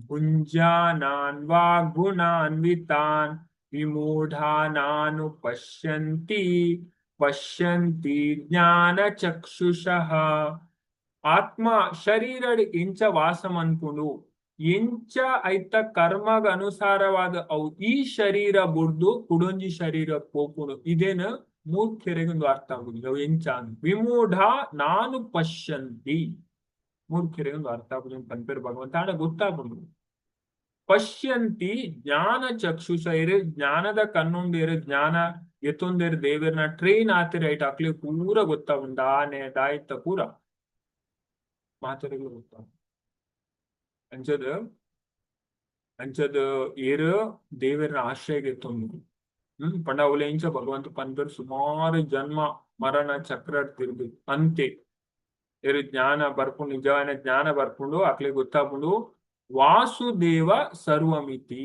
ಭುಂಜಾನಾನ್ ವಾ ಗುಣಾನ್ವಿತಾನ್ ವಿಮೂಢಾನಾನು ಪಶ್ಯಂತಿ ಪಶ್ಯಂತಿ ಜ್ಞಾನ ಚಕ್ಷುಷಃ. ಆತ್ಮ ಶರೀರಡ್ ಎಂಚ ವಾಸ ಮನ್ಪುಂಡು, ಎಂಚ ಐತ ಕರ್ಮಗ ಅನುಸಾರವಾದ ಅವು ಈ ಶರೀರ ಬುಡ್ದು ಕುಡೊಂಜಿ ಶರೀರ ಪೋಪುಂಡು, ಇದೇನ ಮೂರ್ಖರಿಗೆ ಒಂದು ಅರ್ಥ ಆಗುದಿಲ್ಲ ಅವು ಎಂಚ. ವಿಮೂಢ ನಾನು ಪಶ್ಯಂತಿ, ಮೂರ್ಖರಿಗೆ ಒಂದು ಅರ್ಥ ಆಗುದಿಲ್ಲ ಪನ್ಪೆರ್ ಭಗವಂತ. ಆಂಡ ಗೊತ್ತಾಗುಂಡು. ಪಶ್ಯಂತಿ ಜ್ಞಾನ ಚಕ್ಷುಷ, ಇರು ಜ್ಞಾನದ ಕಣ್ಣುಂಡು, ಇರು ಜ್ಞಾನ ಗೆತ್ತೊಂದೇರು ದೇವೆರ್ನ ಟ್ರೈನ್ ಆತಿರ ಐಟ್ ಅಕ್ಲೆ ಪೂರ ಗೊತ್ತಾವುಂಡು ದಾನೆ ದಾಯಿತ ಪೂರ ಮಾತೆರೆಗ್ಲ ಗೊತ್ತಾವು. ಅಂಚದ ಅಂಚದ ಏರ್ ದೇವೆರ್ನ ಆಶ್ರಯ ಗೆತ್ತೊಂದು ಪಂಡ ಅವ್ಲ ಇಂಚ ಭಗವಂತ ಪನ್ಪೆರ್ ಸುಮಾರು ಜನ್ಮ ಮರಣ ಚಕ್ರ ತಿರುಗು ಅಂತೆ ಏರು ಜ್ಞಾನ ಬರ್ಪುಂಡು, ನಿಜವಾದ ಜ್ಞಾನ ಬರ್ಪುಂಡು, ಅಕ್ಲೆ ಗೊತ್ತಾಪುಂಡು ವಾಸುದೇವ ಸರ್ವಮಿತಿ,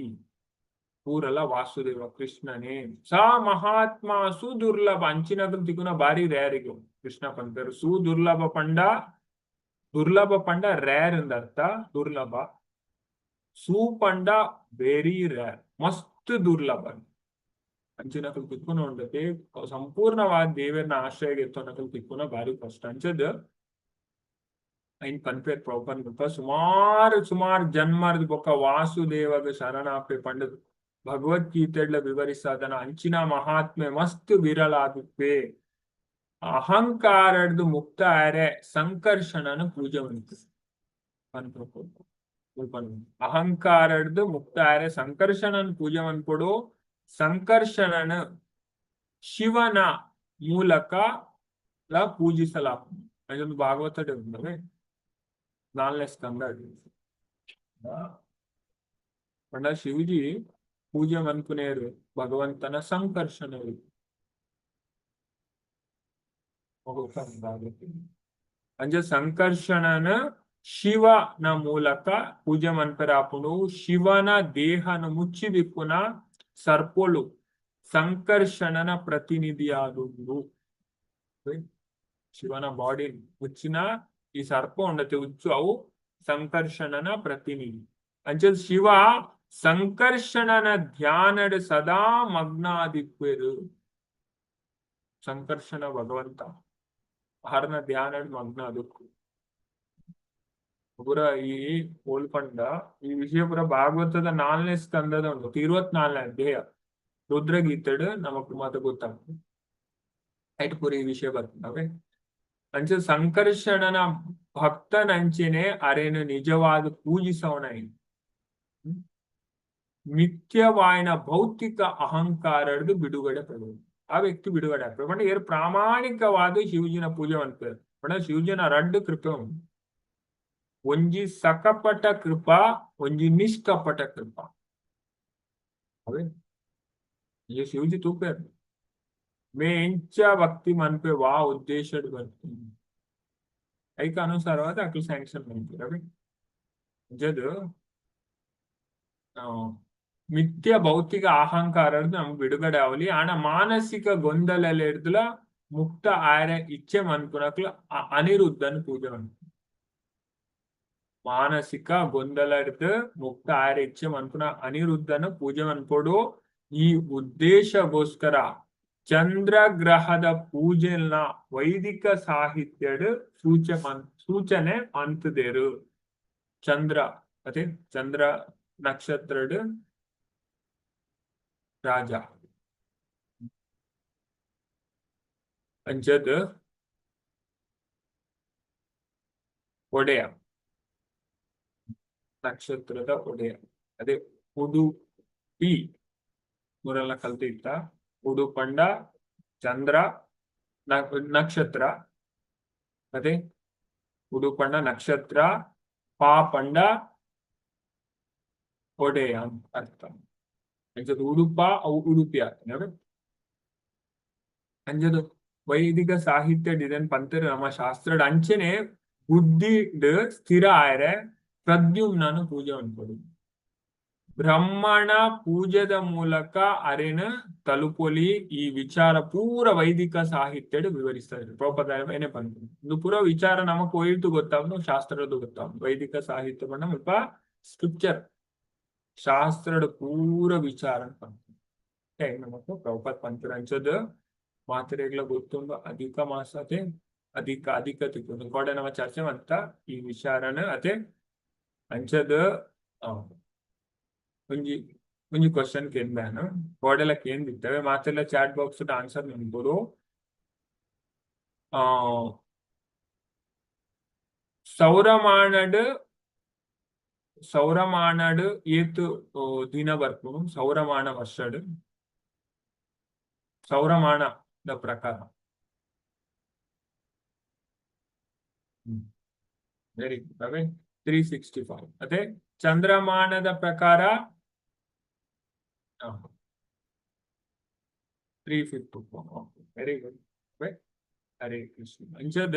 ಪೂರಲ ವಾಸುದೇವ ಕೃಷ್ಣನೇ. ಸ ಮಹಾತ್ಮ ಸುದುರ್ಲಭ, ಅಂಚಿನಕುಲು ತಿಕ್ಕುನ ಬಾರಿ ರೇರಿಗು ಕೃಷ್ಣ ಪನ್ಪೆರ್. ಸುದುರ್ಲಭ ಪಂಡ, ದುರ್ಲಭ ಪಂಡ ರೇರ್ ಅಂದ ಅರ್ಥ. ದುರ್ಲಭ ಸು ಪಂಡ ವೆರಿ ರೇರ್, ಮಸ್ತ್ ದುರ್ಲಭ. ಅಂಚಿನಕುಲು ತಿಕ್ಕುನ ಉಂಡತೆ ಸಂಪೂರ್ಣವಾದ ದೇವೆರ್ನ ಆಶ್ರಯ ಎತ್ತೊನಕುಲು ತಿಕ್ಕುನ ಬಾರಿ ಕಷ್ಟ. ಅಂಚದ ಐನ್ ಪನ್ಪೇರ್ ಪ್ರಭುಪಾದ ಮುಲ್ಪ ಸುಮಾರು ಸುಮಾರು ಜನ್ಮರ್ದ್ ಬೊಕ್ಕ ವಾಸುದೇವಗ ಶರಣಾಪೆ ಪಂಡದ್ ಭಗವದ್ಗೀತೆಡ್ಲ ವಿವರಿಸಾದನ ಅಂಚಿನ ಮಹಾತ್ಮೆ ಮಸ್ತ್ ವಿರಳಾದುಪ್ಪೆ. ಅಹಂಕಾರಡ್ದು ಮುಕ್ತ ಆರೆ ಸಂಕರ್ಷಣನ ಪೂಜೆ ಮಂತು ಅಹಂಕಾರಡ್ದು ಮುಕ್ತ ಆರೆ ಸಂಕರ್ಷಣನ್ ಪೂಜೆ ಮನ್ಪೊಡು. ಸಂಕರ್ಷಣನ ಶಿವನ ಮೂಲಕ ಲ ಪೂಜಿಸಲಾಪುಂಡು. ಅದೊಂದು ಭಾಗವತ ನಾಲ್ನೇ ಸ್ಕಂದ. ಪಂಡ ಶಿವಜಿ ಪೂಜೆ ಮನ್ಪುನೇರು ಭಗವಂತನ ಸಂಕರ್ಷಣ. ಅಂಚ ಸಂಕರ್ಷಣನ ಶಿವನ ಮೂಲಕ ಪೂಜೆ ಮನ್ಪೆರಾಪುಂಡು. ಶಿವನ ದೇಹನ ಮುಚ್ಚಿದಿಪ್ಪುನ ಸರ್ಪೊಲು ಸಂಕರ್ಷಣನ ಪ್ರತಿನಿಧಿಯಾದುಂಡು. ಶಿವನ ಬಾಡಿ ಮುಚ್ಚಿನ ಈ ಸರ್ಪ ಉಂಡತೆ ಉಚ್ಚು, ಅವು ಸಂಕರ್ಷಣನ ಪ್ರತಿನಿಧಿ. ಅಂಚ ಶಿವ ಸಂಕರ್ಷಣನ ಧ್ಯಾನಡ್ ಸದಾ ಮಗ್ನಾದಿಪ್ಪೆರು. ಸಂಕರ್ಷಣ ಭಗವಂತ ಹರನ ಧ್ಯಾನಡ್ ಮಗ್ನ ಅದಕ್ಕು ಪೂರ. ಈ ಪೋಲ್ಪಂಡ ಈ ವಿಷಯ ಪೂರ ಭಾಗವತದ ನಾಲ್ನೇ ಸ್ಕಂದದ ಉಂಡು, 24ನೇ ಅಧ್ಯಾಯ ರುದ್ರಗೀತೆಡ್ ನಮಕ್ ಮಾತ ಗೊತ್ತಾಗ್ತದೆ. ಐಟ್ ಪೂರ ಈ ವಿಷಯ ಬರ್ತದೆ. ಅಂಚ ಸಂಕರ್ಷಣನ ಭಕ್ತನಂಚೆನೆ ಅರೇನು ನಿಜವಾದ ಪೂಜಿಸವನ ಮಿಥ್ಯವಾಯಿನ ಭೌತಿಕ ಅಹಂಕಾರಡ್ದು ಬಿಡುಗಡೆ ಪಡೆಯುವುದು. ಆ ವ್ಯಕ್ತಿ ಬಿಡುಗಡೆ ಆಗ್ತದೆ. ಪಂಡ ಏರ್ ಪ್ರಾಮಾಣಿಕವಾದ ಶಿವಜಿನ ಪೂಜೆ ಮನ್ಪುವೆರ್ ಪಂಡ ಶಿವಜಿನ ರಡ್ಡ್ ಕೃಪೆ ಉಂಡು. ಒಂಜಿ ಸಕಪಟ ಕೃಪಾ, ಒಂಜಿ ನಿಷ್ಕಪಟ ಕೃಪಾ. ಅವೇ ಈ ಶಿವಜಿ ತೂಪೆರ್ ಮೇ ಎಂಚ ಭಕ್ತಿ ಮನ್ಪೆ ವಾ ಉದ್ದೇಶಡ್ ಬರ್ತೀನಿ ಐಕ್ ಅನುಸಾರವಾದ ಅಕ್ಲು ಸ್ಯಾಂಕ್ಷನ್ ಮನ್ಪೆರ್. ಅವೇ ಅಂಚದ್ ಮಿಥ್ಯ ಭೌತಿಕ ಅಹಂಕಾರಡ್ದು ನಮ್ಗೆ ಬಿಡುಗಡೆ ಅವಲಿ ಆಣ ಮಾನಸಿಕ ಗೊಂದಲ ಹಿಡ್ದುಲ ಮುಕ್ತ ಆಯರೆ ಇಚ್ಛೆ ಮನ್ಪುನಕ್ಲು ಅನಿರುದ್ಧನ್ ಪೂಜೆ ಮನ್ಪು. ಮಾನಸಿಕ ಗೊಂದಲ ಹಿಡ್ದು ಮುಕ್ತ ಆಯರೆ ಇಚ್ಛೆ ಮನ್ಪುನ ಅನಿರುದ್ಧನ ಪೂಜೆ ಮನ್ಪೊಡು. ಈ ಉದ್ದೇಶಗೋಸ್ಕರ ಚಂದ್ರಗ್ರಹದ ಪೂಜೆನ ವೈದಿಕ ಸಾಹಿತ್ಯಡ್ ಸೂಚನೆ ಅಂತದೇರು. ಚಂದ್ರ ಅದೇ ಚಂದ್ರ ನಕ್ಷತ್ರಡ್ ರಾಜ ಅಂಚದ್ ಒಡೆಯ, ನಕ್ಷತ್ರದ ಒಡೆಯ ಅದೇ ಉಡುಪಿ. ಮೂರೆಲ್ಲ ಕಲ್ತಿತ್ತ. ಉಡುಪಂಡ ಚಂದ್ರ ನಕ್ಷತ್ರ, ಅದೇ ಉಡುಪಂಡ ನಕ್ಷತ್ರ, ಪಾಪಂಡ ಒಡೆಯ ಅರ್ಥ. ಅಂಚದ ಉಡುಪ ಅವು ಉಡುಪಿ ಆಗ್ತದೆ. ಅಂಚದ ವೈದಿಕ ಸಾಹಿತ್ಯ ಡಿದನ್ ಪಂತೆರ್ ನಮ್ಮ ಶಾಸ್ತ್ರಡ್. ಅಂಚನೆ ಬುದ್ಧಿಡ್ ಸ್ಥಿರ ಆಯರೆ ಪ್ರದ್ಯುಮ್ನನು ಪೂಜೆ ಮನ್ಪೊಡು. ಬ್ರಹ್ಮಣ ಪೂಜೆದ ಮೂಲಕ ಅರೆನ್ ತಲುಪೊಲಿ. ಈ ವಿಚಾರ ಪೂರ ವೈದಿಕ ಸಾಹಿತ್ಯಡ್ ವಿವರಿಸ್ತಾ ಇದ್ರು. ಪ್ರಭುಪಾದ ಏನೇ ಪನ್ಪುನು ಇಂದು ಪೂರ ವಿಚಾರ ನಮಕ್ ಒಯ್ದು ಗೊತ್ತಾಪುಂಡು, ಶಾಸ್ತ್ರದ ಗೊತ್ತಾಪುಂಡು. ವೈದಿಕ ಸಾಹಿತ್ಯ ಪಂಡ ಮುಲ್ಪ ಸ್ಕ್ರಿಪ್ಚರ್, ಶಾಸ್ತ್ರಡ್ ಪೂರ ವಿಚಾರ ಪನ್ಪುನು. ನಮಕ್ ಪ್ರಭುಪಾದ ಪನ್ಪೆರ್. ಅಂಚದ್ ಮಾತೆರೆಗ್ಲ ಗೊತ್ತುಂಡು. ಅಧಿಕ ಮಾಸತೆ ಅಧಿಕ ಅಧಿಕ ತಿಕ್ಕುಂಡು. ಕೋಡೆ ನಮ್ಮ ಚರ್ಚೆ ಮಂತ ಈ ವಿಚಾರನ ಅತೆ. ಅಂಚದ್ ಒಂಜಿ ಒಂಜಿ ಕ್ವಶನ್ ಕೇಂದಾನು, ಕೋಡೆಲ ಕೇಂದಿತ್ತವೆ. ಮಾತೆಲ್ಲ ಚಾಟ್ ಬಾಕ್ಸ್ ಆನ್ಸರ್ ಮನ್ಪೊಡು. ಆ ಸೌರಮಾನಡ್ ಸೌರಮಾನಡ್ ಏತ್ ದಿನ ಬರ್ಪುಂಡು? ಸೌರಮಾನ ವರ್ಷಡ್ ಸೌರಮಾನದ ಪ್ರಕಾರ. ವೆರಿ ಗುಡ್, ಅವೇ 365. ಅದೇ ಚಂದ್ರಮಾನದ ಪ್ರಕಾರ 354. Very good. Hare Krishna. ಅಂಚದ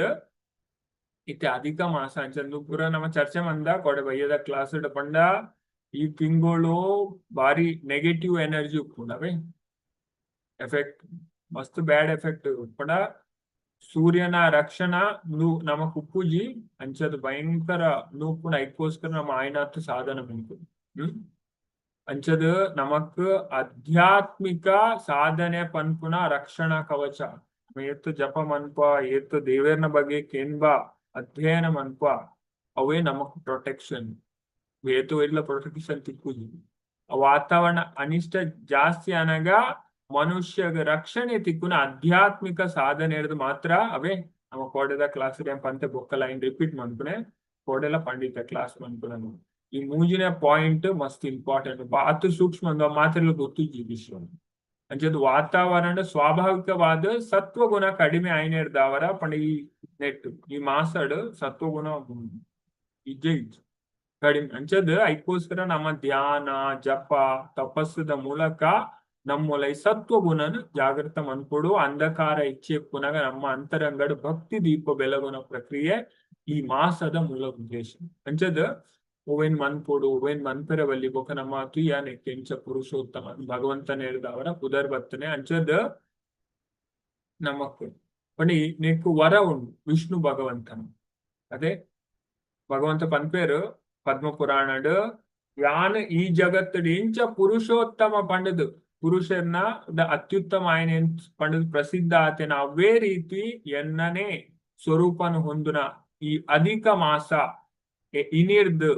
ಇತ್ತೆ ಅಧಿಕ ಮಾಸ ಅಂಚಂದು ಪೂರ ನಮ್ಮ ಚರ್ಚೆ ಮಂದ ಕೊಡೆ ಬಯ್ಯದ ಕ್ಲಾಸ್ ಪಂಡ ಈ ತಿಂಗಳು ಬಾರಿ ನೆಗೆಟಿವ್ ಎನರ್ಜಿ ಉಪ್ಪುಂಡವೆ ಎಫೆಕ್ಟ್, ಮಸ್ತ್ ಬ್ಯಾಡ್ ಎಫೆಕ್ಟ್ ಉಪ್ಪುಂಡ. ಸೂರ್ಯನ ರಕ್ಷಣಾ ನಮಕ್ ಉಪ್ಪುಜಿ. ಅಂಚದ ಭಯಂಕರ ನೂಪುಂಡ. ಐಕ್ಕೋಸ್ಕರ ನಮ್ಮ ಆಯ್ನಾತ್ ಸಾಧನ ಉಂಟು. ಅಂಚದ ನಮಕ್ ಆಧ್ಯಾತ್ಮಿಕ ಸಾಧನೆ ಪನ್ಪುನ ರಕ್ಷಣಾ ಕವಚ, ಏತ್ ಜಪ ಮನ್ಪ, ಏತ್ ದೇವೇರ್ನ ಬಗ್ಗೆ ಕೇನ್ಬ, ಅಧ್ಯಯನ ಮನ್ಪ, ಅವೇ ನಮಕ್ ಪ್ರೊಟೆಕ್ಷನ್. ಏತು ಇಲ್ಲ ಪ್ರೊಟೆಕ್ಷನ್ ತಿಕ್ಕುಜಿ. ವಾತಾವರಣ ಅನಿಷ್ಟ ಜಾಸ್ತಿ ಅನಗ ಮನುಷ್ಯಗ ರಕ್ಷಣೆ ತಿಕ್ಕುನ ಆಧ್ಯಾತ್ಮಿಕ ಸಾಧನೆ ಹಿಡ್ದು ಮಾತ್ರ. ಅವೇ ನಮ್ಮ ಕೋಡೆದ ಕ್ಲಾಸ್ ಪಂತೆ ಬೊಕ್ಕ ಲೈನ್ ರಿಪೀಟ್ ಮನ್ಪುನೆ. ಕೋಡೆಲ ಪಂಡಿತ ಕ್ಲಾಸ್ ಮನ್ಪುನ. ಈ ಮೂಜಿನ ಪಾಯಿಂಟ್ ಮಸ್ತ್ ಇಂಪಾರ್ಟೆಂಟ್, ಅತಿ ಸೂಕ್ಷ್ಮ ಮಾತ್ರ ಗೊತ್ತಿಜ್ಜಿ ವಿಶ್ವ. ಅಂಚದ ವಾತಾವರಣ ಸ್ವಾಭಾವಿಕವಾದ ಸತ್ವಗುಣ ಕಡಿಮೆ ಆಯ್ನೆರ್ದಾವರ ಪಂಡ ಈ ನೆಟ್ ಈ ಮಾಸಡ್ ಸತ್ವಗುಣ ಇಜ್ಜೆ ಇಜ್ಜಿ, ಕಡಿಮೆ. ಅಂಚದ ಐಕ್ಕೋಸ್ಕರ ನಮ್ಮ ಧ್ಯಾನ, ಜಪ, ತಪಸ್ಸುದ ಮೂಲಕ ನಮ್ಮೊಲ ಈ ಸತ್ವಗುಣನ ಜಾಗೃತ ಮನ್ಪೊಡು. ಅಂಧಕಾರ ಇಚ್ಛೆ ಪುನಗ ನಮ್ಮ ಅಂತರಂಗಡ್ ಭಕ್ತಿ ದೀಪ ಬೆಳಗುನ ಪ್ರಕ್ರಿಯೆ ಈ ಮಾಸದ ಮೂಲ ಉದ್ದೇಶ. ಅಂಚದ ಓವೇನ್ ಮನ್ಪೊಡು, ಓವೇನ್ ಮನ್ಪೆರವಲ್ಲಿ ಬೊಕ ನಮ್ಮ ತುಯ್ಯಾನೆ ಕೆಂಚ ಪುರುಷೋತ್ತಮ ಭಗವಂತನ ಹೇಳ್ದವರ ಪುದರ್ ಬತ್ತನೆ. ಅಂಚದ ನಮಕ್ ಪಂಡ ನೆಕ್ಕು ವರ ಉಂಡು ವಿಷ್ಣು ಭಗವಂತನ. ಅದೇ ಭಗವಂತ ಪನ್ಪೇರು ಪದ್ಮ ಪುರಾಣಡ್, ಯಾನ್ ಈ ಜಗತ್ತುಡು ಇಂಚ ಪುರುಷೋತ್ತಮ ಪಂಡದು ಪುರುಷರ್ನ ಅತ್ಯುತ್ತಮ ಆಯನ ಪಂಡದು ಪ್ರಸಿದ್ಧ ಆತೇನ, ಅವೇ ರೀತಿ ಎನ್ನನೇ ಸ್ವರೂಪನು ಹೊಂದುನ ಈ ಅಧಿಕ ಮಾಸ ಇನಿರ್ದು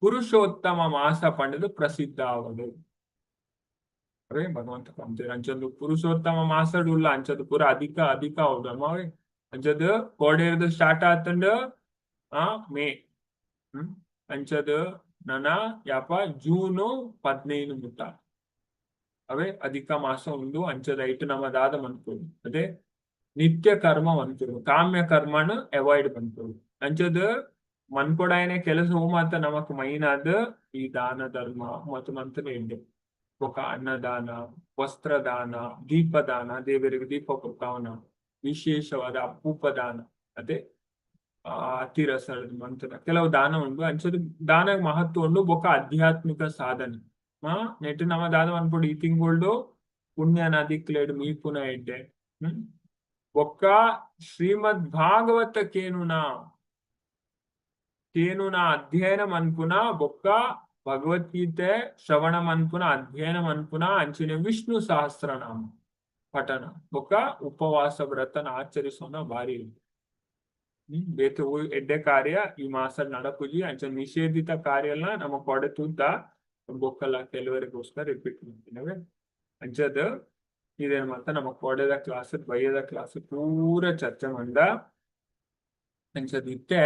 ಪುರುಷೋತ್ತಮ ಮಾಸ ಪಂಡದು ಪ್ರಸಿದ್ಧ ಆವದು. ಅದೇ ಭಗವಂತ ಪಂತೇರು. ಅಂಚೊಂದು ಪುರುಷೋತ್ತಮ ಮಾಸಡು ಉಲ್ಲ. ಅಂಚದು ಪೂರ ಅಧಿಕ ಅಧಿಕ ಹೌದಮ್ಮ. ಅಂಚದು ಕೋಡೆರ್ದು ಸ್ಟಾರ್ಟ್ ಆತಂಡ ಆ ಮೇ ಅಂಚದು ನನ ಯಾಪ ಜೂನ್ 15 ಮುಟ್ಟ ಅವೇ ಅಧಿಕ ಮಾಸ ಉಂಡು. ಅಂಚದ ಐಟ್ ನಮ್ಮ ದಾದ ಮನ್ಪೊಡು? ಅದೇ ನಿತ್ಯ ಕರ್ಮ ಮನ್ಪೊಡು, ಕಾಮ್ಯ ಕರ್ಮನ ಅವಾಯ್ಡ್ ಮನ್ಪೊಡು. ಅಂಚದ ಮನ್ಪೊಡಾಯನೆ ಕೆಲಸ ಮಾತ ನಮಕ್ ಮೈನಾದ ಈ ದಾನ ಧರ್ಮ ಮತ್ತು ಮಂತ್ರ ಎಡ್ಡೆ. ಬೊಕ ಅನ್ನದಾನ, ವಸ್ತ್ರದಾನ, ದೀಪದಾನ, ದೇವರಿಗೆ ದೀಪ ಕೊಡ್ತಾವನ, ವಿಶೇಷವಾದ ಅಪ್ಪೂಪದಾನ, ಅದೇ ಅತಿರಸ ಮಂತ್ರ ಕೆಲವು ದಾನ ಉಂಡು. ಅಂಚದ ದಾನ ಮಹತ್ವ ಉಂಡು. ಬೊಕ ಆಧ್ಯಾತ್ಮಿಕ ಸಾಧನೆ ನೆಟ್ ನಮ್ಮ ದಾದ ಮನ್ಪೊಡು? ಈ ತಿಂಗೊಳ್ಡು ಪುಣ್ಯ ನದಿಕ್ಲೆಡ್ ಮೀಪುನ ಎಡ್ಡೆ. ಬೊಕ್ಕ ಶ್ರೀಮದ್ ಭಾಗವತ ಕೇನುನ ಕೇನುನ ಅಧ್ಯಯನ ಮನ್ಪುನ, ಬೊಕ್ಕ ಭಗವದ್ಗೀತೆ ಶ್ರವಣ ಮನ್ಪುನ, ಅಧ್ಯಯನ ಮನ್ಪುನ, ಅಂಚಿನ ವಿಷ್ಣು ಸಹಸ್ರನಾಮ ಪಠಣ ಬೊಕ್ಕ ಉಪವಾಸ ವ್ರತನ ಆಚರಿಸೋಣ ಬಾರಿ. ಬೇತೆ ಎಡ್ಡೆ ಕಾರ್ಯ ಈ ಮಾಸ ನಡಪುಜಿ. ಅಂಚ ನಿಷೇಧಿತ ಕಾರ್ಯ ಎಲ್ಲ ನಮ್ಮ ಕೊಡೆ ತೂತ ಬೊಕ್ಕಲ್ಲ ಕೆಲವರಿಗೋಸ್ಕರ ರಿಪೀಟ್ ಮಾಡ್ತೀನಿ. ಅಂಚದ ಇದೇನು ಮಾತ ನಮ್ಮ ಕೋಡೆದ ಕ್ಲಾಸ್, ಬಯ್ಯದ ಕ್ಲಾಸ್ ಪೂರ ಚರ್ಚೆ ಮಂದ. ಅಂಚದ ಇತ್ತೆ